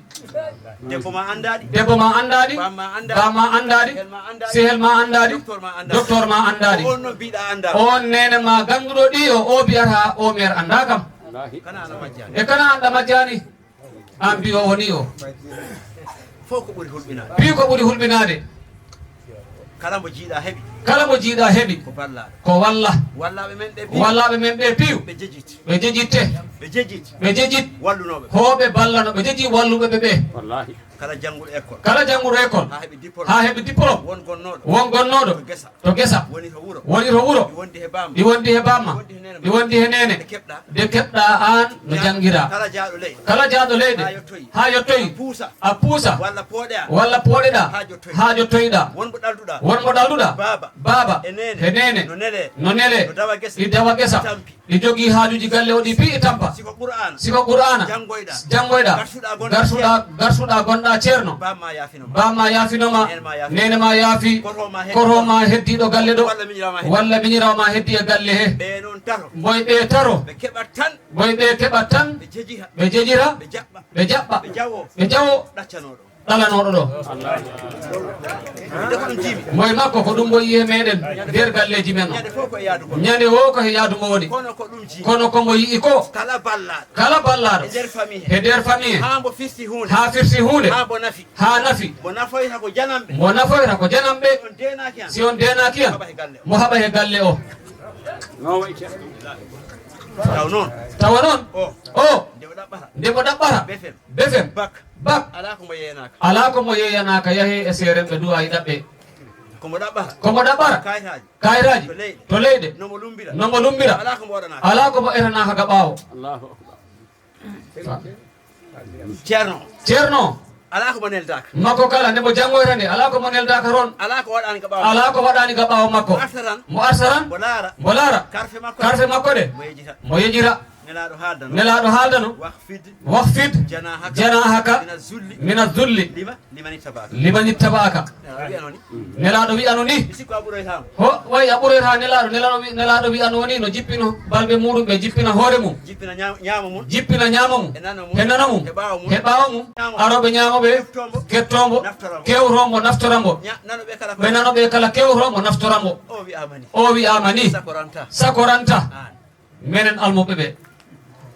Debbo ma anndaa ɗi. Debbo ma anndaa ɗi. Baam ma anndaa ɗi. Baam ma anndaa ɗi. Sehel ma anndaa ɗi. Sehel ma anndaa ɗi. Docteur ma anndaa ɗi. Docteur ma anndaa ɗi. Ko on noon mbiɗa anndaa. On neene ma gannduɗo ɗi o, o biyata o meer anndaa kam. Wallaahi. Kana ana majjaani. E kana an ɗa majjaani. Aan mbiyo woni o. Fof ko ɓuri hulɓinaade. Piiw ko ɓuri hulɓinaade. Kala mo jiiɗa heɓi. Kala mo jiiɗa heɓi. Ko ballaaɗo. Ko walla. Wallaaɓe men ɓe piiw. Wallaaɓe men ɓe piiw. Ɓe jejiti. Ɓe jejitte. Ɓe jejiti. Ɓe jejit. Wallunooɓe. Hooɓe ballano. Ɓe jeji walluɓe ɓe ɓe. Wallaahi. Kala jannguɗo école. Kala jannguɗo école. Haa heɓi diplôme. Haa heɓi diplôme. Won gonnooɗo. Won gonnooɗo. To gesa. To gesa. Woni to wuro. Woni to wuro. Ɗi wondi he baam ma. Ɗi wondi he baam ma. Ɗi wondi he neene ma. Ɗi wondi he neene. Nde keɓɗa. Nde keɓɗa aan no janngiraa. Kala jaaɗo leyɗe. Kala jaaɗo leyɗe. Haa yottoyi. Haa yottoyi. A puusa. A puusa. Walla pooɗeɗaa. Walla pooɗeɗaa. Haa jottoyi. Haa jottoyɗaa. Won mo ɗalduɗaa. Won mo ɗalduɗaa. Baaba. Baaba. E neene. E neene. No nelee. No nelee. No dawa gesa. Ɗi dawa gesa. Tampi. Ɗi jogii haajuuji galle o ɗi piyi tampa. Siko Qur'aana. Siko Qur'aana. Janngoyɗaa. Janngoyɗaa. Garsuɗaa gonɗaa. Garsuɗaa, ceerno. Garsuɗaa gonɗaa ceerno. Baam ma yaafinoma. Baam ma yaafinoma. Neene ma yaafi. Neene ma yaafi. Koro ma heddiiɗo. Koro ma heddiiɗo galle ɗo. Walla miñiraawo ma heddi. Walla miñiraawo ma heddi e galle he. Ɓe noon taro. Mboy ɓe taro. Ɓe keɓat tan. Mboy ɓe keɓat tan. Ɓe jejita. Ɓe jejita. Ɓe jaɓɓa. Ɓe jaɓɓa. Ɓe jawo. Ɓe jawo. Ɗaccanooɗo. Ɗaccanooɗo ɗo. Nde ko ɗum jiimi. Moye makko ko ɗum mo yi'e meɗen nder galleeji men o. Ñande fof ko e yaadu mo. Ñande wo ko e yaadu mo woni. Kono ko ɗum jiimi. Kono ko mo yi'i ko. Kala ballaaɗo. Kala ballaaɗo. E nder famille. E nder famille. Haa mbo firti huunde. Haa firti huunde. Haa mbo nafi. Haa nafi. Mo nafoyta ko jananɓe. Mo nafoyta ko jananɓe. Si on deenaaki han. Si on deenaaki han. Mo haɓa he galle o. Mo haɓa he galle o. Tawa noon. Tawa noon. O. O. Nde o Ɗaɓɓata. Nde mo ɗaɓɓata. Befem. Befem. Bak. Bak. Alaa ko mo yeeyanaaka. Alaa ko mo yeeyanaaka, yahee e seerenɓe du'aayi ɗaɓɓee. Ko mo ɗaɓɓata. Ko mo ɗaɓɓata. Kaayitaaji. Kaayitaaji. To leyɗe. To leyɗe. No mo lummbira. No mo lummbira. Alaa ko mo waɗanaaka. Alaa ko mo etanaaka ga ɓaawo. Allahu akbar. Ceerno. Ceerno. Alaa ko mo neldaaka. Makko kala, nde mo janngoyta nde, alaa ko mo neldaaka toon. Alaa ko waɗaani ga ɓaawo. Alaa ko waɗaani ga ɓaawo makko. Mo arta tan. Mo arta tan. Mo laara. Mo laara. Karfe makko. Karfe makko ɗe. Mo yejita. Mo yejita. Nelaaɗo haaldano. Nelaaɗo haaldano. Wahfid. Wahfid. Janahaka. Janahaka. Mina zulli. Mina zulli. Lima. Liman ittaba'aka. Liman ittaba'aka. Nelaaɗo wi'ano ni. Nelaaɗo wi'ano ni. Mi sikku a ɓuroytaamo. Ho, way a ɓuroyta Nelaaɗo, Nelaaɗo wi-, Nelaaɗo wi'ano ni no jippino balɓe muuɗum ɓe, jippina hoore mum. Jippina ñaam-, ñaamo mum. Jippina ñaamo mum. E nano mum. E nano mum. E ɓaawo mum. E ɓaawo mum. Ñaamo. Arooɓe ñaamoɓe. Keftoomo. Keftoomo. Naftora mo. Kewroomo, naftora mo. Ña-, nanoɓe kala ko. Ɓe nanoɓe kala kewroomo, naftora mo. O wi'aama ni. O wi'aama ni. Sakoranta. Sakoranta. Aan. Menen almuɓe ɓe.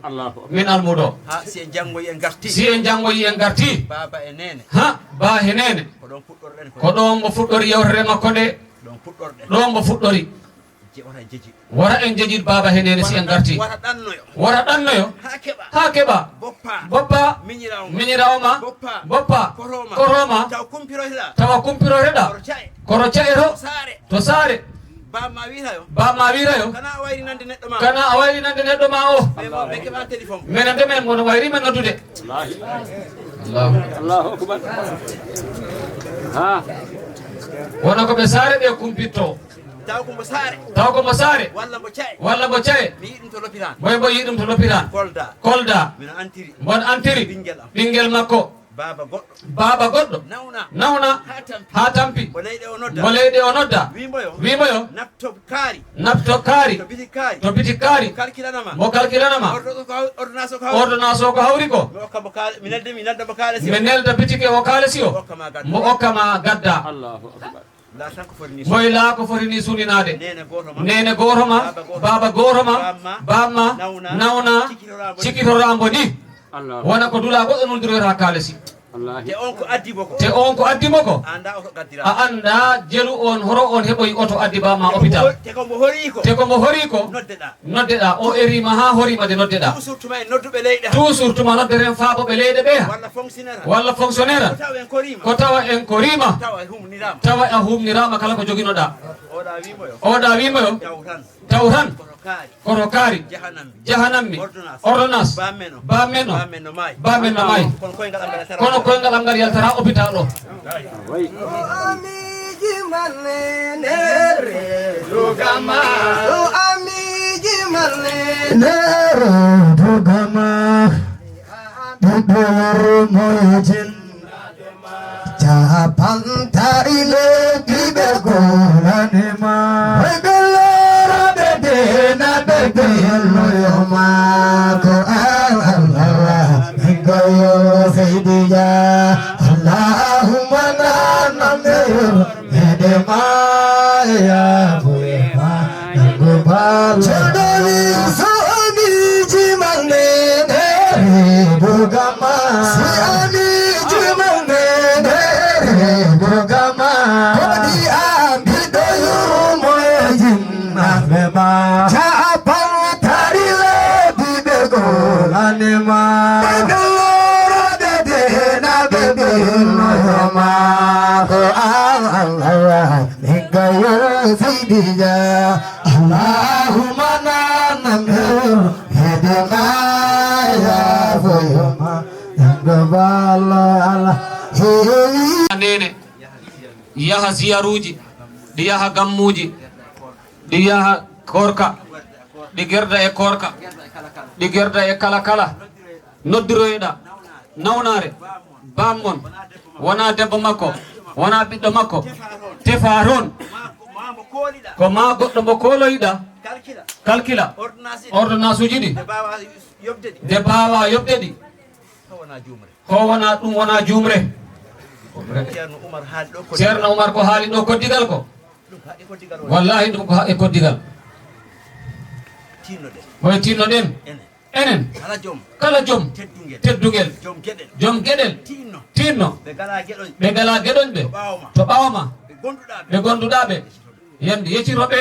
Allahu akbar. Min almuɗo. Ha, si en janngoyi en garti. Si en janngoyi en garti. Baaba e neene. Ha, ba e neene. Ko ɗon puɗɗorɗen ko. Ko ɗon mo fuɗɗori yewtere makko nde. Ɗon puɗɗorɗen. Ɗon mo fuɗɗori. Je-, wata en jeji. Wata en jeji baaba e neene si en garti. Wata ɗannoyo. Wata ɗannoyo. Ha keɓa. Ha keɓa. Boppa. Boppa. Miñiraawo ma. Miñiraawo ma. Boppa. Boppa. Koro ma. Koro ma. Taw kumpiroyteɗa. Tawa kumpiroyteɗa. Koro ca'e. Koro ca'e to. Saare. To saare. Bamma wi'ata yo. Bamma wi'ata yo. Kana a wayri nande neɗɗo ma. Kana a wayri nande neɗɗo ma o. Ɓe mo, ɓe keɓa téléphone. Menen de men mo no wayri men noddude. Wallahi. Allahu. Allahu akbar. Ha. Wona ko ɓe saare ɓe kumpitto. Taw ko mo saare. Taw ko mo saare. Walla mo ca'e. Walla mo ca'e. Mi yi'i ɗum to lopitaan. Moy mo yi'i ɗum to lopitaan. Kolda. Kolda. Mino antiri. Mon antiri. Ɓinngel am. Ɓinngel makko. Baaba goɗɗo. Baaba goɗɗo. Nawna. Nawna. Haa tampi. Haa tampi. Mo leyɗe o nodda. Mo leyɗe o nodda. Wii mo yo. Wii mo yo. Natto kaari. Natto kaari. To bitik kaari. To bitik kaari. Mo kalkilanama. Mo kalkilanama. Ordo-, ko haw-, ordonnance o ko hawri. Ordonnance o ko hawri ko. Mi okka mo kaale-, mi nelda, mi nelda mo kaalisi o. Mi nelda bitike o kaalisi o. Mo okka ma gadda. Mo okka ma gadda. Allahu akbar. Laa tan ko foti ni. Moy laa ko foti ni suninaade. Neene gooto ma. Neene gooto ma, baaba gooto ma, baaba gooto ma, baaba ma, baaba ma, nawna, nawna, cikkitora mbo ni. Cikkitora mbo ni. Allah. Wona ko dula goɗɗo nuldiroyta kaalisi. Wallahi. Te on ko addi mo ko. Te on ko addi mo ko. A anndaa oto gaddira. A anndaa jelu on horo on heɓoyi oto addi baaba ma hôpital. Te ko mo hori ko. Te ko mo hori ko. Noddeɗaa. Noddeɗaa. O eri ma haa hori ma de noddeɗaa. Toujours tuma en nodduɓe leyɗe. Toujours tuma nodderen faabo ɓe leyɗe ɓe. Walla fonctionnaire. Walla fonctionnaire. Ko tawa en koriima. Ko tawa en koriima. Tawa en humniraama. Tawa a humniraama kala ko joginoɗaa. Oɗa wii mo yo. Oɗa wii mo yo. Taw tan. Taw tan. Koto kaari. Koto kaari. Jahanammi. Jahanammi. Ordonnance. Ordonnance. Bammen o. Bammen o. Bammen no maayi. Bammen no maayi. Kono koyngal am ngal yaltata. Kono koyngal am ngal yaltata hôpital o. Amiiji man ne, ne, re, dogama. O amiiji man ne, ne, re, dogama. Ɓiɗɗo yurmoyejin. Capantari lebbi ɓe golani ma. Ɓe lora ɓe dena ɓe belloyo ma. Ko an Allah min goyo Seydi Dia. Allahumma nanan ɓe yurmede ma e yafuye ma. Nangu bal. Ceerno wi so o miiji man nene reedu gama. Si a miiji man nene reedu gama. Ko ɗi an ɓiɗɗo yurmo e jinnaɓe ma. Capanɗe tati lebbi ɓe golani ma. Ɓe lorade dena ɓe ɓennoyo ma. Ko an Allah. Min gayo Seydi Dia, Allahumma nanan hede ma ya foyoma, nanga bala ala. Nene, yaha ziyaruuji, ɗi yaha gammuuji, ɗi yaha koorka, ɗi gerda e koorka, ɗi gerda e kala kala. Noddiroyeɗa nawnaare, baammon, wona debbo makko, wona ɓiɗɗo makko, tefa toon. Ko ma goɗɗo mo kooloyiɗa, kalkila ordonnance uji ɗi, nde mbaawa yoɓde ɗi. Ko wona ɗum, wona juumre. Ceerno Umar ko haali ɗo koddigal ko. Wallahi ɗum ko haqqe koddigal. Koye tinnoɗen. Enen. Kala joom. Kala joom. Teddungel. Teddungel. Joom geɗel. Joom geɗel. Tinno. Tinno. Ɓe ngalaa geɗoñ. Ɓe ngalaa geɗoñ ɓe. To ɓaawo ma. To ɓaawo ma. Ɓe gonduɗaa ɓe. Ɓe gonduɗaa ɓe. Yande yeccito ɓe.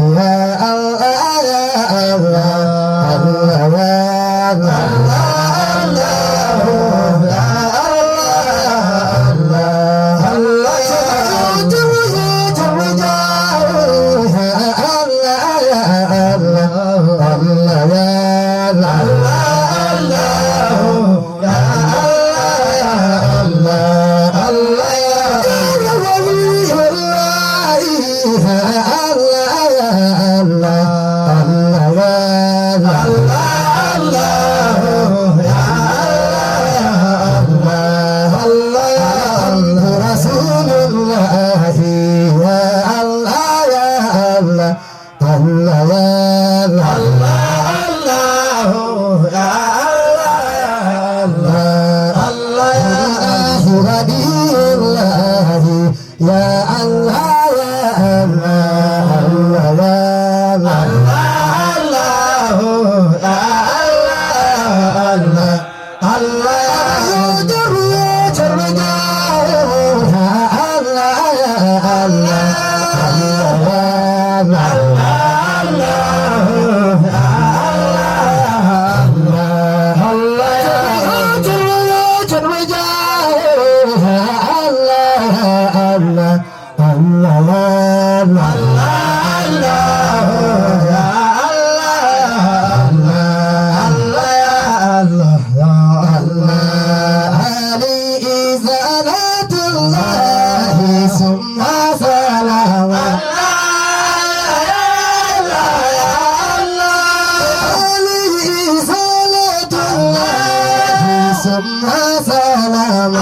ثم سلام.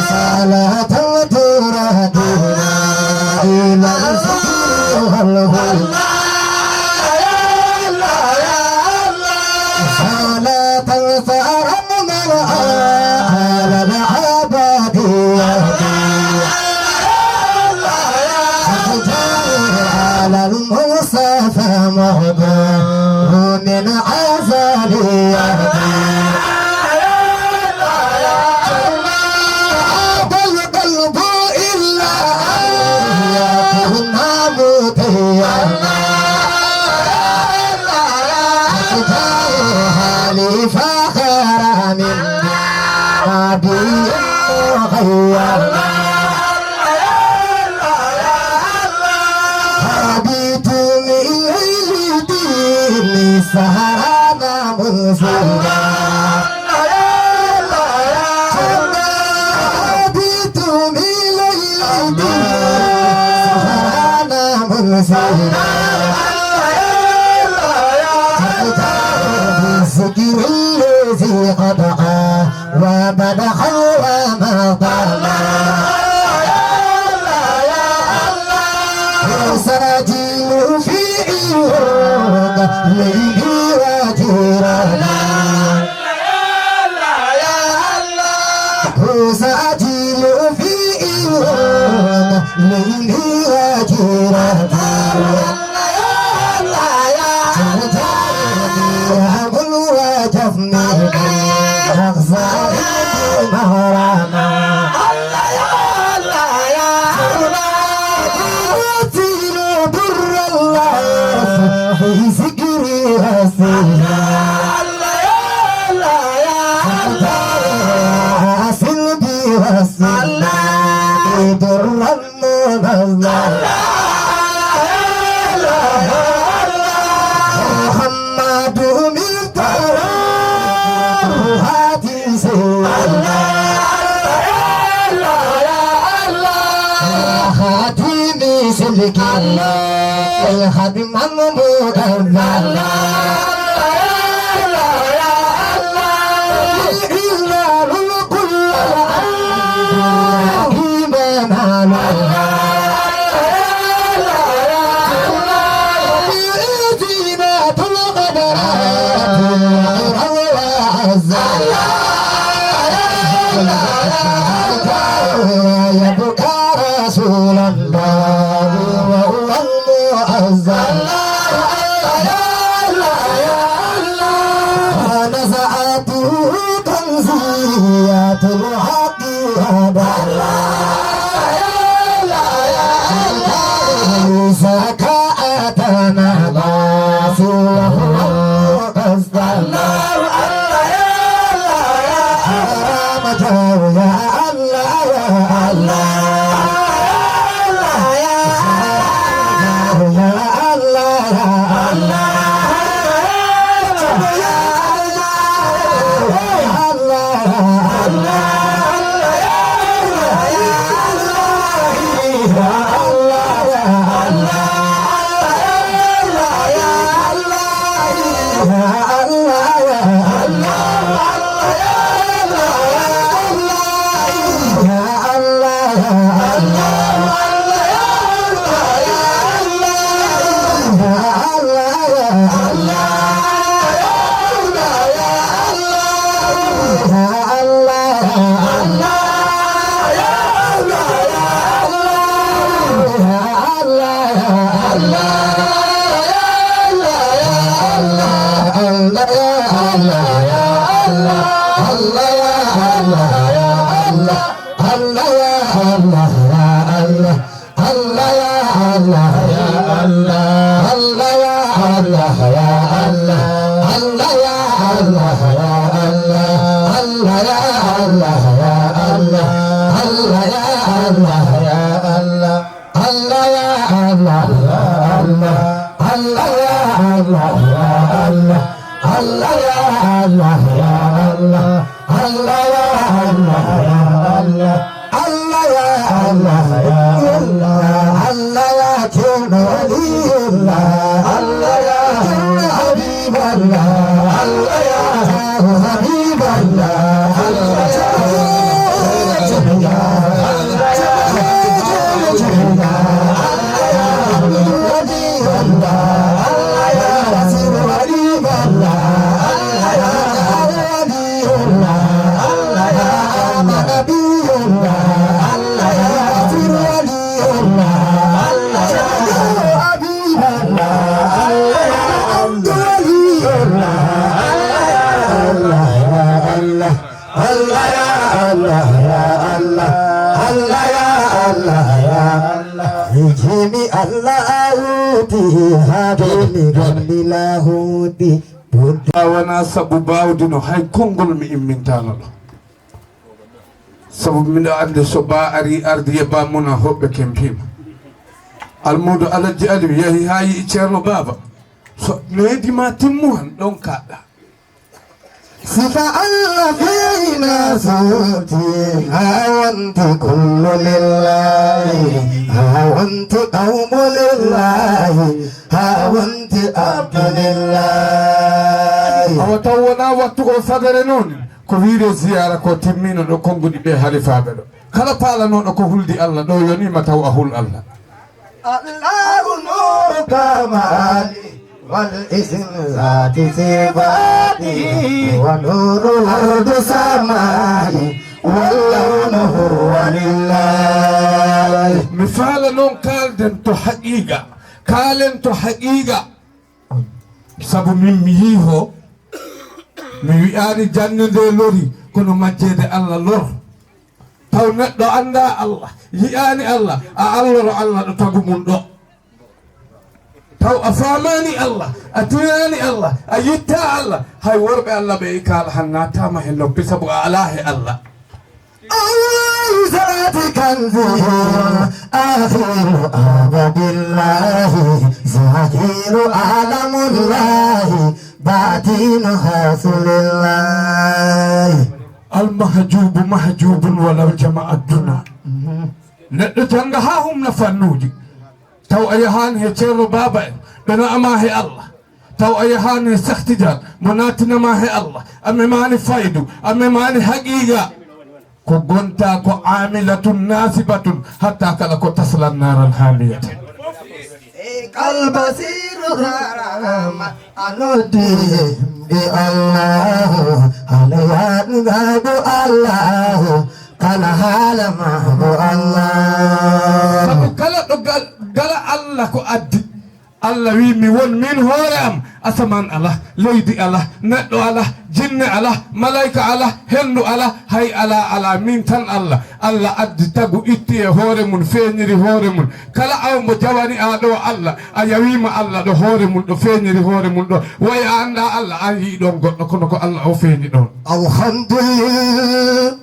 صلاة ترقينا إلى الذكر والهدى. صلاة ترقينا على العبد. على المصطفى مقبول من أزل. أبى القلب إلا أن يكون مطيعا. حالي فخر من نبي مخير. حبيت من ليلتي سهران منزلا. حبيت من ليلتي سهران منزلا. بالذكر الذي قد ومن حرم طمع. سجين في عرض ليلي وجيراني. سجين في عرض ليلي وجيراني. محمد من تروحاتي سوى. خاتمي سلكي. خاتم محمود. يبقى رسول الله وهو المعظم. ونزعت كنزيات الحق أبدا. زكاة ناس وهو المعظم. Allah, Allah ya Habiballah, Allah ya Rasulullah, Allah ya Habiballah, Allah ya Rasulullah, Allah ya Waliyullah, Allah ya Nabiyullah, Allah ya Rasulullah, Allah ya Habiballah, Allah ya Abdullah, Allah ya Allah, Allah ya Allah, ya Allah, Allah ya Allah, ya Allah. Jimi Allah awdi, habimi gandi lahudi. A wona sabu baawdi no hay konngol mi immintaano ɗo. Sabu miɗo anndi so ba ari ardi e ba mona hoɓɓe kempiima. Almuudo Alhaji Aliou yahi haa yi'i Ceerno Baaba. So needi ma timmu han ɗon kaɗɗa. Sifa Allah fina suuti, ha wonti kullu lillahi, ha wonti qawmu lillahi, ha wonti abdu lillahi. Awa taw wona wattu o sadare noon, ko wiide ziyara ko timmino ɗo konnguɗi ɓe halifaaɓe ɗo. Kala paalanooɗo ko huldi Allah ɗo yoniima taw a hul Allah. Allahu nuru kamali wal ism zati sifati wa nuru lardu samai wal lawnu huwa lillahi. Mi faala noon kaalden to haqiiqa, kaalen to haqiiqa. Sabu min mi yiho, mi wi'aani jannde nde lori, kono majjeede Allah lor. Taw neɗɗo annda Allah, yi'aani Allah, a alloro Allah ɗo tagu mum ɗo. Taw a faamaani Allah, a tinaani Allah, a yittaa Allah, hay worɓe Allah ɓe e kaala han naataama he noppi sabu a alaa he Allah. Awwalu zati kanzuhu, akhiru abadillahi, zahiru alamullahi, batinu hasulillahi. Almahjubu mahjubun walaw jama adduna. Neɗɗo jannga haa humna fannuuji. Taw a yahaani he Ceerno Baaba en, ɓe no ama he Allah. Taw a yahaani he Cheikh Tidiane, mo naattinama he Allah. A memaani faydu, a memaani haqiiqa. Ko gonta ko amilatun nasibatun, hatta kala ko taslan naran hamiyatan. Kalbasiru harama. A noddi himɓe Allahu, haleyan ngaɗo Allahu, kala haala ma ko Allah. Sabu kala ɗo gal-, gala Allah ko addi. Allah wi mi won min hoore am, asaman ala, leydi ala, neɗɗo ala, jinne ala, malayka ala, hendu ala, hay ala, ala min tan Allah. Allah addi tagu itti e hoore mum, feeñiri hoore mum. Kala aw mo jawani a ɗo Allah, a yawima Allah ɗo hoore mum ɗo feeñiri hoore mum ɗo. Way a annda Allah, an yi'i ɗon goɗɗo, kono ko Allah o feeñi ɗon. Alhamdulillah.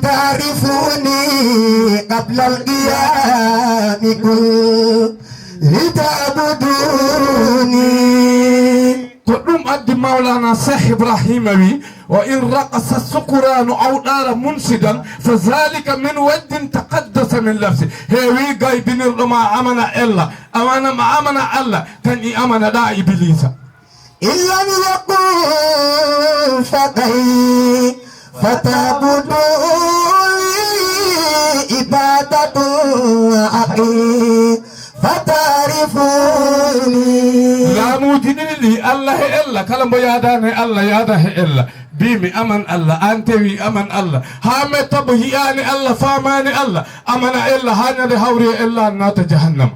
Ta'rifuni qabla al-qiyami kul li ta'buduni. Ko ɗum addi Mawlana Cheikh Ibrahima wi, "Wa in raqasa sukuranu aw ɗaara munsidan, fa zalika min wajdin taqaddasa min lafsi." Heewi gaybinirɗo ma amana ella, amana ma amana Allah, kan i amana ɗa Ibilisa. In lam yakun fa kay fatabudu ibadatun haqqi fatarifuni. Laamuuji ɗiɗi ɗi, Allah he ella, kala mbo yaadaani he Allah, yaada he ella. Mbiimi aman Allah, aan tewi aman Allah. Haa me tabo yi'aani Allah, faamaani Allah, amana ella, haa ñande hawri e ella, naata jahannama.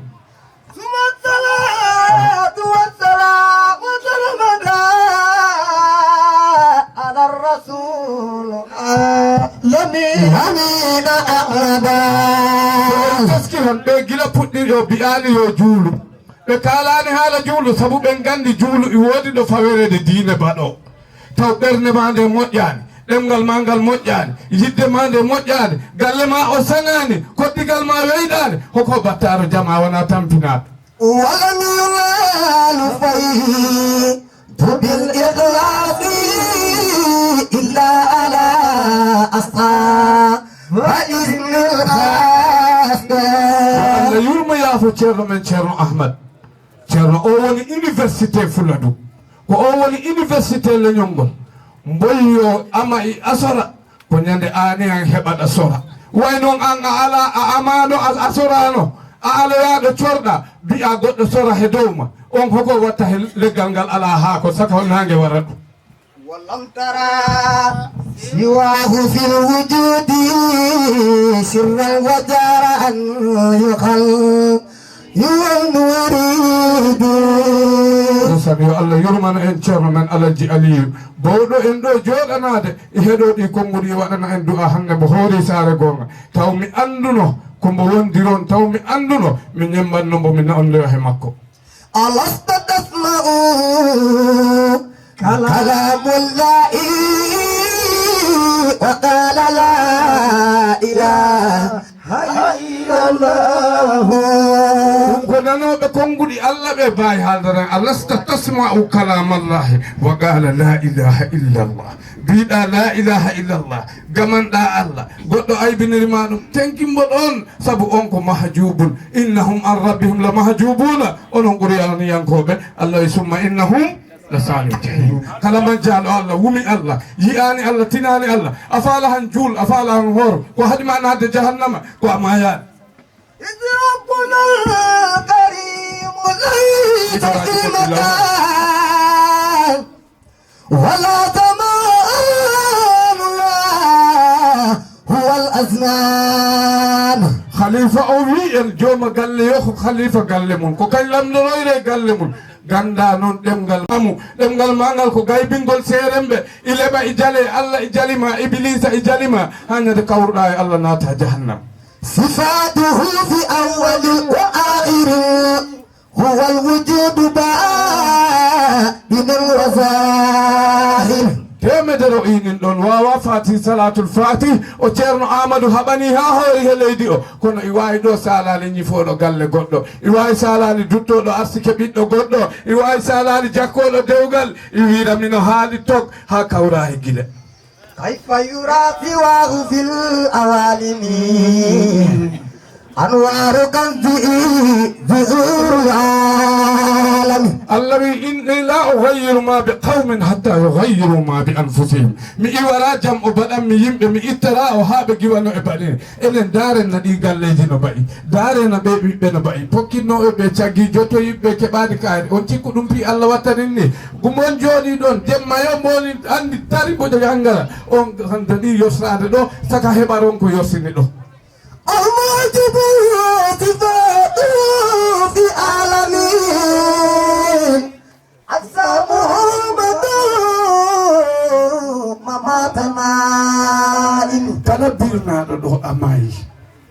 ثم الصلاة والسلام سرمدا على الرسول الأمين أحمدا. Taski hon ɓe gila puɗɗiri o bi'aani yo juulu. Ɓe kaalaani haala juulu sabu ɓe nganndi juulu i woodi ɗo fawereede diine baɗo. Taw ɓernde ma nde moƴƴaani, ɗemngal ma ngal moƴƴaani, yidde ma nde moƴƴaani, galle ma o saŋaani, koddigal ma weyɗaani, hoko battaaro jama wona tampinaaɗo. ولم ينال فيض بالإخلاص إلا على أصحاب إذن الخاص. Allah yurmo yaafo Ceerno men Ceerno Ahmad. Ceerno o woni université Fuladu. Ko o woni université leñol ngol. Mboyyo ama e asora, ko ñande aane an heɓaɗa sora. Way noon an a ala, a amaano, a, a soraano, a aloyaaɗo corɗa, mbi'a goɗɗo sora he dow ma. On hoko watta he leggal ngal ala haako, saka naange wara ɗum. ولم ترى سواه في الوجود سرا وجهرا يخل يوم وريد. Ndeysaan, yo Allah yurmano en ceerno men Alhaji Aliyu. Bawɗo en ɗo jooɗanaade e heɗo ɗi konnguɗi waɗana en du'a hannde mbo hoori saare goonga. Taw mi annduno ko mbo wondiron, taw mi annduno mi ñembanno mbo mi nawndoyo he makko. ألست تسمع كلام الله وقال لا إله إلا الله. Ɗum ko nanooɓe konnguɗi Allah ɓe baawi haaldata. ألست تسمع كلام الله وقال لا إله إلا الله. Mbiɗa la ilaha illallah, gamanɗa Allah, goɗɗo aybiniri ma ɗum, tenkimbo ɗon, sabu on ko mahjubun. إنهم عن ربهم لمحجوبون. Onon Qur'aaniyankooɓe, Allah wi summa innahum lasalul jahim. Kala man jaalo Allah, wumi Allah, yi'aani Allah, tinaani Allah, a faala han juul, a faala han hoor, ko haɗi ma naatde jahannama, ko a maayaani. إذ ربنا الكريم ليس في مكان ولا زمان هو الأزمان. Khalifa o wi en jooma galle yo ko khalifa galle mum, ko kañ lamndoroyre galle mum. Gannda noon ɗemngal mamu, ɗemngal ma ngal ko gaybingol seeremɓe, i leɓa i jale, Allah i jalima, Ibiliisa i jalima, haa ñande kawruɗa e Allah naata jahannam. صفاته في أول وآخر هو الوجود باطن وظاهر. Teemedere o inin ɗon waawa faati salaatul faati, o ceerno Aamadu haɓani haa hoori he leydi o, kono i waawi ɗo saalaali ñifooɗo galle goɗɗo, i waawi saalaali duttooɗo arsike ɓiɗɗo goɗɗo, i waawi saalaali jakkooɗo dewgal, i wiira mino haali tok haa kawra he gile. كيف يرى سواه في العوالم أنوار كنزه زهور العالم. Allah wi inni la ughayyiru ma bi qawmin hatta yughayyiru ma bi anfusihim. Mi iwara jam o baɗan mi yimɓe, mi ittara o haa ɓe giwano e baɗe. Enen ndaaren na ɗi galleeji no mba'i, ndaaren na ɓe ɓiɓɓe no mba'i, pokkinnooɓe ɓe caggi jottoyiɓe ɓe keɓaani kaari. On cikku ɗum fii Allah wattanin ni? Gumon jooɗii ɗon, jemma yo mbo woni anndi tari mbo jangara. On hanta ɗi yosraade ɗo, saka heɓaron ko yorsini ɗo. الموجب صفاته في عالمين. أقسامه بدء ممات مائم. Kala birnaaɗo ɗo a maayi,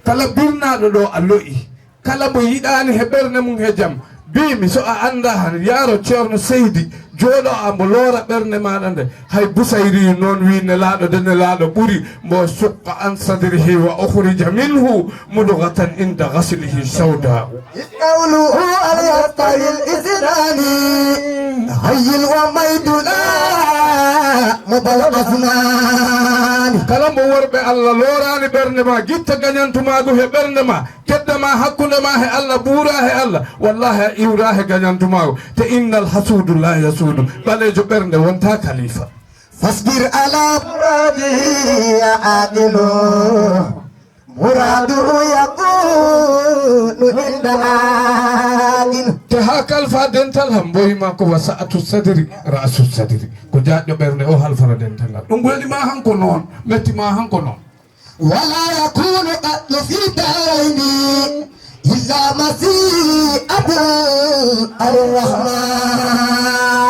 kala birnaaɗo ɗo a lo'i, kala mo yiɗaani he ɓernde mum he jam, mbiimi so a annda han, yaaro Ceerno Seydi, jooɗo a mbo loora ɓernde maaɗa nde. Hay Busayri noon wi nelaaɗo de nelaaɗo ɓuri mbo شق عن صدره وأخرج منه مضغة عند غسله سوداء. إذ قوله هل يستوي الحزبان حي وميت لا مبل أزمان. Kala mbo worɓe Allah looraani ɓernde ma, gitta gañantumaagu he ɓernde ma, kedda ma hakkunde ma he Allah, buura he Allah, wallahi a iwra he gañantumaagu. Te إن الحسود لا يسود, ɓaleejo ɓernde wonta kalifa. فاصبر على مراده يا عاقل، مراده يكون عند عاقل. Te haa kalfa dental ham mboyi ma ko وسعة الصدر رأس الصدر. Ko jaajɗo ɓernde o halfata dental ngal. Ɗum weli ma han ko noon, metti ma han ko noon. ولا يكون قط في دارين إلا مشيئة الرحمن.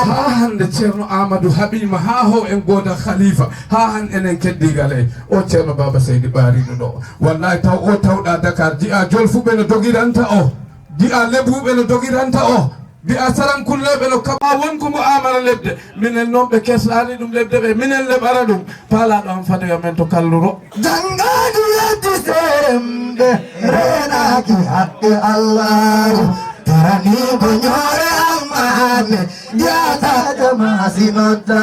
Haa hannde Ceerno Aamadu haɓiima, haa ho en gooda khalifa, haa han enen keddigal e o Ceerno Baaba Seydi ɓaariiɗo ɗo. Wallahi taw o tawɗa Dakar, ji'a jolfuɓe no dogiranta o, ji'a lebuuɓe no dogiranta o. Mbi'a sarankulleeɓe no kaɓa won ko mbo amara leɓde. Minen noon ɓe keslaani ɗum leɓde ɓe, minen leɓara ɗum. Paalaaɗo am fadoya men to kalluro. Janngaani weddi sembe, reenaaki haqqe Allaahu. Tarani ko ñoore almaame, yaata jama si nodda.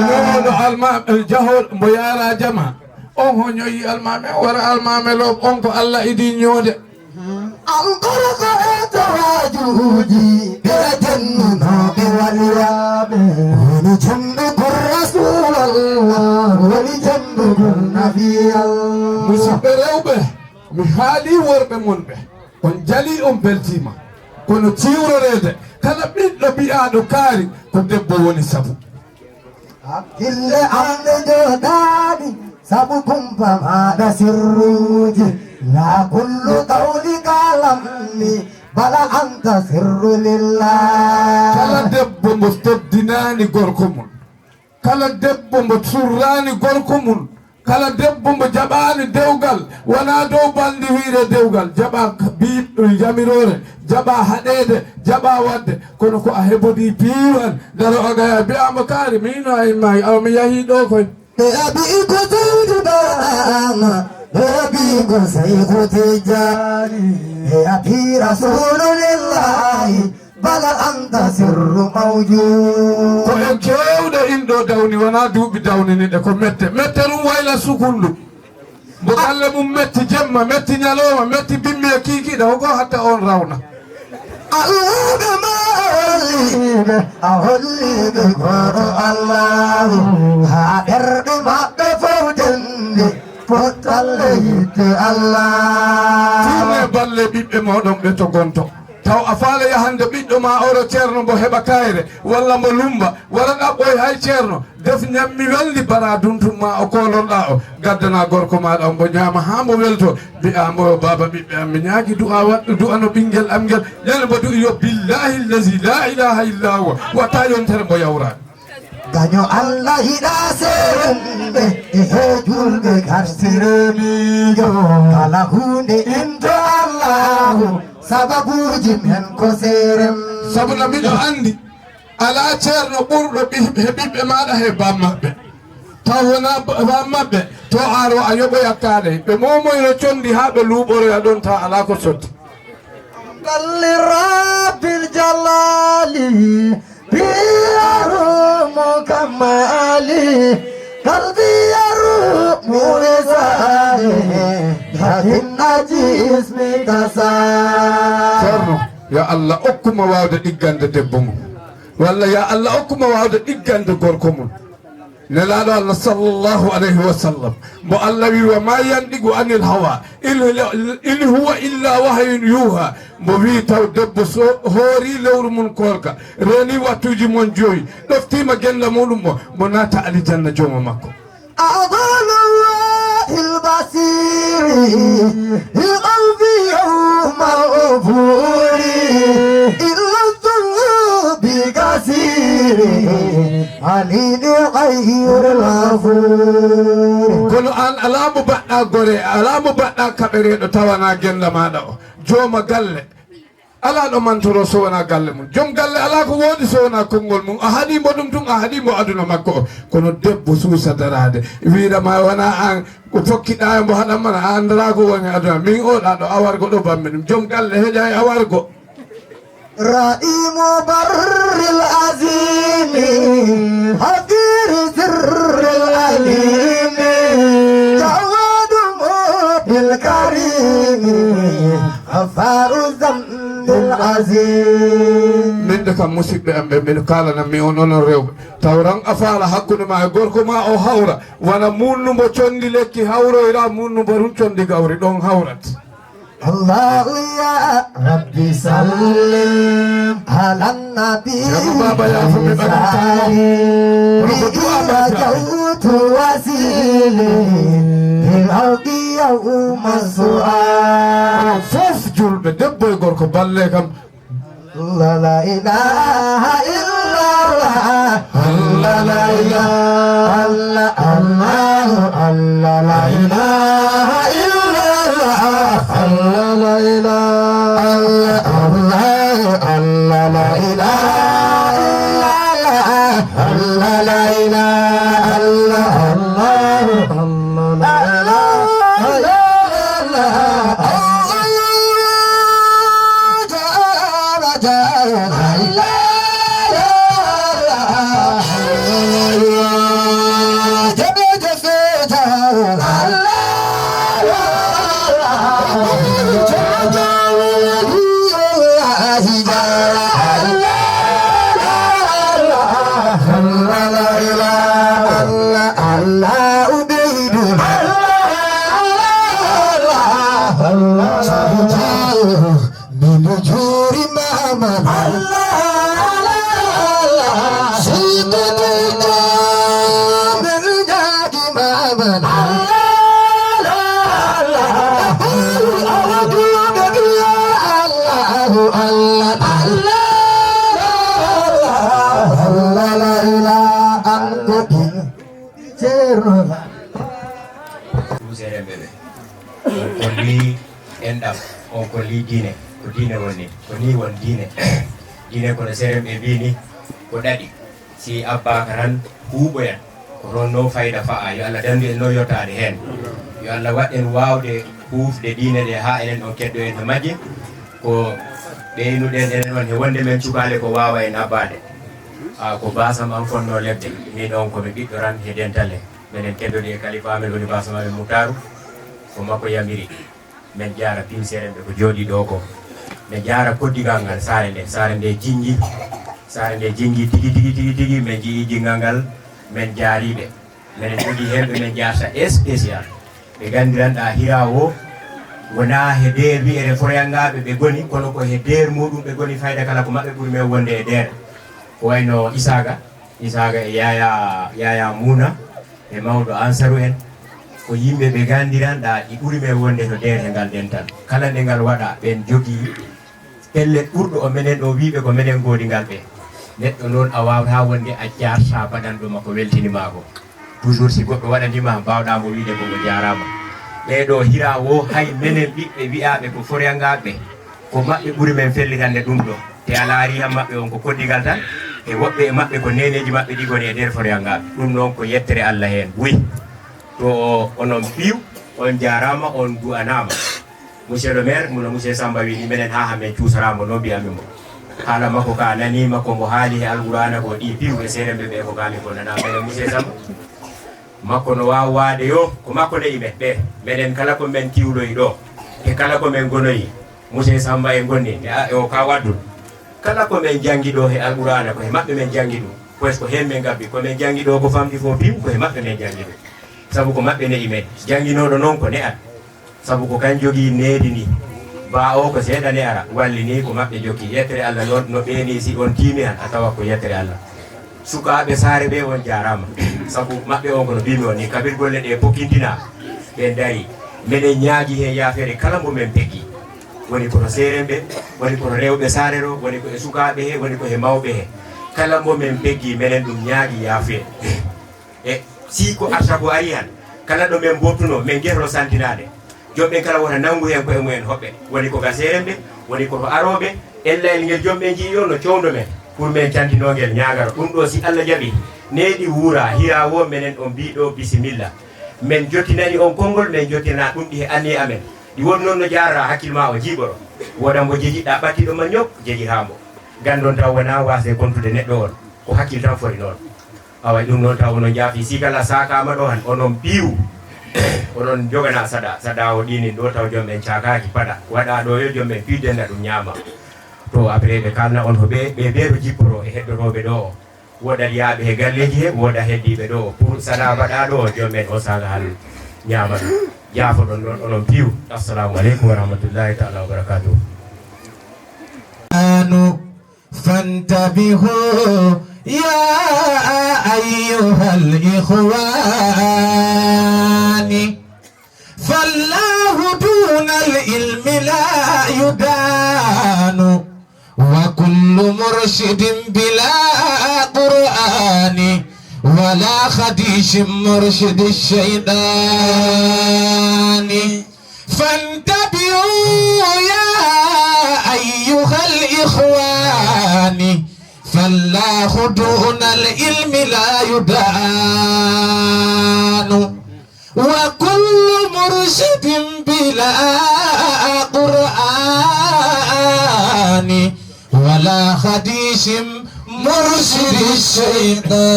Ñooɗo almaame, jahol mbo yaara jama. On ho ñoyi almaame, wara almaame loob on ko Allah idi ñoode. An gorko e tawaajuuji, ɓe jennunooɓe waliyaaɓe. Musidɓe rewɓe, mi haalii worɓe mon ɓe. On jalii, on mbeltiima. Kono ciwroreede, kala ɓiɗɗo bi'aaɗo kaari ko debbo woni sabu. Hakkille am ɗe jooɗaani, sabu kumpa maaɗa sirruuji. Yaa kullu qawli kaalammi, bala anta sirru lillah. Kala debbo mo teddinaani gorko mum, kala debbo mbo surraani gorko mum, kala debbo mbo jaɓaani dewgal, wonaa dow balndi wiyre dewgal, jaɓa biiɗɗo yamiroore, jaɓa haɗeede, jaɓa waɗde, kono ko a hebodii piiwan, daro a gaya, bi'aama kaari, miino a immaay, awa mi yahii ɗo koy. Ɓe abii ko Seydi Barhama, ɓe abii ko Seyku Tijjaani, ɓe abii Rasuulullaahi, bala anta sirru mawjuud. Ko en keewɗo inɗo dawni, wonaa duuɓi dawniniɗe, ko mette. Mette ɗum wayla sukundu. Mo galle mum metti jemma, metti ñalooma, metti bimmi e kiikiiɗe, hoko hatta on rawna. Alluɓe ma holliɓe, a holliɓe gooto Allaahu. Haa ɓerɗe maɓɓe fof denndi, pottalle yiɗde Allaahu. Tiine balle ɓiɓɓe mooɗon ɓe to gonto. Taw a faala yahande ɓiɗɗo ma oro ceerno mbo heɓa kayre, walla mbo lumba, wara ɗaɓɓoy hay ceerno, def ñammi welndi bara duntum ma o koolorɗa o, gaddana gorko maɗa o mbo ñaama ha mbo welto, mbi'a mbo, "Baaba ɓiɓɓe am, mi ñaagi du'a, waɗɗo du'a no ɓinngel am ngel, ñande mbo du'i yo billahi allazi la ilaha illa huwa, watta yontere mbo yawra." Gaño Allah hiɗa seeremɓe e he julɓe gartire miijo. Kala huunde into Allahu, sababuuji men ko seerem. Sabu no miɗo anndi, alaa ceerno ɓurɗo ɓi-, he ɓiɓɓe maaɗa he bammaɓɓe. Taw wonaa ba-, bammaɓɓe, to aro a yoɓoyat kaane. Ɓe moomoyno conndi haa ɓe luuɓoroya ɗon, ta alaa ko sotti. Hamdan li Rabbil Jalali, bi yarumu kamali, qalbi yarumu wisali, lakin aji ismi kasa. Ceerno, yo Allah okkuma waawde ɗiggande debbo mum, walla yo Allah okkuma waawde ɗiggande gorko mum. Nelaaɗo Allah sallallahu alayhi wa sallam, mbo Allah wi, "Wa ma yandiqu anil hawa, in, in huwa illa wahyun yuha." Mbo wi taw debbo so hoori lewru mum koorka, reeni wattuuji mon joyi, ɗoftiima gennda muɗum o, mbo naata alijanna jooma makko. أعظم الله البصير للقلب يوم عبوري إلا الذل بكثير عليل غير الغفور. Kono aan alaa mo mbaɗɗa gore, alaa mo mbaɗɗa kaɓereeɗo tawana gennda maaɗa o. Jooma galle. Alaa ɗo mantoro so wonaa galle mum. Joom galle alaa ko woodi so wonaa konngol mum. A haɗii mbo ɗum tun, a haɗii mbo aduna makko o. Kono debbo suusa daraade, wiira ma wonaa aan ko tokkiɗaa e mbo haɗan mana, a anndaraa ko woni aduna. Min oɗa ɗo, a wargo ɗo bammi ɗum. Joom galle heƴay a wargo. رحيم بر العظيم، حفير سر العليم، جواد معطي الكريم، غفار الذنب العظيم. Min de kam, musidɓe am ɓe, min kaalana mi on, onon rewɓe. Taw ran a faala hakkunde ma e gorko ma o hawra, wana munnu mbo condi lekki hawroyra, munnu mbo run condi gawri, ɗon hawrat. الله يا رب صل على النبي. Ceerno Baaba Yaafuɓe ɓe ɗon tawi. Kono ko du'a ma jaɓi. رجوت وسيلي للحق يوم السؤال. Fof julɓe, debbo e gorko, balle kam. الله لا إله إلا الله. الله لا إله إلا الله. الله لا إله إلا الله. الله لا إله إلا الله. الله لا إله إلا الله. الله لا إله إلا الله. الله لا إله إلا الله. Ko lii diine, ko diine woni, ko nii won diine. Diine kono seerenɓe mbii ni, ko ɗaɗi. Si abbaaka tan, huuɓoyan. Ko toon no fayda fa'a. Yo Allah danndu en no yottaade heen. Yo Allah waɗ en waawde huufde diine ɗe haa enen ɗon keddo en he majje. Ko ɓeynuɗen enen on he wonde men cukaale ko waawa en abbaade. A, ko baasam am fonnoo lebde. Min on ko mi ɓiɗɗo tan he dental he. Menen keddoɗi e kalifa amen woni baasam amen Muttaaru. Ko makko yamiri. Men jaara piiw seerenɓe ko jooɗii ɗoo ko. Men jaara koddigal ngal saare nde. Saare nde jinngi. Saare nde jinngi tigi, tigi, tigi, tigi. Men njiyii jinngal ngal. Men jaariiɓe. Menen jogii heen ɓe men jaarta spécial. Ɓe nganndiranɗaa hira o wonaa he deer wi'ere Foroyangaaɓe ɓe ngoni, kono ko he deer muɗum ɓe ngoni fayda kala ko maɓɓe ɓuri men wonde e deer. Ko wayno Isaaga, Isaaga e Yaya, Yaya Muuna. E mawɗo Ansaru en, ko yimɓe ɓe nganndiranɗaa ɗi ɓuri men wonde to deer he ngal dental. Kala nde ngal waɗa, ɓen jogii pellet ɓurɗo o menen ɗo wi'ɓe ko menen ngoodi ngal ɓe. Neɗɗo noon a waawataa wonde a jaartaa baɗanɗo ma ko weltini maa ko. Toujours si goɗɗo waɗanii ma, mbaawɗaa mo wi'de ko o jaaraama. Ɓee ɗoo hira wo hay menen ɓiɓɓe wi'aaɓe ko Foroyangaaɓe, ko maɓɓe ɓuri men fellitande ɗum ɗo. Te a laarii han maɓɓe on ko koddigal tan, e woɓɓe e maɓɓe ko neeneeji maɓɓe ɗi ngoni e nder Foroyangaaɓe. Ɗum noon ko yettere Allah heen buy. To onon piiw, on jaaraama, on du'anaama. Monsieur le maire, muno Monsieur Samba wi'i menen haa hannde cuusaraa mo, noon mbi'anmi mo. Haala makko ka nanii makko mbo haali he Alqur'aana ko ɗi piiw e seerenɓe ɓe ko kaami ko nanaa menen Monsieur Samba. Makko no waawaade yo, ko makko ne imen ɓe. Menen kala ko men tiwloyi ɗo, e kala ko men gonoyi, Monsieur Samba e ngonni, e a-, e o ka waddu. Kala ko men janngi ɗo he Alqur'aana, ko he maɓɓe men janngi ɗum. Ko est-ce que heen men ngabbi, ko men janngi ɗo ko famɗi fof piiw, ko he maɓɓe men janngi ɗum. Sabu ko maɓɓe ne'i men. Jannginooɗo noon ko ne'at. Sabu ko kañ jogii needi ndi. Baa o ko seeɗa ne'ara, walli ni ko maɓɓe jokki. Yettere Allah noon, no ɓeeni si on tiimi han, a tawa ko yettere Allah. Sukaaɓe saare ɓe on jaaraama. Sabu maɓɓe on ko no mbiimi on ni, kabir golle ɗe pokkintina, ɓe ndarii. Menen ñaagi heen yaafeere kala mbo men peggi. Woni ko to seerenɓe, woni ko to rewɓe saare ɗo, woni ko e sukaaɓe he, woni ko he mawɓe he. Kala mbo men peggi, menen ɗum ñaagi yaafeere. E si ko arta ko ari han, kala ɗo men mbottuno, men getoro santinaade. Joom ɓen kala wota nanngu heen koye mumen hoɓɓe. Woni ko ga seerenɓe, woni ko to arooɓe. Ellayel ngel joom ɓen njiyi o no cowndo men. Pour men cantinoo ngel ñaagaro. Ɗum ɗo si Allah jaɓi, neeɗi wuura, hira wo menen on mbii ɗo bisimilla. Men jottinani on konngol, men jottinana ɗum ɗi he anniye amen. Ɗi woni noon no jaarra hakkil ma o jiiɓoro. Wooda mbo jejiɗɗa ɓattiɗo ma ñok, jejiraa mbo. Ganndon taw wonaa waasde kontude neɗɗo on. Ko hakkil tan fori noon. Awa ɗum noon taw onon njaafi si kala saakaama ɗo han, onon piiw, onon njogana saɗa. Saɗa o ɗinin ɗo taw joom en caakaaki paɗa. Waɗa ɗo yo joom en piiw denna ɗum ñaama. To après ɓe kalna on ko ɓe, ɓe ɓe to jipporo e heddotooɓe ɗo o. Woodat yaaɓe he galleeji he, wooda heddiiɓe ɗo o. Pour saɗa mbaɗa ɗo o, joom en o saaka hal ñaama ɗum. Jaafoɗon noon onon piiw. Assalamu aleykum wa rahmatullahi taala wa barakatuh. فانتبهوا يا أيها الإخوان، فالله دون العلم لا يدان، وكل مرشد بلا قرآن، ولا خديش مرشد الشيطان. فانتبهوا يا أيها الإخوان، فالله دون العلم لا يدان، وكل مرشد بلا قرآن، ولا خديش مرشد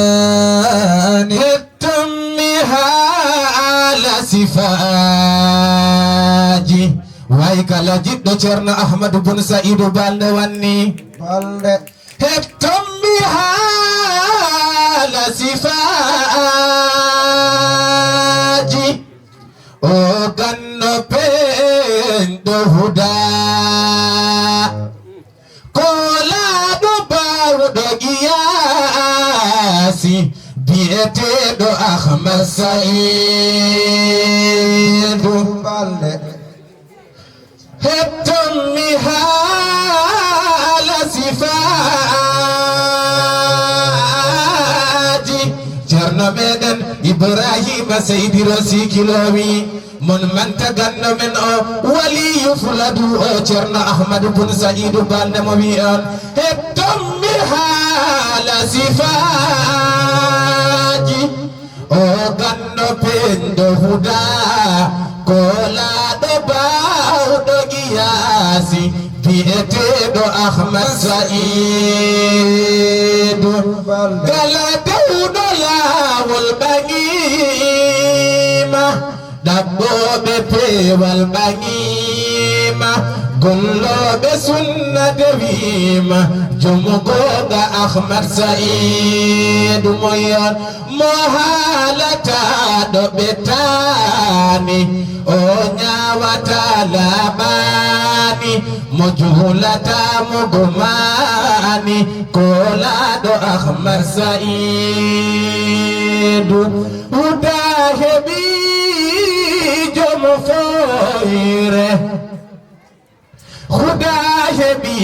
الشيطان. Tammi haala sifaaji. Way kala jiɗɗo Ceerno Ahmadu Bun Sa'idu Balde wanni. Balde. Hettammi haala sifaaji. O ganno peeñɗo huda. Koolaaɗo baawɗo qiyaasi, biyeteeɗo Ahmad Sa'idu. Balde. Hettonmi haala sifaaji. Ceerno meɗen Ibraahiima Seydi Roosi Kiloowi. Mon manta ganndo men o, waliyu fuladu o, Ceerno Ahmadu Bun Sa'iidu Balde mo wi'i on, hetton mi haala sifaaji. O ganndo peeñɗo huda, koolaaɗo baawɗo giyaasi, bi'eteeɗo Ahmad Sa'iidu. Kala dewɗo laawol ɓaŋiima, ɗaɓɓooɓe peewal ɓaŋiima, gollooɓe sunna dewiima, jom gooŋga Ahmad Sa'iidu mo yon, mo haalata ɗo ɓe taani, o ñaawata laaɓaani, mo juulata mo gomaani, koolaaɗo Ahmad Sa'iidu. Huda heɓi joom fooyre, Huda heɓi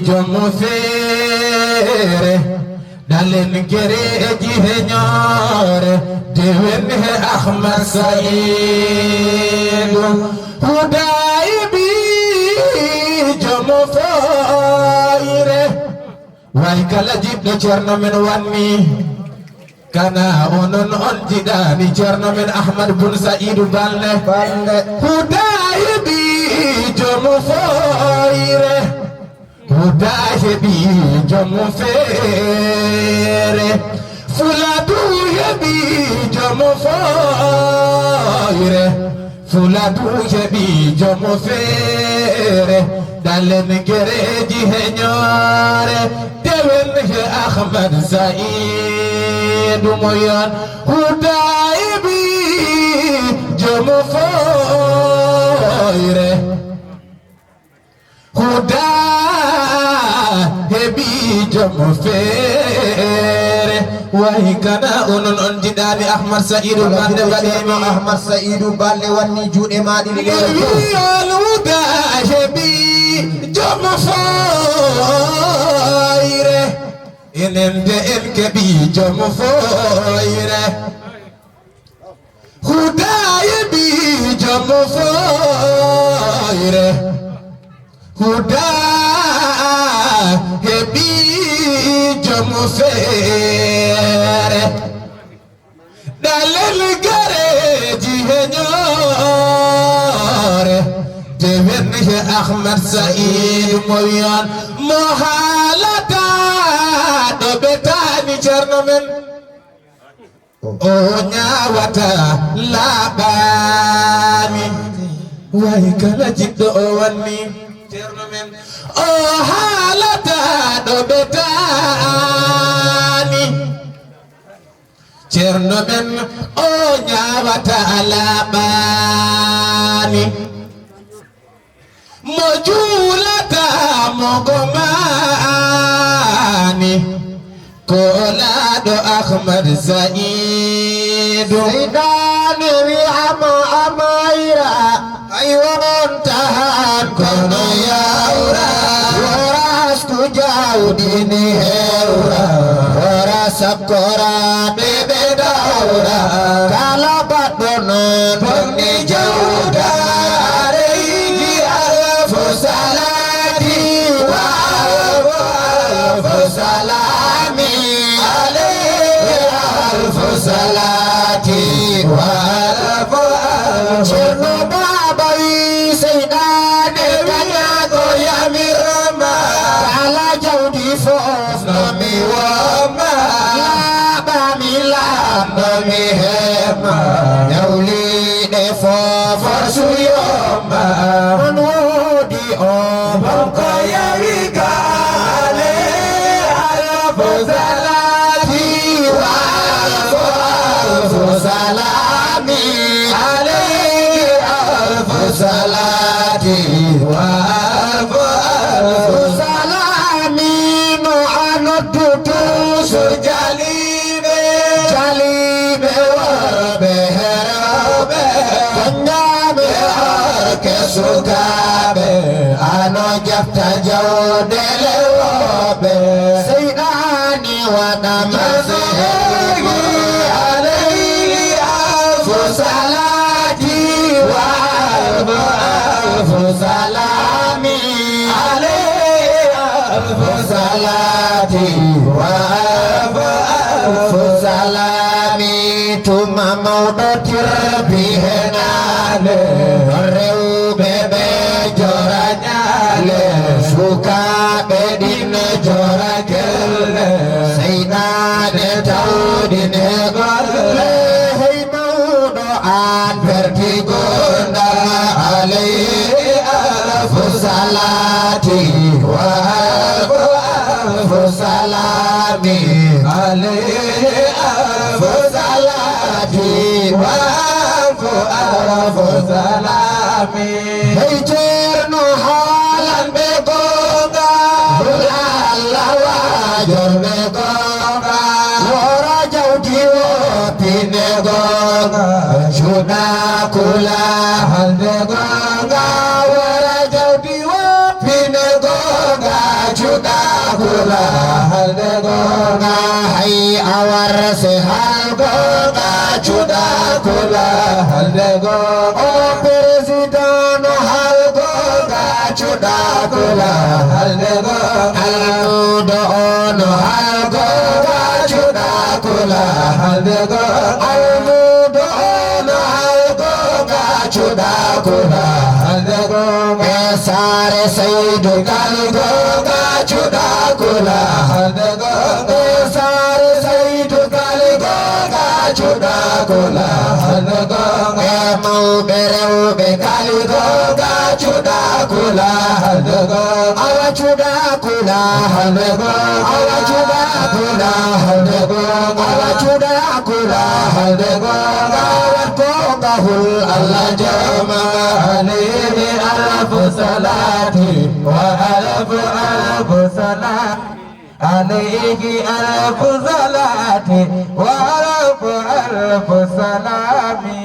joom feere, ɗalen gereeji he ñoore, dewen he Ahmad Sa'iidu. Huda heɓi joom fooyre, way kala jiɗɗo Ceerno men wanni. Kana onon on jiɗaani Ceerno men Ahmad Bun Sa'iidu Balde. Balde. Huda heɓi joom fooyre. Huda heɓi joom feere. Fuladu heɓi joom fooyre. Fuladu heɓi joom feere, ɗalen gereeji he ñoore, dewen he Ahmad Sa'iidu mo yon. Huda heɓi joom fooyre. Huda heɓi joom feere. Way kana onon on jiɗaani Ahmad Sa'iidu Balde mbaɗi. Ahmad Sa'iidu Balde wanni juuɗe ma ɗiɗi ɗe. Wi al Huda heɓi joom fooyre. Enen de en keɓi joom fooyre. Huda heɓi joom fooyre. Huda heɓi joom feere. Ɗalen gereeji he ñoore. Dewen he Ahmad Sa'iidu mo yon, mo haalata ɗo ɓe taani Ceerno men. O ñaawata laaɓaani, way kala jiɗɗo o wanni. Ceerno men, o haalata ɗo ɓe taani. Ceerno men, o ñaawata laaɓaani. Mo juulata mo gomaani, koolaaɗo Ahmad Sa'iidu. Seyɗaane wi'ama a mayra, ay wonta han kono yawra. Wora asku jawdi ni hewra, wora sakkoraaɓe ɓe dawra. Kala baɗɗo non bonni jawda, alayhi alfu salaati wa alfu, alfu salaami. Alayhi alfu salaati wa alfu, alfu. Ceerno Baaba wi seyɗaane kaña ko yamirma. Kala jawdi fof no mi woma. Laaɓa mi laaɓa mi heɓa. Jawliiɗe fof suyoma. On woodi o. Bonko yawi ka. Alayhi alfu salaati wa alfu, alfu salaami. Alayhi alfu salaati wa alfu, alfu salaami. No a noddu toujours jaliiɓe, jaliiɓe worɓe e rewɓe, ko ñaame orke sukaaɓe, a no jafta jawɗeele woɓɓe. Seyɗaani waɗa ma sehri. Alayhi alfu salaati wa سلامي عليه ألف صلاة وألف ألف سلام. Tuma mawɗo tirbi henaale, rewɓe ɓe jora ñaale, sukaaɓe ɗin jora gelle, seyɗaane tawɗin e golle. Hey mawɗo an perti gonda, alayhi alfu salati wa alfu alfu salami, alayhi alfu salati wa alfu alfu salami. Hey Ceerno haalanɓe goonga, Allah waajorɓe goonga, wora jawdi woppine goonga, cuɗa kula halde goonga, wora jawdi woppine goonga, cuɗa kula halde goonga, hay a warse hal goonga, cuɗa kula halde goonga. O président no hal goonga, cuɗa kula halde goonga. Almuudo o no hal goonga, cuɗa kula halde goonga. Almuudo o no hal goonga, cuɗa kula halde goonga. E saare Saydu kal goonga, cuɗa kula halde goonga. E saare Saydu kal goonga, cuɗa kula halde goonga. E mawɓe rewɓe kal goonga, cuɗa kula halde goonga. Awa cuɗa kula halde goonga. Awa cuɗa kula halde goonga. Awa cuɗa kula halde goonga. Wat goonga hul Allah jama. Alayhi alfu salati wa alfu alfu salam. Alayhi alfu salati wa alfu alfu salami.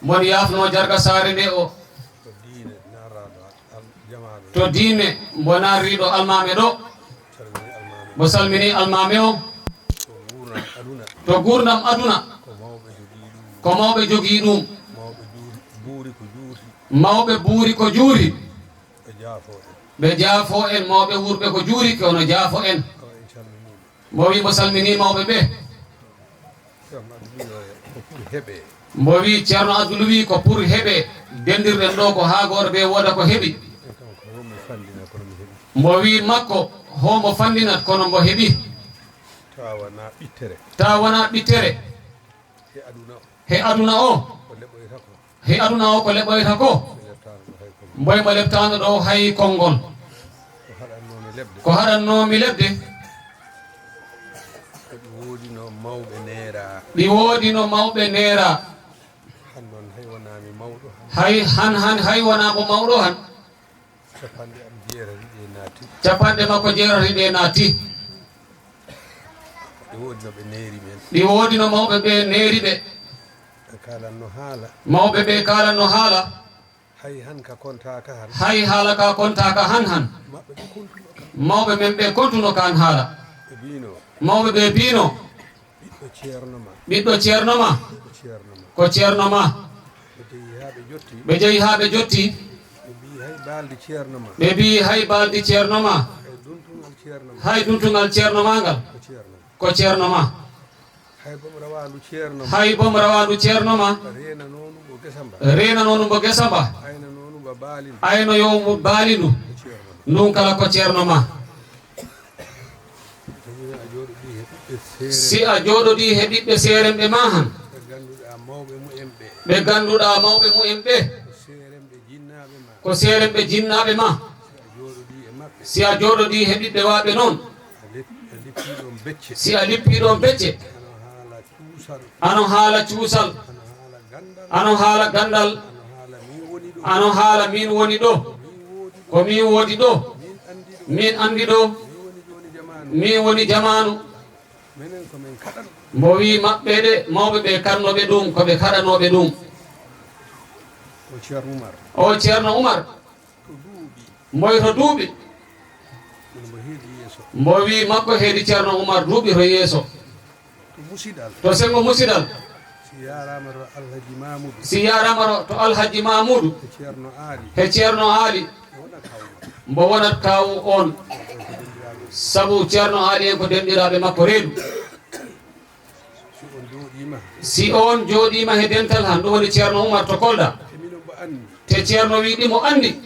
Mon yaafno jarga saare nde o. To diine mbo naarriiɗo almaame ɗo. Mbo salmini almaame o. To gurdam aduna. Ko mawɓe jogii ɗum. Mawɓe buuri ko juuri. Ɓe jaafo en. Mawɓe wuurɓe ko juuri, kono jaafo en. Mbo wi mbo salmini mawɓe ɓe. Mbo wi Ceerno Abdul wi ko pour heɓe. Dendirɗen ɗo ko haa gooto ɓe wooda ko heɓi. Mbo wi makko, homo fanndinat kono mbo heɓi. Tawa wona ɓittere. Tawa wona ɓittere. He aduna o. He aduna o. Ko leɓoyta ko. He aduna o ko leɓoyta ko. Mboy mo leɓtaano ɗo hay konngol. Ko haɗannoomi leɓde. Ko haɗannoomi leɓde. Ko ɗi woodino mawɓe neera. Ɗi woodino mawɓe neera. Han noon hay wonaa mi mawɗo han. Hay han han hay wonaa mo mawɗo han. Capanɗe am jeetati ɗe naati. Capanɗe makko jeetati ɗe naati. Ɗi woodino ɓe neeri men. Ɗi woodino mawɓe ɓe neeri ɓe. Ɓe kaalanno haala. Mawɓe ɓe kaalanno haala. Hay han ka kontaaka han. Hay haala ka kontaaka han han. Maɓɓe ɓe kontuno kan. Mawɓe men ɓe kontuno kan haala. Ɓe biino. Mawɓe ɓe biino. Ɓiɗɗo ceerno ma. Ɓiɗɗo ceerno ma. Ko ceerno ma. Ko ceerno ma. Ɓe jehi haa ɓe jotti. Ɓe jehi haa ɓe jotti. Ɓe mbii hay baaldi ceerno ma. Ɓe mbii hay baaldi ceerno ma. Hay duntungal ceerno ma. Hay duntungal ceerno ma ngal. Ko ceerno ma. Ko ceerno ma. Hay bom rawaandu ceerno ma. Hay bom rawaandu ceerno ma. Reenanoo ɗum mbo gesa mba. Reenanoo ɗum mbo gesa mba. Aynanoo ɗum mbo baali ndu. Aynoyoo mo baali ndu. Ko ceerno ma. Ndun kala ko ceerno ma. Tawi a jooɗodii he ɓiɓɓe seeremɓe. Si a jooɗodii he ɓiɓɓe seeremɓe ma han. Ɓe ngannduɗaa mawɓe mumen ɓe. Ɓe ngannduɗaa mawɓe mumen ɓe. Ko seeremɓe jinnaaɓe ma. Ko seeremɓe jinnaaɓe ma. Si a jooɗodii e maɓɓe. Si a jooɗodii he ɓiɓɓe waaɓe noon. A lip-, a lippii ɗoon becce. Si a lippii ɗoon becce. Ano haala cuusal. Ano haala cuusal. Ano haala ganndal. Ano haala ganndal. Ano haala miin woni ɗo. Ano haala miin woni ɗo. Miin woodi ɗo. Ko miin woodi ɗo. Miin anndi ɗo. Miin anndi ɗo. Miin woni jooni jamaanu. Miin woni jamaanu. Minen ko min kaɗan. Mbo wii maɓɓe de, mawɓe ɓe kannooɓe ɗum, ko ɓe kaɗanooɓe ɗum. O Ceerno Umar. O Ceerno Umar. To duuɓi. Mboy to duuɓi. Mino mbo heedi yeeso. Mbo wii makko heedi Ceerno Umar duuɓi to yeeso. To musidal. To senngo musidal. Si Yaaraama to Alhaji Mamudu. Si yaaraama to, to Alhaji Mamudu. E Ceerno Aali. He Ceerno Aali. Wona kawma. Mbo wonat kaawu on. Sabu Ceerno Aali en ko denɗiraaɓe makko reedu. Si on jooɗiima. Si on jooɗiima he dental han, ɗum woni Ceerno Umar to Kolda. E mino mbo anndi. Te Ceerno wi ɗi mo anndi.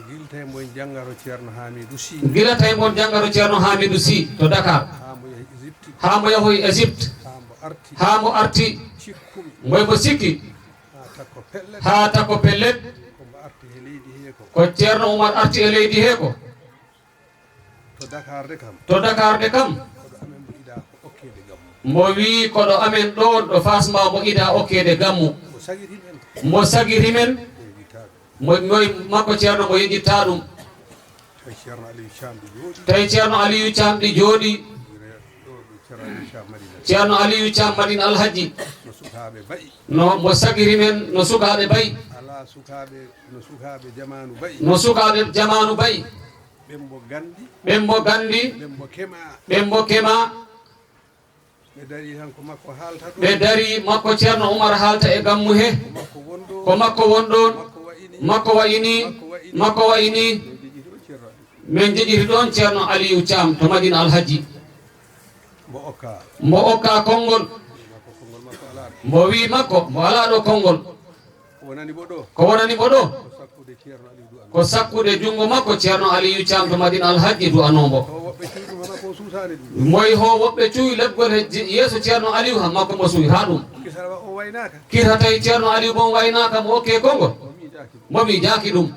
Gila tawi mbo janngato Ceerno Hamidou Sy. Gila tawi mbo janngato Ceerno Hamidou Sy to Dakar. Haa mbo yahi Égypte. Haa mbo yahoyi Égypte. Haa mbo arti. Haa mbo arti. Cikkumi. Mboy mbo sikki. Haa takko pellet. Haa takko pellet. Ko mbo arti he leydi he ko. Ko Ceerno Umar arti e leydi he ko. To Dakar de kam. To Dakar de kam. Koɗo amen mbo ida ko okkeede gammu. Mbo wi koɗo amen ɗo, ɗo Fass Mbao mbo ida okkeede gammu. Mbo sagiti men. Mbo sagiti men. Mbo wi taɗum. Mo, moy makko Ceerno mo yejjitta ɗum. Tawi Ceerno Aliou Thiam ɗi jooɗi. Tawi Ceerno Aliou Thiam ɗi jooɗi. Ɗo, ɗo Ceerno Aliou Thiam Madina. Ceerno Aliou Thiam Madina Alhaji. No sukaaɓe bayi. No mo sagiri men no sukaaɓe bayi. Alaa sukaaɓe, no sukaaɓe jamaanu bayi. No sukaaɓe jamaanu bayi. Ɓen mbo gandi. Ɓen mbo gandi. Ɓen mbo kema. Ɓen mbo kema. Ɓe darii tan ko makko haalta ɗo. Ɓe darii makko Ceerno Umar haalta e gammu he. Ko makko won ɗo. Ko makko won ɗon. Makko wa'ini. Makko wa'ini. Makko wa'ini. Makko wa'ini. Min jejjiti ɗo Ceerno Aliou. Min jejjiti ɗon Ceerno Aliou Thiam to Madina Alhaji. Mbo okka. Mbo okka konngol. Makko konngol makko alaa ɗo. Mbo wi makko, mbo alaa ɗo konngol. Ko wonani mbo ɗo? Ko wonani mbo ɗo? Ko sakkude Ceerno Aliou du'anoo. Ko sakkude junngo makko Ceerno Aliou Thiam to Madina Alhaji du'anoo mbo. Ko woɓɓe cuuɗi mo makko suusaani ɗum. Moy ho woɓɓe cuuwi leɓgol he je-, yeeso Ceerno Aliou ha makko mo suuwi haa ɗum. Kisal wa o waynaaka. Kir ha tawi Ceerno Aliou bon waynaaka mo okke konngol. O miijaaki ɗum. Mo miijaaki ɗum.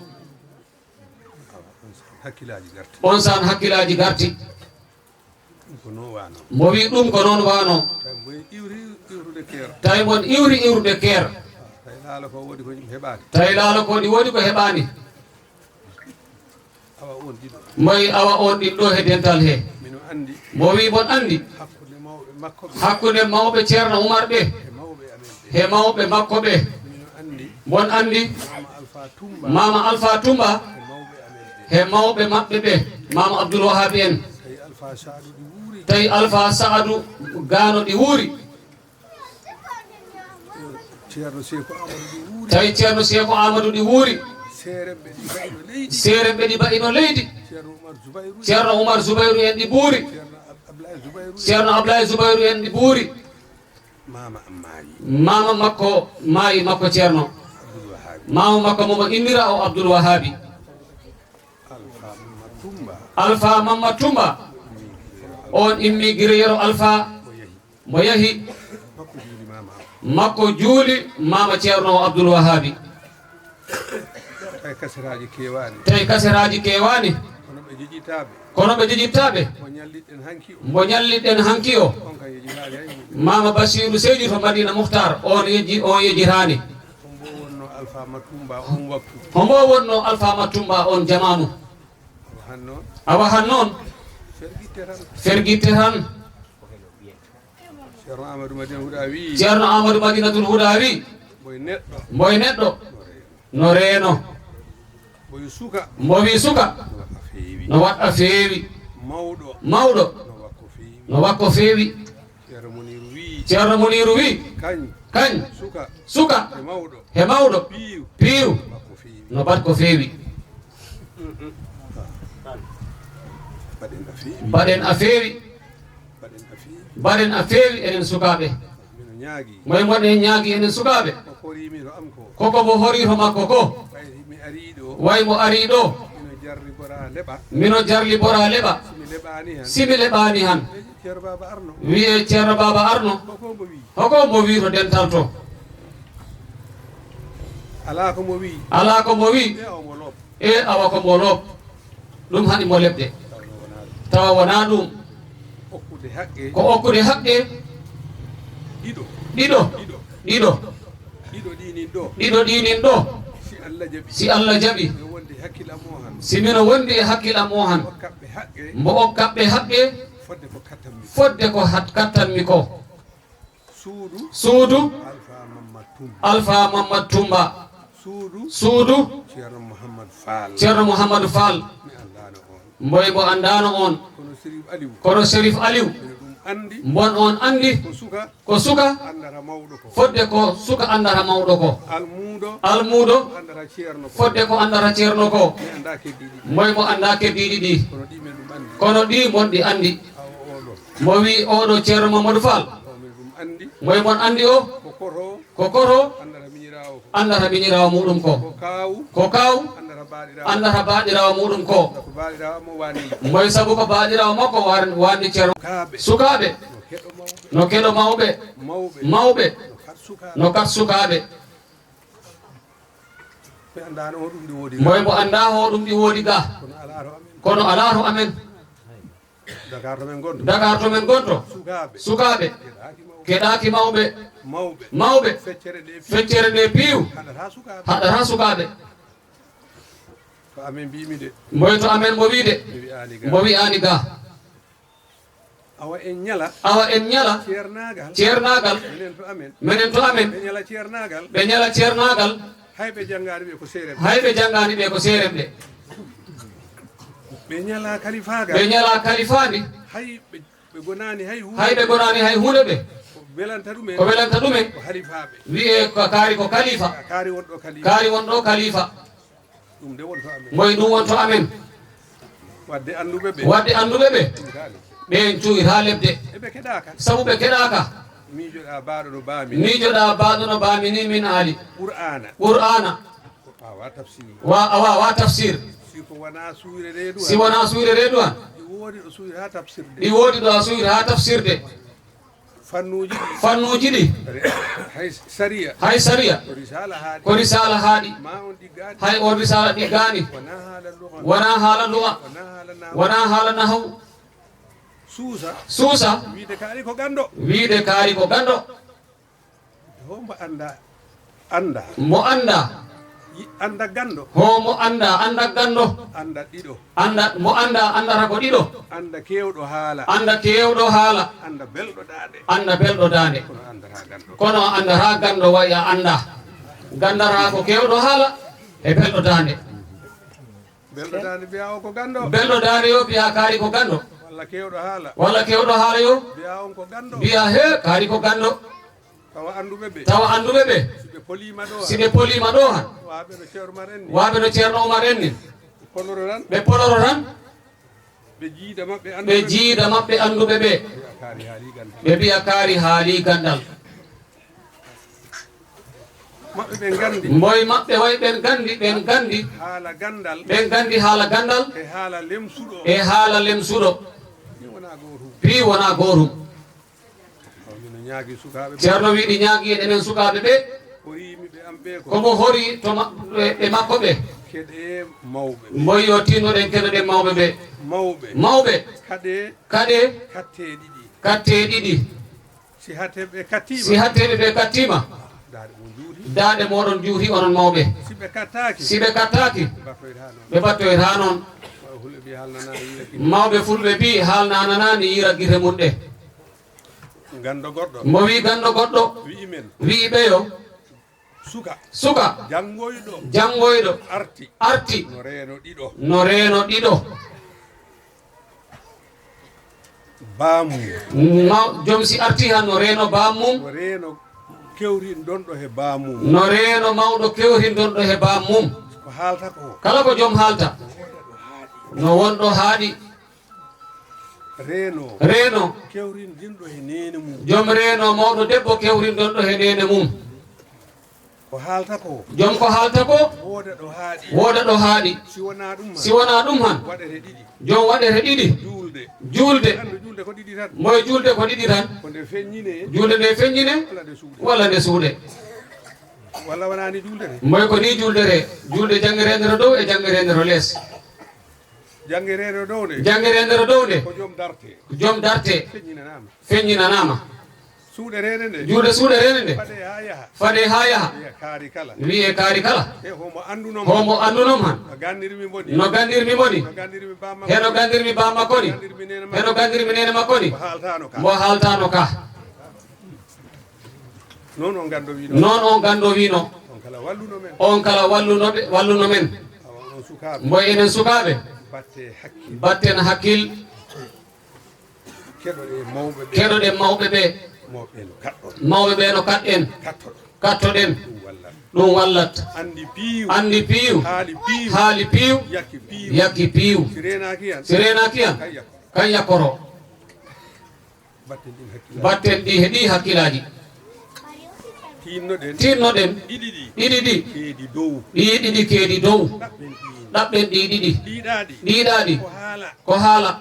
Awa, on saan hakkilaaji garti. On saan hakkilaaji garti. Ɗum ko noon waano. Mo wi ɗum ko noon waano. Tawi mbo iwri iwrude keer. Tawi mon iwri iwrude keer. Tawi laalo ko woodi ko heɓaani. Tawi laalo ko ɗi woodi ko heɓaani. Awa on ɗiɗo. Mboy awa on ɗiɗo he dental he. Mino anndi. Mo wi mon anndi. Hakkunde mawɓe makko ɓe. Hakkunde mawɓe Ceerno Umar ɓe. E mawɓe amen ɓe. He mawɓe makko ɓe. Mino anndi. Mon anndi. Maama Alfa Tumba. Maama Alfa Tumba. E mawɓe amen ɓe. He mawɓe maɓɓe ɓe. Maama Abdul Wahabi en. Tawi Alfa Saadu ɗi wuuri. Tawi Alfa Saadu Gaano ɗi wuuri. Ceerno Seeku Aamadu ɗi wuuri. Tawi Ceerno Seeku Aamadu ɗi wuuri. Seeremɓe ɗi mbaɗino leydi. Seeremɓe ɗi mbaɗino leydi. Ceerno Umar Zubayru. Ceerno Umar Zubayru en ɗi wuuri. Ceerno Ab-, Ablaye Zubayru. Ceerno Ablaye Zubayru en ɗi wuuri. Maama am maayi. Maama makko maayi, makko Ceerno. Abdul Wahabi. Maama makko mo mo innira o Abdul Wahabi. Alfa Mamma Tumba. Alfa Mamma Tumba. On immi gire Yero Alfa. O yehi. Mo yahi. Makko juuli maama am. Makko juuli maama Ceerno o Abdul Wahabi. Tawi kaseraaji keewaani. Tawi kaseraaji keewaani. Kono ɓe joƴittaaɓe. Kono ɓe joƴittaaɓe. Mo ñalliɗen hanki o. Mbo ñalliɗen hanki o. On kan yejjitaani hay huunde. Maama Basiiru Seydi to Madina Muhtar, on yejji-, on yejjitaani. Hombo wonno Alfa Matumba on waktu? Hombo wonno Alfa Matumba on jamaanu? Awa han noon. Awa han noon. Fergitte tan. Fergitte tan. Ceerno Amadou Madina Huɗa wi. Ceerno Amadou Madinatul Huɗa wi. Mboy neɗɗo. Mboy neɗɗo. No reeno. Mboy suka. Mbo wi suka. No waɗa feewi. No waɗa feewi. Mawɗo. Mawɗo. No wakko feewi. No wakko feewi. Ceerno Muniru wi. Ceerno Muniru wi. Kañ. Kañ. Suka. Suka. E mawɗo. He mawɗo. Piiw. Piiw. Wakko feewi. No bat ko feewi. Mbaɗen a feewi. Mbaɗen a feewi. Mbaɗen a feewi. Mbaɗen a feewi enen sukaaɓe. Mino ñaagi. Moye moɗen ñaagi enen sukaaɓe. Ko horiimi to am ko. Koko mo horii to makko ko. Ɓayri mi arii ɗo. Way mo arii ɗo. Mino jarlibora leɓa. Mino jarlibora leɓa. Si mi leɓaani han. Si mi leɓaani han. Ceerno Baaba Arno. Wiyee Ceerno Baaba Arno. Ko ko mbo wi? Hoko mbo wi to dental to? Alaa ko mbo wi. Alaa ko mbo wi. Ɓe o mo lob. E awa ko mbo lob. Ɗum haɗi mo leɓde. Tawa wonaa ɗum. Tawa wonaa ɗum. Okkude haqqe. Ko okkude haqqe. Ɗiɗo. Ɗiɗo. Ɗiɗo. Ɗiɗo. Ɗiɗo ɗi nin ɗo. Ɗiɗo ɗi nin ɗo. Si Allah jaɓi. Si Allah jaɓi. Mi wonde hakkil am o han. Si mino wondi e hakkil am o han. Okkaɓe haqqe. Mbo okkaɓe haqqe. Fodde ko kattanmi. Fodde ko hat-, kattanmi ko. Suudu. Suudu. Alfa Mamad Tumba. Alfa Mamad Tumba. Suudu. Suudu. Ceerno Mouhamad Fall. Ceerno Mouhamad Fall. Mi anndaano on. Mboy mbo anndaano on. Kono Serif Aliou. Kono Serif Aliou. Mino ɗum Anndi. Mbon on anndi. Ko suka. Ko suka. Anndata mawɗo ko. Fodde ko suka anndata mawɗo ko. Almuudo. Almuudo. Anndata ceerno ko. Fodde ko anndata ceerno ko. Mi anndaa keddiiɗi ɗi. Moy mo anndaa keddiiɗi ɗi. Kono ɗi men ɗum anndi. Kono ɗi mon ɗi anndi. Awa oɗo. Mo wi oɗo Ceerno Mamadou Fall. Awa men ɗum anndi. Moy mon anndi o? Ko koto. Ko koto. Anndata miñiraawo ko. Anndata miñiraawo muɗum ko. Ko kaawu. Ko kaawu. Anndata baaɗiraawo. Anndata baaɗiraawo muɗum ko. Ko baaɗiraawo mo waani. Moy sabu ko baaɗiraawo makko waan-, waanni Ceerno. Sukaaɓe. Sukaaɓe. No keɗo mawɓe. No keɗo mawɓe. Mawɓe. Mawɓe. No kat sukaaɓe. No kat sukaaɓe. Ɓe anndaano hoɗum ɗi woodi ga. Moy mo anndaa hoɗum ɗi woodi ga. Kono alaa to amen. Kono alaa to amen. Dakar to men ngonto. Dakar to men ngonto. Sukaaɓe. Sukaaɓe. Keɗaaki mawɓe. Keɗaaki mawɓe. Mawɓe. Mawɓe. Feccere nde piiw. Feccere nde piiw. Haɗata sukaaɓe. Haɗata sukaaɓe. To amen mbiimi de. Moy to amen mo wi de. Mi wi'aani ga. Mo wi'aani ga. Awa en ñala. Awa en ñala. Ceernaagal. Ceernaagal. Menen to amen. Menen to amen. Ɓe ñala ceernaagal. Ɓe ñala ceernaagal. Hay ɓe janngaani ɓe ko seeremɓe. Hay ɓe janngaani ɓe ko seeremɓe. Ɓe ñala kalifaagal. Ɓe ñala kalifaandi. Hay ɓe, ɓe gonaani hay huunde. Hay ɓe gonaani hay huunde ɓe. Ko welanta ɗumen. Ko welanta ɗumen. Ko halifaaɓe. Wi'e ko kaari ko kalifa. Kaari wonɗo kalifa. Kaari wonɗo kalifa. Ɗum de wonto amen. Moy ɗum wonto amen. Wadde annduɓe ɓe. Wadde annduɓe ɓe. Ɗum kaali. Ɓeen cuuyta lebde. E ɓe keɗaaka. Sabu ɓe keɗaaka. Miijoɗaa baaɗo no baami. Miijoɗaa baaɗo no baami ni min aali. Qur'aana. Qur'aana. Ko a wa tafsir. Wa, a wa, wa tafsir. Si ko wonaa suuyre reedu. Si wonaa suuyre reedu an. Ɗi woodi ɗo suuyre haa tafsirde. Ɗi woodi ɗo a suuyre haa tafsirde. Fannuuji ɗi. Fannuuji ɗi. Hay sariya. Hay sariya. Ko risaala haaɗi. Ko risaala haaɗi. Ma on ɗiggaani. Hay on risaala ɗiggaani. Wonaa haala luga. Wonaa haala luga. Wonaa haala nahawu. Wonaa haala nahawu. Suusa. Suusa. Wiide kaari ko ganndo. Wiide kaari ko ganndo. Hombo annda, annda. Mo annda. Yi-, annda ganndo. Ho mo annda, annda ganndo. Annda ɗiɗo. Annda, mo annda, anndata ko ɗiɗo. Annda keewɗo haala. Annda keewɗo haala. Annda belɗo daande. Annda belɗo daande. Kono anndata ganndo. Kono anndata ganndo wayi a annda. Ganndata ko keewɗo haala e belɗo daande. Belɗo daande mbiya o ko ganndo. Belɗo daande yo mbiya kaari ko ganndo. Walla keewɗo haala. Walla keewɗo haala yo. Mbiya on ko ganndo. Mbiya he kaari ko ganndo. Tawa annduɓe ɓe. Tawa annduɓe ɓe. Si ɓe poliima ɗo. Si ɓe poliima ɗo han. Waaɓe no Ceerno Umar en ni. Waaɓe no Ceerno Umar en ni. Ɓe poloro tan. Ɓe poloro tan. Ɓe jiida maɓɓe annduɓe ɓe. Ɓe jiida maɓɓe annduɓe ɓe. Ɓe mbiya kaari haali ganndal. Ɓe mbiya kaari haali ganndal. Maɓɓe ɓe nganndi. Moy maɓɓe way ɓen nganndi, ɓen nganndi. Haala ganndal. Ɓen nganndi haala ganndal. E haala lemsuɗo. E haala lemsuɗo. Fii wonaa gootum. Fii wonaa gootum. Ceerno wiɗi ñaagi en enen sukaaɓe ɓe. Ko riimi ɓe am ɓe ko. Ko mo hori to ma-, ɓe, ɓe makko ɓe. Keɗe mawɓe ɓe. Moy yo tinnoɗen keɗoɗen mawɓe ɓe. Mawɓe. Mawɓe. Kaɗe. Kaɗe. Katte ɗiɗi. Katte ɗiɗi. Si hatte ɓe kattiima. Si hatte ɓe kattiima. Daaɗe mum juuti. Daaɗe mooɗon juuti onon mawɓe. Si ɓe kattaaki. Si ɓe kattaaki. Ɓe mbattoyta noon. Ɓe mbattoyta noon. Mawɓe fulɓe mbi haalnanaani yiira gite. Mawɓe fulɓe mbi haalnananaani yiira gite mum ɗe. Ganndo goɗɗo. Mo wi ganndo goɗɗo. Wi'i men. Wi'i ɓeyo. Suka. Suka. Janngoyɗo. Janngoyɗo. Arti. Arti. No reeno ɗiɗo. No reeno ɗiɗo. Baamum. Ma-, jom si arti han no reeno baamum. No reeno kewrin donɗo he baamum. No reeno mawɗo kewrin donɗo he baamum. Ko haalta ko. Kala ko jom haalta. No wonɗo haaɗi. Reeno. Reeno. Kewrindinɗo he neene mum. Jom reeno mawɗo debbo kewrindonɗo he neene mum. Ko haalta ko. Jom ko haalta ko. Wooda ɗo haaɗi. Wooda ɗo haaɗi. Si wonaa ɗum han. Si wonaa ɗum han. Waɗete ɗiɗi. Jom waɗete ɗiɗi. Juulde. Juulde. Anndu juulde ko ɗiɗi tan. Moy juulde ko ɗiɗi tan. Ko nde feññinee. Juulde nde feññinee. Walla nde suuɗee. Walla nde suuɗee. Walla wonaa ni juuldete. Moy ko ni juuldete. Juulde janngireende to dow e janngireende to lees. Janngireende dow nde. Janngireende to dow nde. Ko jom darte. Ko jom darte. Feññinanaama. Feññinanaama. Suuɗereende nde. Juulde suuɗereende nde. Faɗee haa yaha. Faɗee haa yaha. Wi'ee kaari kala. Wi'ee kaari kala. E homo annduno mo. Homo annduno mo han. No ganndirmi mboni. No ganndirmi mboni. No ganndirmi bamma. He no ganndirmi bamma koni. Ganndirmi neene makko. He no ganndirmi neene makko ni. Mo haaltaano ka. Mo haaltaano ka. Noon on ganndo wiino. Noon on ganndo wiino. On kala walluno men. On kala walluno ɓe, walluno men. Awa onon sukaaɓe. Mboy enen sukaaɓe. Batte hakkil. Batten hakkil. Keɗoɗen mawɓe ɓe. Keɗoɗen mawɓe ɓe. Mawɓe ɓe no kaɗɗen. Mawɓe ɓe no kaɗɗen. Kattoɗen. Kattoɗen. Ɗum wallat. Ɗum wallat. Anndi piiw. Anndi piiw. Haali piiw. Haali piiw. Yakki piiw. Yakki piiw. Si reenaaki yan. Si reenaaki yan. Kan yakko. Kan yakkoro. Batten ɗin hakkilaaji. Batten ɗi he ɗi hakkilaaji. Tiinnoɗen. Tiinnoɗen. Ɗiɗi ɗi. Ɗiɗi ɗi. Keedi dow. Ɗi ɗiɗi keedi dow. Ɗaɓɓen ɗi. Ɗaɓɓen ɗi ɗiɗi. Ɗiɗaɗi. Ɗiɗaɗi. Ko haala. Ko haala.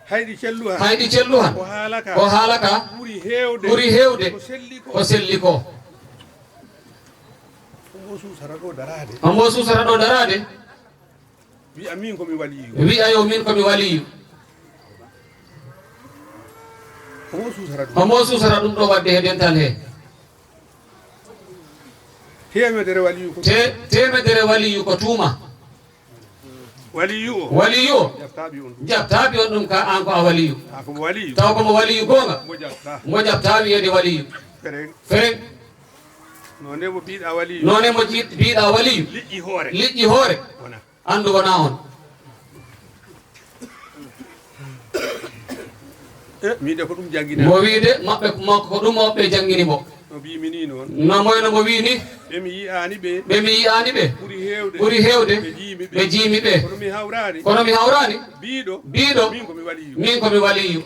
Hayɗi cellu han. Hayɗi cellu han. Ko haala ka. Ko haala ka. Ɓuri heewde. Ɓuri heewde. Ko selli ko. Ko selli ko. Omo suusara ɗo daraade. Omo suusara ɗo daraade. Wi'a min ko mi waliyu. Wi'a yo min ko mi waliyu. Omo suusara ɗum. Omo suusara ɗum ɗo waɗde he dental he. Teemedere waliyu ko. Te-, teemedere waliyu ko tuuma. Waliyu o. Waliyu o. Jaɓtaaɓe on ɗum. Jaɓtaaɓe on ɗum ka an ko a waliyu. Haa ko mo waliyu. Taw ko mo waliyu goonga. Mo jaɓtaa. Mo jaɓtaa wiyeede waliyu. Fereng. Fereng. Noone mo biiɗa waliyu. Noone mo ji-, biiɗa waliyu. Liƴƴi hoore. Liƴƴi hoore. Wona. Anndu wona on. E, mi de ko ɗum jannginaa. Mo wiide maɓɓe ko makko ko ɗum maɓɓe janngini mo. No mbiimi ni noon. No moyno mo wii ni. Ɓe mi yi'aani ɓe. Ɓe mi yi'aani ɓe. Ɓuri heewde. Ɓuri heewde. Ɓe jiimi ɓe. Ɓe jiimi ɓe. Kono mi hawraani. Kono mi hawraani. Biiɗo. Biiɗo. Min ko mi waliyu. Min ko mi waliyu.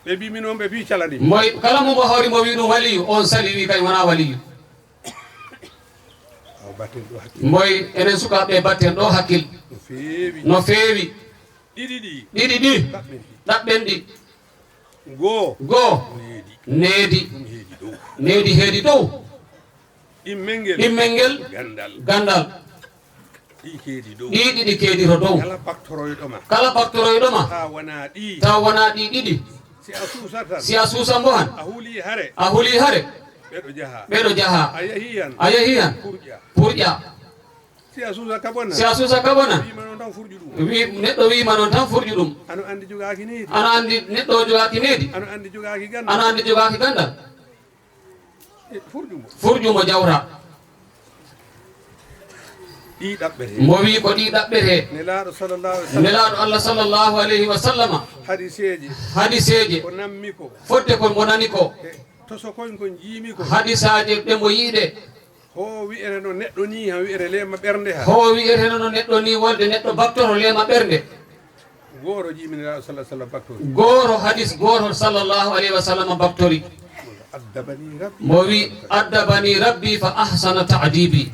Ɓe mbii min on ɓe fii calani. Moy kala mo mo hawri mo wii ɗum waliyu, on sali wii kañ wonaa waliyu. Awa batten ɗo hakkil. Moy enen sukaaɓe batten ɗo hakkil. No feewi. No feewi. Ɗiɗi ɗi. Ɗiɗi ɗi. Ɗaɓɓen ɗi. Ɗaɓɓen ɗi. Goo. Goo. Needi. Needi. Ɗum heedi dow. Needi heedi dow. Ɗimmel ngel. Ɗimmel ngel. Ganndal. Ganndal. Ɗi keedi dow. Ɗi ɗiɗi keedi to dow. Kala baktoroyɗo ma. Kala baktoroyɗo ma. Taw wonaa ɗi. Taw wonaa ɗi ɗiɗi. Si a suusat tan. Si a suusan mo han. A hulii hare. A hulii hare. Ɓeɗo jaha. Ɓeɗo jaha. A yahi han. A yahi han. Purƴa. Purƴa. Si a suusa kaɓo na. Si a suusa kaɓo na. Wiima noon tan furƴu ɗum. Wi-, neɗɗo wiima noon tan furƴu ɗum. Ano anndi jogaaki needi. Ano anndi neɗɗo o jogaaki needi. Ano anndi jogaaki ganndal. Ano anndi jogaaki ganndal. E, furƴu mo. Furƴu mo jawta. Ɗi ɗaɓɓete. Mo wii ko ɗi ɗaɓɓete. Nelaaɗo sallallahu alaihi wasallam. Nelaaɗo Allah sallallahu alaihi wasallama. Hadiseeje. Hadiseeje. Ko nammi ko. Fodde ko mo nani ko. E, tosokoñ ko jiimi ko. Hadisaaje ɗe mo yiide. Ho wi'ere no neɗɗo ni, ha wi'ere leema ɓernde ha. Ho wi'ere no neɗɗo ni, wolde neɗɗo baktoro leema ɓernde. Gooro jiimi Nelaaɗo sallallahu alaihi wasallam baktori. Gooro hadis gooro sallallahu alaihi wasallam baktori. Addabani Rabbi. Mo wi, "Addabani Rabbi fa ahsana ta'dibi."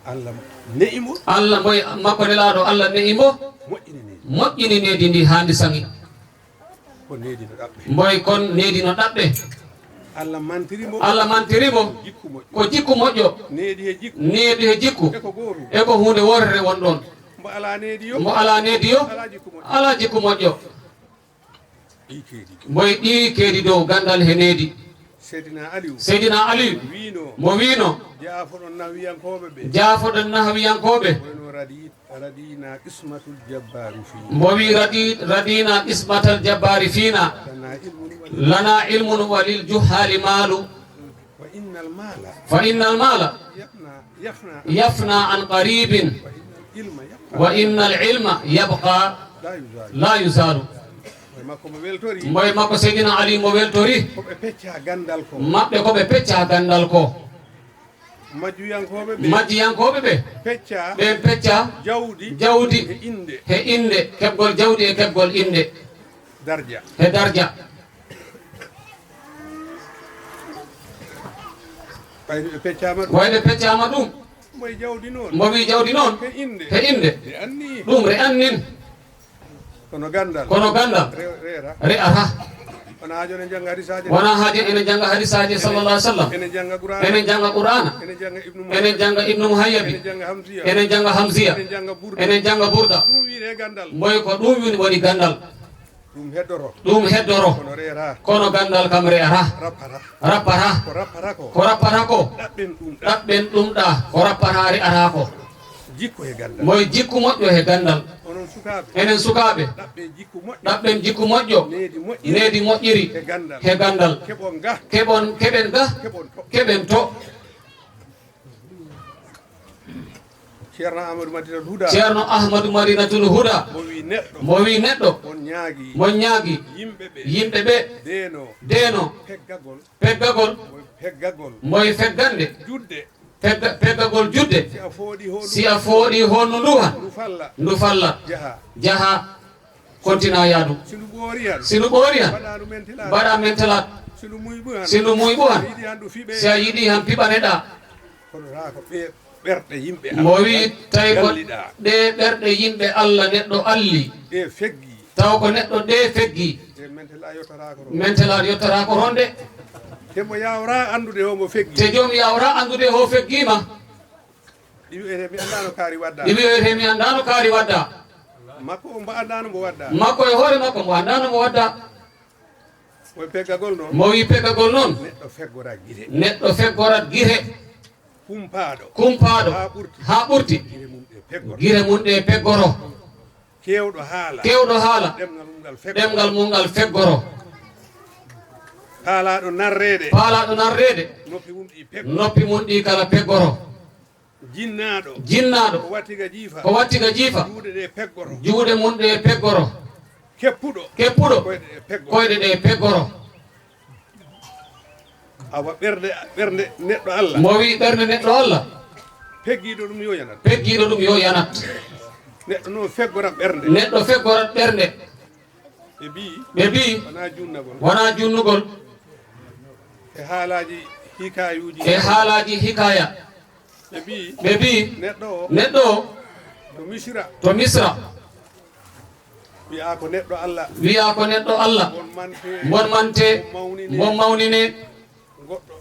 Allah ne'i mo. Allah moy makko Nelaaɗo Allah ne'i mo. Moƴƴini needi. Moƴƴini needi ndi haa ndi saŋi. Ko needi no ɗaɓɓe. Mboy kon needi no ɗaɓɓe. Allah mantiri mo. Allah mantiri mo. Jikku moƴƴo. Ko jikku moƴƴo. Needi he jikku. Needi he jikku. E ko gootum. E ko huunde wootere won ɗon. Mbo alaa needi yo. Mbo alaa needi yo. Alaa jikku moƴƴo. Alaa jikku moƴƴo. Ɗi keedi. Mboy ɗi keedi dow ganndal he needi. Seydina Aliyu. Seydina Aliyu. Wiino. Mo wiino. Jaafoɗon nahwiyankooɓe ɓe. Jaafoɗon nahwiyankooɓe. Wayno radi-, radina qismatul jabbaari fiina. Mbo wi radi-, radina qismatal jabbaari fiina. Lana ilmun wa lil juhhaali maalu. Fa innal maala. Fa innal maala. Yafna, yafna. Yafna an qaribin. Wa innal ilma yabqa. Wa innal ilma yabqa. La yuzalu. La yuzalu. Mboy makko mo weltori. Mboy makko Seydina Ali mo weltori. Ko ɓe pecca ganndal ko. Maɓɓe ko ɓe pecca ganndal ko. Majjuyankooɓe ɓe. Majjuyankooɓe ɓe. Pecca. Ɓen pecca. Jawdi. Jawdi. He innde. He innde. Keɓgol jawdi e keɓgol innde. Darja. He darja. Ɓayde ɓe peccaama ɗum. Ɓayde peccaama ɗum. Mboy jawdi noon. Mbo wi jawdi noon. He innde. He innde. He anni. Ɗum re annin. Kono ganndal. Kono ganndal. Re-, re'ata. Re'ata. Wona haajo enen jannga hadisaaje. Wona haajo enen jannga hadisaaje sallallahu alaihi wasallam. Enen jannga Qur'aana. Enen jannga Qur'aana. Enen jannga Ibnu Muhayyabi. Enen jannga Ibnu Muhayyabi. Enen jannga Hamziya. Enen jannga Hamziya. Enen jannga Burda. Enen jannga Burda. Ɗum wiyetee ganndal. Mboy ko ɗum woni, woni ganndal. Ɗum heddoro. Ɗum heddoro. Kono re'ata. Kono ganndal kam re'ata. Rappata. Rappata. Ko rappata ko. Ko rappata ko. Ɗaɓɓen ɗum ɗa. Ɗaɓɓen ɗum ɗa. Ko rappata re'ata ko. Jikku he ganndal. Moy jikku moƴƴo he ganndal. Onon sukaaɓe. Enen sukaaɓe. Ɗaɓɓe jikku moƴƴo. Ɗaɓɓen jikku moƴƴo. Needi moƴƴiri. Needi moƴƴiri. He ganndal. He ganndal. Keɓon ga. Keɓon, keɓen ga. Keɓon to. Keɓen to. Ceerno Ahmadu Madinatul Huda. Ceerno Ahmadu Madinatul Huda. Mo wi neɗɗo. Mo wi neɗɗo. Mo ñaagi. Mo ñaagi. Yimɓe ɓe. Yimɓe ɓe. Deeno. Deeno. Peggagol. Peggagol. Mo peggagol. Mo e feggande. Judde. Pegga-, peggagol judde. Si a fooɗi hondu. Si a fooɗi hondu ndu han. Ndu falla. Ndu falla. Jaha. Jaha. Kontina yaadu. Si ndu ɓoori han. Si ndu ɓoori han. Mbaɗa ndu mentelaat. Mbaɗa mentelaat. Si ndu muyɓu han. Si ndu muyɓu han. Si a yiɗi han ndu fiɓe. Si a yiɗi han piɓaneɗaa. Kono taa ko ɓe-, ɓerɗe yimɓe Mo wi tawi ko galliɗaa. Ɗe ɓerɗe yimɓe Allah neɗɗo alli. Ɗe feggi. Taw ko neɗɗo ɗe feggi. Te mentela yottata ko ron. Mentela yottata ko ron de. Te mo yawra anndude ho mo feggi. Te joom yawra anndude ho feggima. Ɗi wi'ete mi anndaano kaari wadda. Ɗi wi'ete mi anndaano kaari wadda. Makko o mbo anndaano mbo wadda. Makko e hoore makko mbo anndaano mbo wadda. Mo peggagol noon. Mo wi peggagol noon. Neɗɗo feggorat gite. Neɗɗo feggorat gite. Kumpaaɗo. Kumpaaɗo. Haa ɓurti. Haa ɓurti. Gite mum ɗe peggoro. Gite mum ɗe peggoro. Keewɗo haala. Keewɗo haala. Ɗemngal mum ngal feggoro. Ɗemngal mum ngal feggoro. Paalaaɗo narreede. Paalaaɗo narreede. Noppi mum ɗi peggoro. Noppi mum ɗi kala peggoro. Jinnaaɗo. Jinnaaɗo. Ko watti ga jiifa. Ko watti ga jiifa. Juuɗe ɗe peggoro. Juuɗe mum ɗe peggoro. Keppuɗo. Keppuɗo. Koyɗe ɗe peggoro. Koyɗe ɗe peggoro. Awa ɓernde, ɓernde neɗɗo Allah. Mo wi ɓernde neɗɗo Allah. Peggiiɗo ɗum yo yanat. Peggiiɗo ɗum yo yanat. Neɗɗo noon feggorat ɓernde. Neɗɗo feggorat ɓernde. Ɓe mbii. Ɓe mbii. Wonaa junnagol. Wonaa junnugol. E haalaaji hikaayuuji. E haalaaji hikaaya. Ɓe mbii. Ɓe mbii. Neɗɗo o. Neɗɗo o. To Misra. To Misra. Wiyaa ko neɗɗo Allah. Wiyaa ko neɗɗo Allah. Mon mante. Mon mante. Mon mawninee. Mon mawninee. Goɗɗo.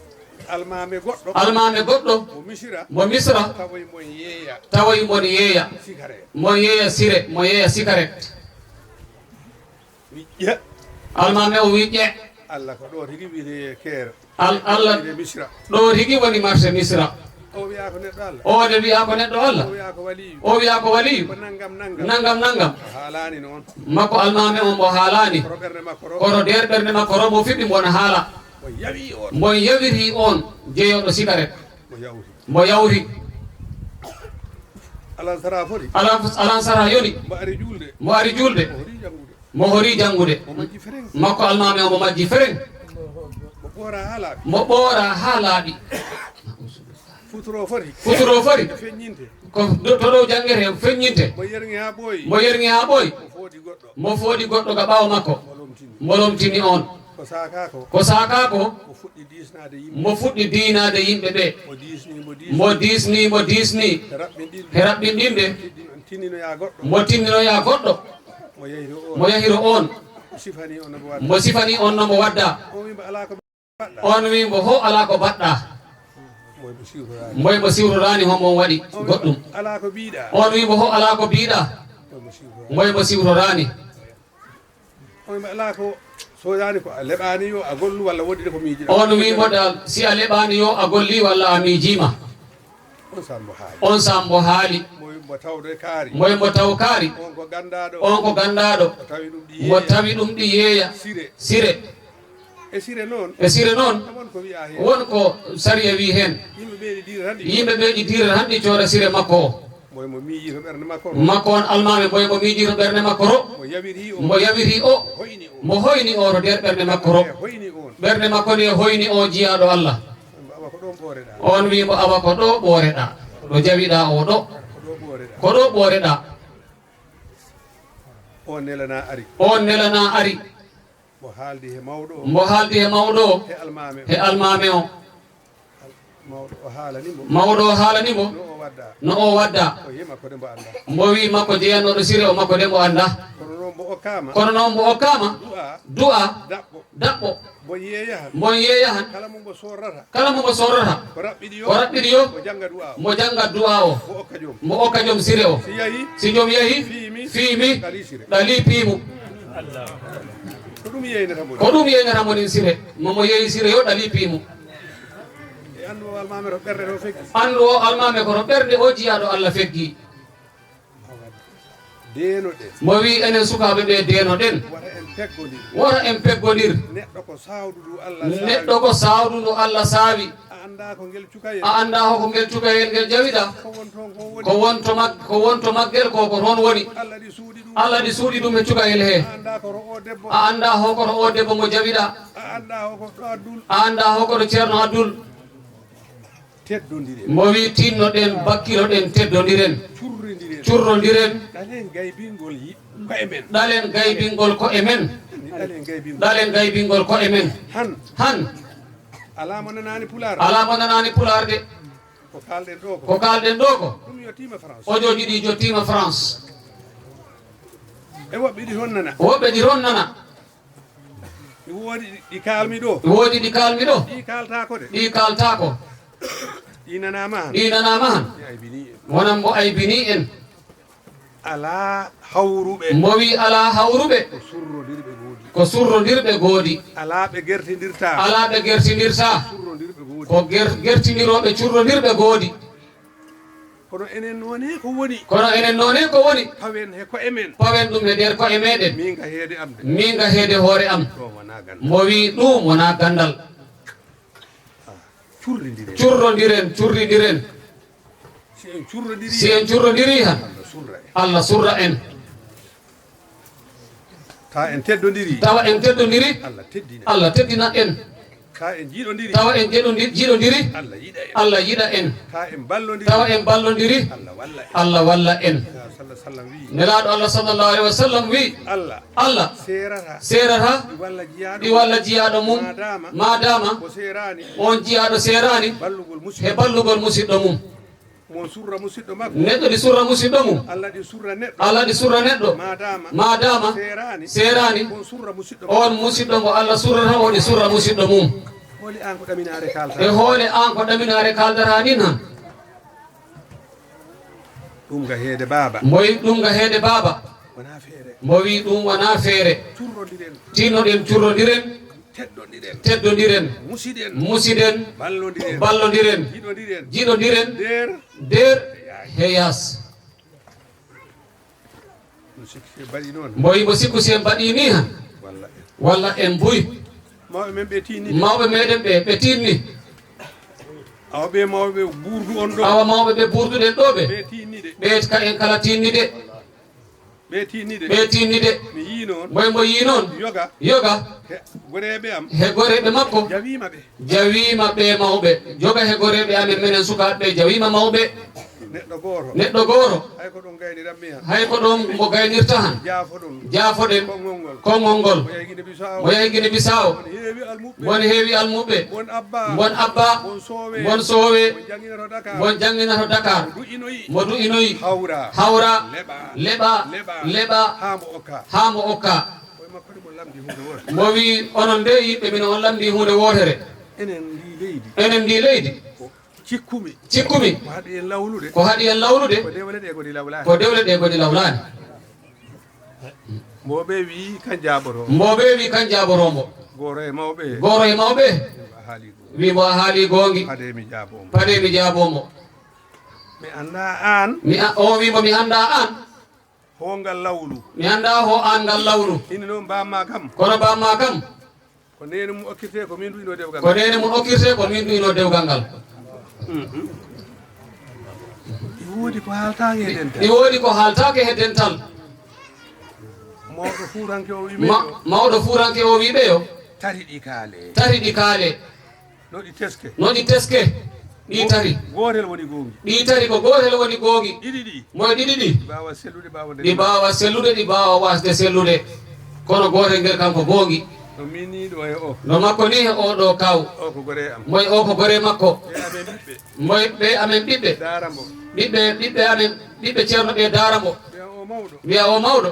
Almaame goɗɗo. Almaame goɗɗo. Mo Misra. Mo Misra. Tawoy mon yeeya. Tawoy mon yeeya. Sikaret. Mon yeeya sire. Mon yeeya sikaret. Wi ƴe. Almaami o wi ƴe. Allah ko ɗo tigi wiyetee keer. Al-, Allah wiyetee Misra. Ɗo tigi woni marché Misra. O wiyaa ko neɗɗo Allah. O de wiyaa ko neɗɗo Allah. O wiyaa ko waliyu. O wiyaa ko waliyu. Ko nanngam nanngam. Nanngam nanngam. O haalaani noon. Makko almaami o mbo haalaani. Koto ɓernde makko ro. Koto nder ɓernde makko ro mo fiɓi mbo na haala. Mo yawi on. Mo yawiri on jeyooɗo sikaret. Mo yawri. Mo yawri. Alansara foti. Alan-, alansara yoni. Mo ari juulde. Mo ari juulde. Mo horii janngude. Mo horii janngude. Mo majji fereng. Makko almaami o mo majji fereng. Mo ɓoora haalaaɓe. Mo ɓoora haalaaɓe. Futuro foti. Futuro foti. Feññinte. Ko do-, to ɗo janngete feññinte. Mo yerŋi haa ɓooyi. Mo yerŋi haa ɓooyi. Mo foodi goɗɗo. Mo foodi goɗɗo ga ɓaawo makko. Mo lomtini. Mo lomtini on. Ko saaka ko. Ko saaka ko. Mo fuɗɗi diisnaade yimɓe. Mo fuɗɗi diinaade yimɓe ɓe. Mo diisni, mo diisni. Mo diisni, mo diisni. He raɓɓinɗinde. He raɓɓinɗinde. Mo tinninoyaa goɗɗo. Mo tinninoyaa goɗɗo. Mo yahiro on. Mo yahiro on. Mo sifani on no mo wadda. Mo sifani on no mo wadda. On wi mbo alaa ko baɗɗa. On wi mbo ho alaa ko baɗɗa. Moy mo siwtoraani. Moy mo siwtoraani homo on waɗi goɗɗum. On wi mbo alaa ko mbiiɗa. On wi mbo ho alaa ko mbiiɗa. Moy mo siwtoraani. Moy mo siwtoraani. On wi mbo alaa ko soodani ko a leɓaani yo a gollu walla woɗɗi de ko miijiɗa. On wi mbo dal si a leɓaani yo a golli walla a miijiima. On saam mbo haali. On saam mbo haali. Moy mbo tawde kaari. Moy mbo taw kaari. On ko ganndaaɗo. On ko ganndaaɗo. O tawi ɗum ɗi yeeya. Mo tawi ɗum ɗi yeeya. Sire. Sire. E sire noon. E sire noon. Won ko wiyaa heen. Won ko sariya wi heen. Yimɓe ɓe ɗi diirata hannde. Yimɓe ɓe ɗi diirata hannde cooda sire makko o. Moy mo miiji to ɓernde makko ro. Makko on almaami moy mo miiji to ɓernde makko ro. Mo yawiri o. Mo yawiri o. Hoyni o. Mo hoyni o to nder ɓernde makko ro. E hoyni on. Ɓernde makko ne hoyni o jiyaaɗo Allah. Awa ko ɗoon ɓooreɗaa. On wi mbo awa ko ɗo ɓooreɗaa. Ɗo jawiɗaa o ɗo. Ko ɗo ɓooreɗaa. Ko ɗo ɓooreɗaa. On nelanaa ari. On nelanaa ari. Mbo haaldi he mawɗo o. Mbo haaldi he mawɗo o. He almaami o. He almaami o. Mawɗo o haalani mbo. Mawɗo o haalani mbo. No o wadda. No o wadda. O wi'i makko de mbo annda. Mbo wi'i makko jeyannooɗo sire o makko de mbo annda. Kono noon mbo okkaama. Kono noon mbo okkaama. Du'a. Du'a. Daɓɓo. Daɓɓo. Mbo yeeya han. Mbo yeeya han. Kala mo mbo soorrata. Kala mo mbo soorrata. Ko raɓɓiɗi yo. Ko raɓɓiɗi yo. Mbo jannga du'a o. Mbo jannga du'a o. Mbo okka joom. Mbo okka joom sire o. Si yahi. Si joom yahi. Fiimi. Fiimi. Ɗali sire. Ɗali piimu. Ko ɗum yeynata mo. Ko ɗum yeynata mo nin sire. Mo mo yeeyi sire yo ɗali piimu. E anndu o almaami to ɓernde to feggi. Anndu o almaami ko to ɓernde o jiyaaɗo Allah feggi. Deenoɗen. Mo wi enen sukaaɓe ɓe deenoɗen. Wota en peggondir. Wota en peggondir. Neɗɗo ko saawdu ndu Allah saawi. Neɗɗo ko saawdu ndu Allah saawi. A Anndaa ko ngel cukayel. A anndaa hoko ngel cukayel ngel jawiɗaa? Ko won toon ko woni. Ko won to mag-, ko won to maggel ko, ko toon woni. Allah ɗi suuɗi ɗum. Allah ɗi suuɗi ɗum e cukayel he. A anndaa ko ro o debbo. A anndaa hoko ro o debbo mo jawiɗaa? A anndaa hoko ɗo Abdul. A anndaa hoko ɗo Ceerno Abdul. Teddondiren. Mo wi tinnoɗen, bakkiloɗen, teddondiren. Currindiren. Currondiren. Ɗalen gaybingol yi-, ko e men. Ɗalen gaybingol ko e men. Ɗalen gaybingol. Ɗalen gaybingol ko e men. Han. Han. Alaa mo nanaani Pulaar. Alaa mo nanaani Pulaar de. Ko kaalɗen ɗo ko. Ko kaalɗen ɗo ko. Ɗum yottiima France. Ojo ɗiɗi jottiima France. E woɓɓe ɗi toon nana. Woɓɓe ɗi toon nana. Mi woodi ɗi kaalmi ɗo. Mi woodi ɗi kaalmi ɗo. Ɗi kaaltaako de. Ɗi kaaltaako. Ɗi nanaama han. Ɗi nanaama han. Mi aybinii en. Wonan mo aybinii en. Alaa hawruɓe. Mo wi alaa hawruɓe. Ko surrondirɓe goodi. Ko surrondirɓe goodi. Alaa ɓe gertindirtaa. Alaa ɓe gertindirtaa. Surrondirɓe goodi. Ko ger-, gertindirooɓe currondirɓe goodi. Kono enen noone ko woni. Kono enen noone ko woni. Pawen he koye men. Pawen ɗum he nder koye meɗen. Min ga heede am de. Min ga heede hoore am. Ɗo wona gandal. Mo wi ɗum wona gandal. Currindiren. Currondiren, currindiren. Si en currondiri. Si en currondiri han. Allah surra en. Allah surra en. Tawa en teddondiri. Tawa en teddondiri. Allah teddina. Allah teddina en. Tawa en jiɗondiri. Tawa en jeɗondi-, jiɗondiri. Allah yiɗa en. Allah yiɗa en. Tawa en ballondiri. Tawa en ballondiri. Allah walla en. Allah walla en. Nelaaɗo Sallallahu alaihi wasallam wi. Nelaaɗo Allah sallallahu alaihi wasallam wi. Allah. Allah. Seerata. Seerata. Ɗi walla jiyaaɗo. Ɗi walla jiyaaɗo mum. Maadaama. Maadaama. O seeraani. On jiyaaɗo seeraani. Ballugol musidɗo. He ballugol musidɗo mum. Mo surra musidɗo makko. Neɗɗo ɗi surra musidɗo mum. Allah ɗi surra neɗɗo. Allah ɗi surra neɗɗo. Maadaama. Maadaama. Seeraani. Seeraani. On surra musidɗo makko. On musidɗo mo Allah surrata o ɗi surra musidɗo mum. Hoole an ko ɗaminaare kaalta. E hoole an ko ɗaminaare kaaldata nin han. Ɗum ga heede baaba. Mo wi ɗum ga heede baaba. Wonaa feere. Mo wi ɗum wonaa feere. Currondiren. Tinnoɗen, currondiren. Teddondiren. Teddondiren. Musiɗen. Musiɗen. Ballondiren. Ballondiren. Jiɗondiren. Jiɗondiren. Nder. Nder. He yaas. No sikki si en mbaɗi noon. Mboy mo sikku si en mbaɗi ni han. Walla en. Walla en mbuy. Mawɓe men ɓe tinni de. Mawɓe meɗen ɓe, ɓe tinni. Awa ɓe mawɓe burdu on ɗo. Awa mawɓe ɓe burduɗen ɗo ɓe. Ɓe tinni de. Ɓe ka en kala tinni de. Ɓe tinni de. Ɓe tinni de. Mi yii noon. Mboy mo yii noon. Yoga. Yoga. He goreeɓe am. He goreeɓe makko. Jawiima ɓe. Jawiima ɓe mawɓe. Joga he goreeɓe amen menen sukaaɓe ɓe jawiima mawɓe. Neɗɗo gooto. Neɗɗo gooto. Hay ko ɗum gayniranmi han. Hay ko ɗum mo gaynirta han. Jaafoɗon. Jaafoɗen. Konngol ngol. Konngol ngol. Mo yahi Gine Bisaawo. Mo yahi Gine Bisaawo. Won heewi almuɓɓe. Won heewi almuɓɓe. Won Abba. Won Abba. Won Soowe. Won Soowe. Won janngina to Dakar. Won janngina to Dakar. Mo du'inoyi. Mo du'inoyi. Hawra. Hawra. Leɓa. Leɓa. Leɓa. Leɓa. Haa mo okka. Haa mo okka. Koye makko de mo lamndi huunde wootere. Mo wi onon de yimɓe minen on lamndi huunde wootere. Enen ndi leydi. Enen ndi leydi. Ko cikkumi. Cikkumi. Ko haɗi en lawlude. Ko haɗi en lawlude. Ko dewle ɗe ngoni lawlaani. Ko dewle ɗe ngoni lawlaani. Mbo ɓe wi kan jaaboto. Mbo ɓe wi kan jaaboto mbo. Gooro e mawɓe. Gooro e mawɓe. A haali goonga. Wi mo a haali goongi. Pade mi jaabo mo. Pade mi jaabo mo. Mi anndaa aan. Mi a-, o wi mo mi anndaa aan. Ho ngal lawlu. Mi anndaa ho aan ngal lawlu. Ine noon bamma kam. Kono bamma kam. Ko neene mum okkirte, ko min du'inoo dewgal. Ko neene mum okkirte, ko min du'inoo dewgal ngal. Ɗi woodi ko haaltaake e dental. Ɗi woodi ko haaltaake e dental. Mawɗo fuuranke o wi ma-, ɓeyo. Mawɗo fuuranke o wi ɓeyo. Tati ɗi kaale. Tati ɗi kaale. No ɗi teske. No ɗi teske. Ɗi tati. Gootel woni goongi. Ɗi tati ko gootel woni goongi. Ɗiɗi ɗi. Moye ɗiɗi ɗi? Ɗi mbaawa sellude, mbaawa nder. Ɗi mbaawa sellude, ɗi mbaawa waasde sellude. Kono gootel ngel kam ko goongi. No min ni ɗo e o. No makko ni e o ɗo kaw. O ko gore am. Moye o ko gore makko. Ɓe amen ɓiɓɓe. Moye ɓe amen ɓiɓɓe. Daara mbo. Ɓiɓɓe, ɓiɓɓe amen, ɓiɓɓe Ceerno ɓe daara mbo. Ɓe o mawɗo. Wiya o mawɗo.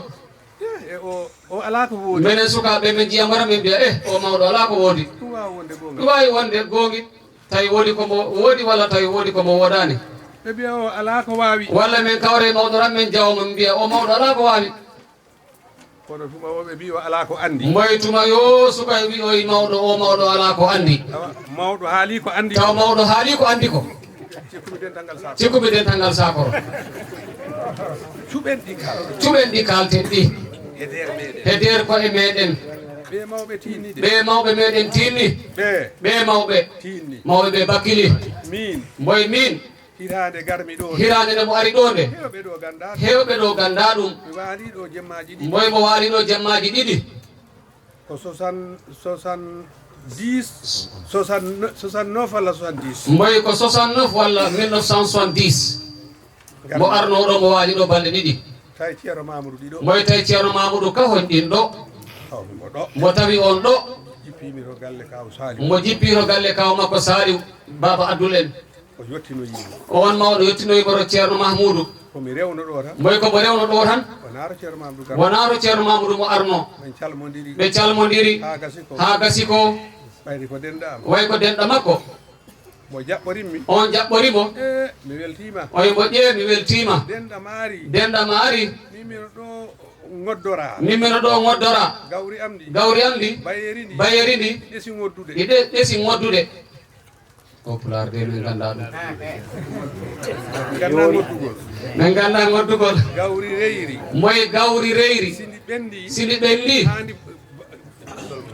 Eh, e o, o alaa ko woodi. Menen sukaaɓe men njiya mbara men mbiya, eh, o mawɗo alaa ko woodi. Ɗum waawi wonde goonga. Ɗum waawi wonde goongi. Tawi woodi ko mo woodi walla tawi woodi ko mo woodaani. Ɓe mbiya o alaa ko waawi. Walla men kawre e mawɗo ran men jawo mo mbiya o mawɗo alaa ko waawi. Kono tuma o ɓe mbiya o alaa ko anndi. Mboy tuma yo suka wi'oy mawɗo o mawɗo alaa ko anndi. Awa, mawɗo haali ko anndi. Taw mawɗo haali ko anndi ko. Cikkumi dental ngal saakoro. Cikkumi dental ngal saakoro. Cuɓen ɗi kaalten. Cuɓen ɗi kaalten ɗi. He nder meɗen. He nder koye meɗen. Ɓe mawɓe tiinni de. Ɓe mawɓe meɗen tiinni. Ɓe. Ɓe mawɓe. Tiinni. Mawɓe ɓe bakkili. Min. Mboy min. Hiraande garmi ɗo. Hiraande nde mo ari ɗo nde. Heewɓe ɗo gannda. Heewɓe ɗo gannda ɗum. Mi waali ɗo jemmaaji ɗiɗi. Mboy mo waali ɗo jemmaaji ɗiɗi. Ko soixante, soixante-dix, soixante-neuf, soixante-neuf walla soixante-dix. Mboy ko soixante-neuf walla mille neuf cent soixante-dix. Mo arno ɗo, mo waali ɗo balɗe ɗiɗi. Tawi Ceerno Mamadou ɗiɗo. Mboy tawi Ceerno Mamadou ka honɗin ɗo. Taw mo ɗo. Mo tawi on ɗo. Jippimi to galle kaw Saliou. Mo jippi to galle kaw makko Saliou, Baba Abdoul en. O yettinoyi mo. On mawɗo yettinoyi mo to Ceerno Mahmoudou. Ko mi rewno ɗo tan. Mboy ko mo rewno ɗo tan. Wonaa to Ceerno Mamadou Gam. Wonaa to Ceerno Mamadou mo arno. Ɓe calmondiri. Ɓe calmondiri. Haa gasi ko. Haa gasi ko. Ɓayri ko denɗa am. Way ko denɗa makko. Mo jaɓɓorimmi. On jaɓɓori mo. E, mi weltiima. Oye mo ƴee, mi weltiima. Denɗa maari. Denɗa maari. Min mino ɗo ngoddora. Min mino ɗo ngoddora. Gawri am ndi. Gawri am ndi. Bayeri ndi. Bayeri ndi. Ɗesi ngoddude. Ɗi ɗe-, ɗesi ngoddude. O pulaar de, min nganndaa ɗum. Min nganndaa ngoddugol. Min nganndaa ngoddugol. Gawri reyri. Moye gawri reyri. Si ndi ɓenndi. Si ndi ɓenndi. Haa ndi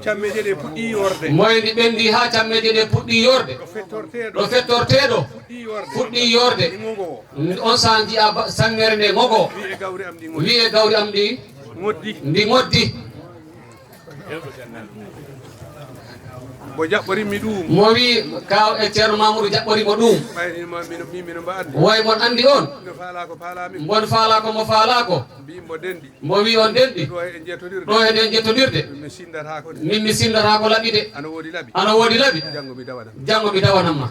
Cammeeje ɗe puɗɗii yoorde. Moy ndi ɓenndi haa cammeeje ɗe puɗɗii yoorde. Ɗo fettorteeɗo. Ɗo fettorteeɗo. Fuɗɗii yoorde. Fuɗɗii yoorde. Ndi ngogo. On saan njiya ba-, sanngere nde ngogo. Wi'e gawri am ndi ngogo. Wi'e gawri am ndi. Ngoddi. Ndi ngoddi. Mo jaɓɓorimmi ɗum. Mo wi kaw e Ceerno Mamoudou jaɓɓori mo ɗum. Ɓayri ma mino, mi mino mba anndi. Way mon anndi on. Mino faalaa ko faalaa min. Mon faalaa ko mo faalaa ko. Mbi mo denɗi. Mbo wi on denɗi. Ɗo e njettodirde. Ɗo e nden jettodirde. Min mi sinndata ko de. Min mi sinndata ko laɓi de. Ana woodi laɓi. Ana woodi laɓi. Janngo mi dawanam. Janngo mi dawanam ma.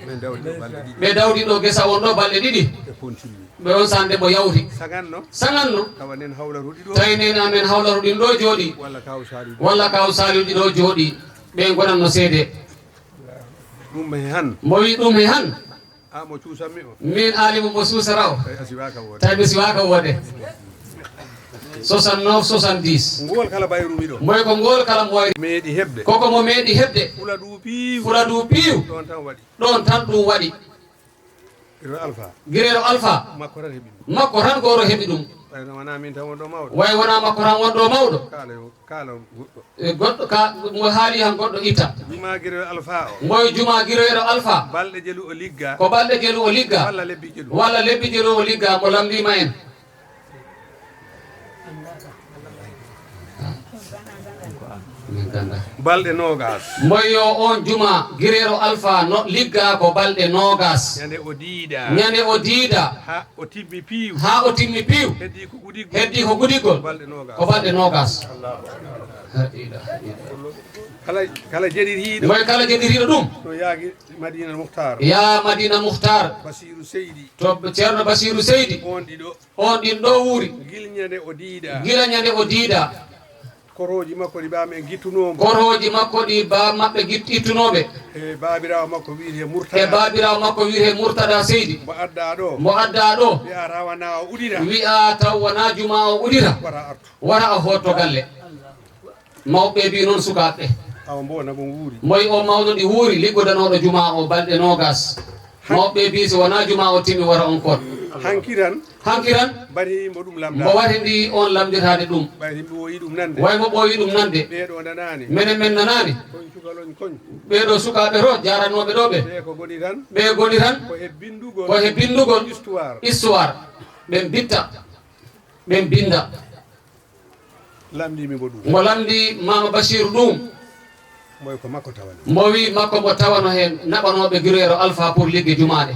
Min dawdi ɗo balɗe ɗiɗi. Ɓe dawdi ɗo gesa on ɗo balɗe ɗiɗi. Ɓe continue. Ɓe on sande mo yawti. Saganno. Saganno. Tawa nen hawlatu ɗi ɗo. Tawi nen amen hawlatu ɗin ɗo jooɗi. Walla kaw Saliou. Walla kaw Saliou ɗi ɗo jooɗi. Ɓe gonanno seede. Ɗum he han. Mo wi ɗum he han. A mo cuusanmi o. Min Alimu mo suusara o. Tawi a siwaaka woode. Tawi mi siwaaka woode. Soixante-neuf, soixante-dix. Ngool kala bayrumi ɗo. Moy ko ngool kala mo wayri. Meeɗi heɓde. Koko mo meeɗi heɓde. Fula du piiw. Fula du piiw. Ɗon tan waɗi. Ɗon tan ɗum waɗi. Giro Alpha. Girero Alpha. Makko tan heɓi ɗum. Makko tan goro heɓi ɗum. Ɓay no wonaa min tan wonɗo mawɗo. Way wonaa makko tan wonɗo mawɗo. Kaala yo. Kala goɗɗo. E goɗɗo ka, mo haali han goɗɗo itta. Juma Giroyo Alfa o. Mboy Juma Giroyo Alfa. Balɗe jelu o ligga. Ko balɗe jelu o ligga. Walla lebbi jelu. Walla lebbi jelu o ligga, mo lamndima en. Min ganda. Balɗe noogas. Mboy yo on Juma Girero Alfa no ligga ko balɗe noogas. Ñande o diida. Ñande o diida. Ha O timmi piiw. Haa o timmi piiw. Heddi ko gudiggol. Heddi ko gudiggol. Balɗe noogas. Ko balɗe noogas. La ilaha illallah. Kala, kala jeɗiriiɗo. Moy kala jeɗiriiɗo ɗum. To yaagi Madina Muhtar. Ya Madina Muhtar. Basiru Seydi. To Ceerno Basiru Seydi. On ɗiɗo. On ɗin ɗo wuuri. Gila ñande o diida. Gila ñande o diida. Korooji makko ɗi baa men gittunoo mo. Korooji makko ɗi baa maɓɓe git-, ittunoo ɓe. E baabiraawo makko wiyetee Murtada. E baabiraawo makko wiyetee Murtada Seydi. Mbo addaa ɗo. Mbo addaa ɗo. Wi'a taw wonaa o uɗira. Wi'a taw wonaa juma o uɗira. Wara artu. Wara o hootto galle. Mawɓe mbi noon sukaaɓe. Awa mbo na mo wuuri. Moy o mawɗo ɗi wuuri liggodanooɗo juma o balɗe noogas. Mawɓe mbi so wonaa juma o timmi wara on kon. Hanki tan. Hanki tan. Bari mbo ɗum lamda. Mbo wari ndi on lamditaade ɗum. Ɓay mbo woyi ɗum nande. Way mo ɓooyi ɗum nande. Ɓee ɗo nanaani. Menen men nanaani. Koñ cukalon koñ. Ɓee ɗo sukaaɓe to, jaaranooɓe ɗo ɓe. Ɓee ko goni tan. Ɓee goni tan. Ko he binndugol. Ko he binndugol. Histoire. Histoire. Ɓen bitta. Ɓen binnda. Lamndii mi mbo ɗum. Mbo lamndii Maama Basiiru ɗum. Mboy ko makko tawano. Mbo wi makko mbo tawano heen naɓanooɓe Giroyero Alfa pour ligge jumaaɗe.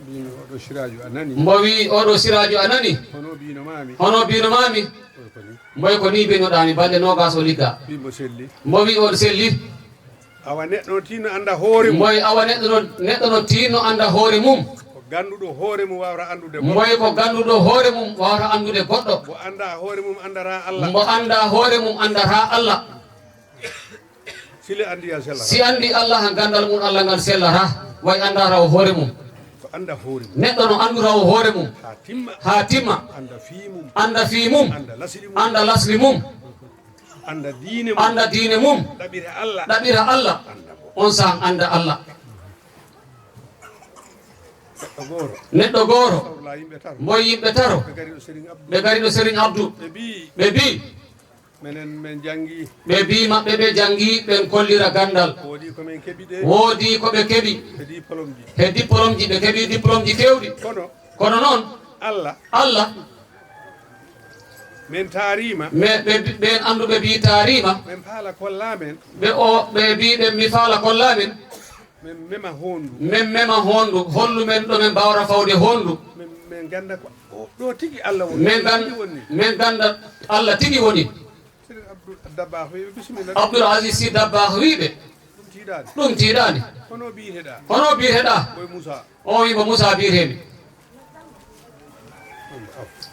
Mbiimi oɗo Siraaju a nani. Mbo wi oɗo Siraaju a nani. Hono biino maami. Hono biino maami. Mboy ko ni. Mboy ko ni biinoɗaami balɗe noogas o ligga. Mbii mbo selli. Mbo wi on selli. Awa neɗɗo no tiinno annda hoore mum. Mboy awa neɗɗo no, neɗɗo no tiinno annda hoore mum. Ko gannduɗo hoore mum waawata anndude goɗɗo. Mboy ko gannduɗo hoore mum waawata anndude goɗɗo. Mbo annda hoore mum anndata Allah. Mbo annda hoore mum anndata Allah. Si le anndi a sellata. Si anndi Allah, ganndal mum Allah ngal sellata. Way anndata o hoore mum. Ko annda hoore mum. Neɗɗo no annduta o hoore mum. Haa timma. Haa timma. Annda fii mum. Annda fii mum. Annda lasli mum. Annda lasli mum. Annda diine mum. Annda diine mum. Ɗaɓira Allah. Ɗaɓira Allah. Annda mo. On saan annda Allah. Neɗɗo gooto. Neɗɗo gooto. Astafurlah, yimɓe tato. Mboy yimɓe tato. Ɓe ngari ɗo Serigne Abdou. Ɓe ngari ɗo Serigne Abdou. Ɓe mbii. Ɓe mbii. Menen men janngi. Ɓe mbii maɓɓe ɓe janngi, ɓen kollira ganndal. Woodi ko men keɓi de. Woodi ko ɓe keɓi. He diplôme ji. He diplôme ji, ɓe keɓi diplôme ji keewɗi. Kono. Kono noon. Allah. Allah. Men taariima. Men, ɓe, ɓen annduɓe mbii taariima. Men faala kollaa men. Ɓe o, ɓe mbii ɓe mi faala kollaa men. Men mema hoondu. Men mema hoondu. Hollu men ɗo men mbaawra fawde hoondu. Men, men gannda ko o, ɗo tigi Allah woni. Men gan-, men gannda Allah tigi woni. Seydi Abdoul Dabbaax wiiɓe, bisimilla. Abdoul Aziz Sy Dabbaax wiiɓe. Ɗum tiiɗaani. Ɗum tiiɗaani. Hono biyeteɗaa? Hono biyeteɗaa? Koye Moussa. O wii mo Moussa biyetee-mi.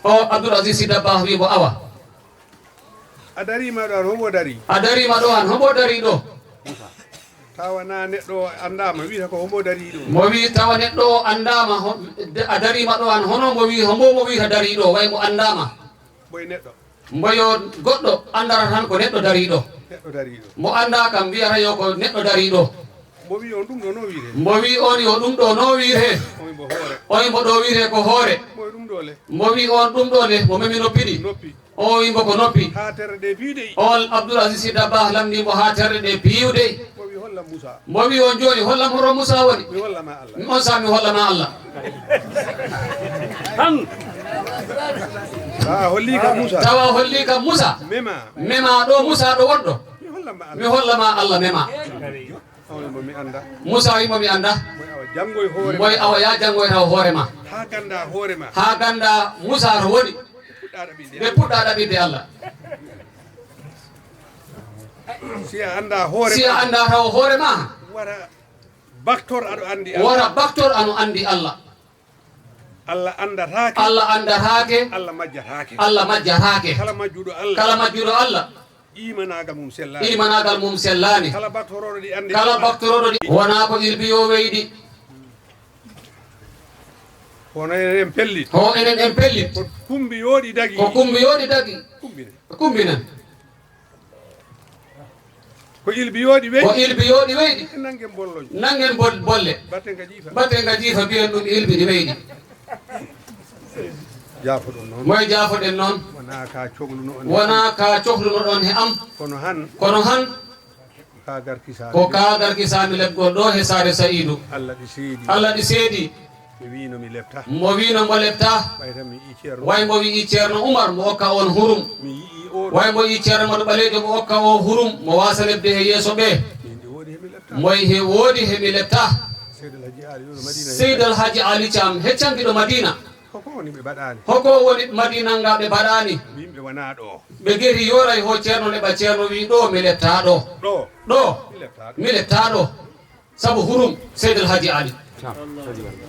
O Abdoul Aziz Sy Dabbaax wii mo awa. A dariima ɗo an, hombo darii? A dariima ɗo an, hombo darii ɗo? Tawa na neɗɗo o anndaama, wiyata ko hombo darii ɗo? Mo wii tawa neɗɗo o anndaama, ho-, a dariima ɗo an, hono mo wii, hombo mo wiyata darii ɗo, way mo anndaama. Mboy neɗɗo. Mboyo goɗɗo anndata tan ko neɗɗo darii ɗo. Neɗɗo darii ɗo. Mo anndaa kam wiyata yo ko neɗɗo darii ɗo. Mbo wii on ɗum ɗo no wiyetee? Mbo wii on yo ɗum ɗo no wiyetee? Oy mbo hoore. Oy mbo ɗo wiyetee ko hoore. Mbo ɗum ɗo le. Mbo wii on ɗum ɗo le, mo memi noppi ɗi. Noppi. O wii mbo ko noppi. Haa terɗe ɗe piiwde. On Abdoul Aziz Sy Dabakh lamndii mbo haa terɗe ɗe piiwde. Mbo wii holla Moussa. Mbo wii on jooni hollam hoto Moussa woni. Mi holla ma Allah. On sa mi holla ma Allah. Tan. Tawa holli kam Moussa. Tawa holli kam Moussa. Mema. Mema ɗo Moussa ɗo wonɗo. Mi holla ma Allah. Mi holla ma Allah mema. Oy mo mi annda. Moussa wi mo mi annda. Moy awa janngoy hoore ma. Moy awa ya janngoy taw hoore ma. Haa gannda hoore ma. Haa gannda Moussa to woni. Puɗɗa ɗaɓɓitde. Ɓe puɗɗa ɗaɓɓitde Allah. Si a annda hoore ma. Si a annda taw hoore ma. Wara baktor aɗo anndi Allah. Wara baktor ano anndi Allah. Allah anndataake. Allah anndataake. Allah majjataake. Allah majjataake. Kala majjuɗo Allah. Kala majjuɗo Allah. Imanaagal mum sellaani. Imanaagal mum sellaani. Kala baktorooɗo ɗi anndi. Kala baktorooɗo ɗi. Wonaa ko ilbi yo weydi. Kono enen en pellit. Ko enen en pellit. Ko kumbi yooɗi dagi. Ko kumbi yooɗi dagi. Kumbinen. Kumbinen. Ko ilbi yooɗi weydi. Ko ilbi yooɗi weydi. Nanngen bolloñ. Nanngen bol-, bolle. Batten ka jiifa. Batten ka jiifa, mbiyen ɗum ilbi ɗi weydi. Jaafoɗon noon. Moye jaafoɗen noon. Wonaa ka cohluno on. Wonaa ka cohluno ɗon he am. Kono han. Kono han. Ka garki sa. Ko ka garki sa mi leɓgol ɗo he saare Sa'idu. Allah ɗi seedi. Allah ɗi seedi. Mi wiino mi lepta. Mo wiino mo lepta. Ɓay tan mi yi'i Ceerno. Way mo wi'i Ceerno Umar mo okka on hurum. Mi yi'i o. Way mo yi'i Ceerno Madu Ɓaleejo mo okka o hurum. Mo waasa leɓde he yeeso ɓe. Min ɗi woodi he mi lepta. Moy he woodi he mi lepta. Seydi El Hadji Ali ɗo Madina. Seydi El Hadji Ali Thiam he cankiɗo Madina. Hoko woni ɓe mbaɗaani? Hoko woni Madina nga ɓe mbaɗaani? Yimɓe wonaa ɗo. Ɓe geri yoray ho Ceerno neɓa Ceerno wi ɗo mi lepta ɗo. Ɗo. Ɗo. Mi lepta ɗo. Mi lepta ɗo. Sabu hurum Seydi El Hadji Ali.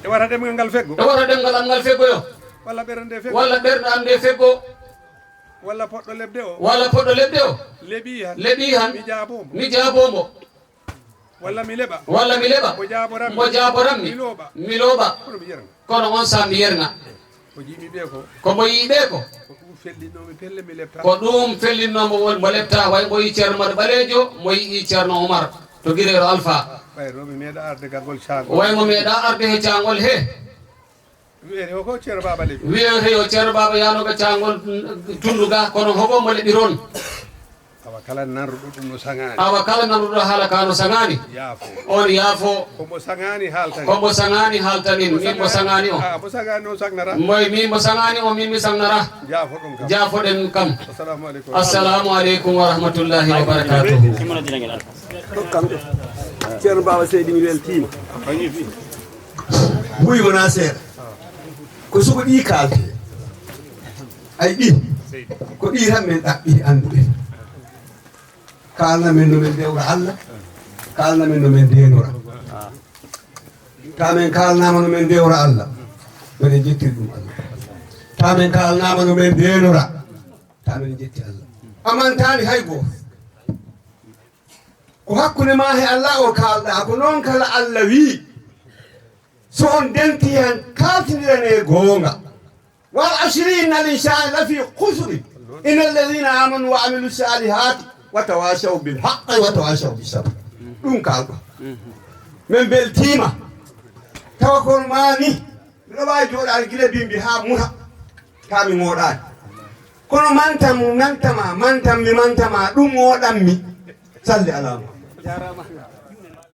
E wata ɗemngal ngal feggo. E wata ɗemngal am ngal feggoyo. Walla ɓernde feggo. Walla ɓernde am nde feggo. Walla poɗɗo leɓde o. Walla poɗɗo leɓde o. Leɓi han. Leɓi han. Mi jaaboo mo. Mi jaaboo mo. Walla mi leɓa. Walla mi leɓa. Mo jaaboran mi. Mo jaaboran mi. Mi looɓa. Mi looɓa. Kono mi yerna. Kono on sa mi yerna. Ko jiimi ɓe ko. Ko mo yii ɓe ko. Ko ɗum fellinnoomi pelle mi lepta. Ko ɗum fellinnoomo won mo lepta, way mo yii Ceerno Madu Ɓaleejo, mo yii Ceerno Umar to Gireero Alfa. Ɓay ɗo mi meeɗa arde gargol caangol. Way mo meeɗa arde he caangol he. Wiyete o ko Ceerno Baaba Lewi. Wiyete yo Ceerno Baaba yaano ka caangol, mm, tundu ga, kono hoko mo leɓi ron. Awa kala nanruɗo ɗum no saŋaani. Awa kala nanruɗo haala ka no saŋaani. Yaafo. On yaafo. Ko mo saŋaani haaltani. Ko mo saŋaani haaltani. Min mo saŋaani o. Ah, mo saŋaani o saŋnara. Moy min mo saŋaani o, min mi saŋnara. Jaafoɗon kam. Jaafoɗen kam. Assalamu aleykum. Assalamu aleykum wa rahmatullahi wa barakatuhu. Ɗo kam ɗo. Ceerno Baaba Seydi mi weltiima. Buy wonaa seeɗa. Ko suɓo ɗi kaalte. Ay ɗi. Ko ɗi tan men ɗaɓɓi annduɓe. Kaalna men no men dewra Allah. Kaalna men no men deenora. Ta men kaalnaama no men dewra Allah. Mbeɗen jettiri ɗum Allah. Ta men kaalnaama no men deenora. Ta men jetti Allah. Amantaani hay gooto. Ko hakkunde ma he Allah o kaalɗa, ko noon kala Allah wii. So on denti hen, kaaltindirane goonga. Wal asri innal insana lafi khusri. Innal ladhina amanu wa amilu salihati wa tawasaw bil haqqi wa tawasaw bis sabr. Ɗum kaalɗo. Min beltiima. Tawa kono ma ni, miɗo waawi jooɗaade gila bimbi haa muta. Taa mi mooɗaani. Kono mantam nantama, mantam mi mantama, ɗum woɗanmi. Salli ala Muhammad.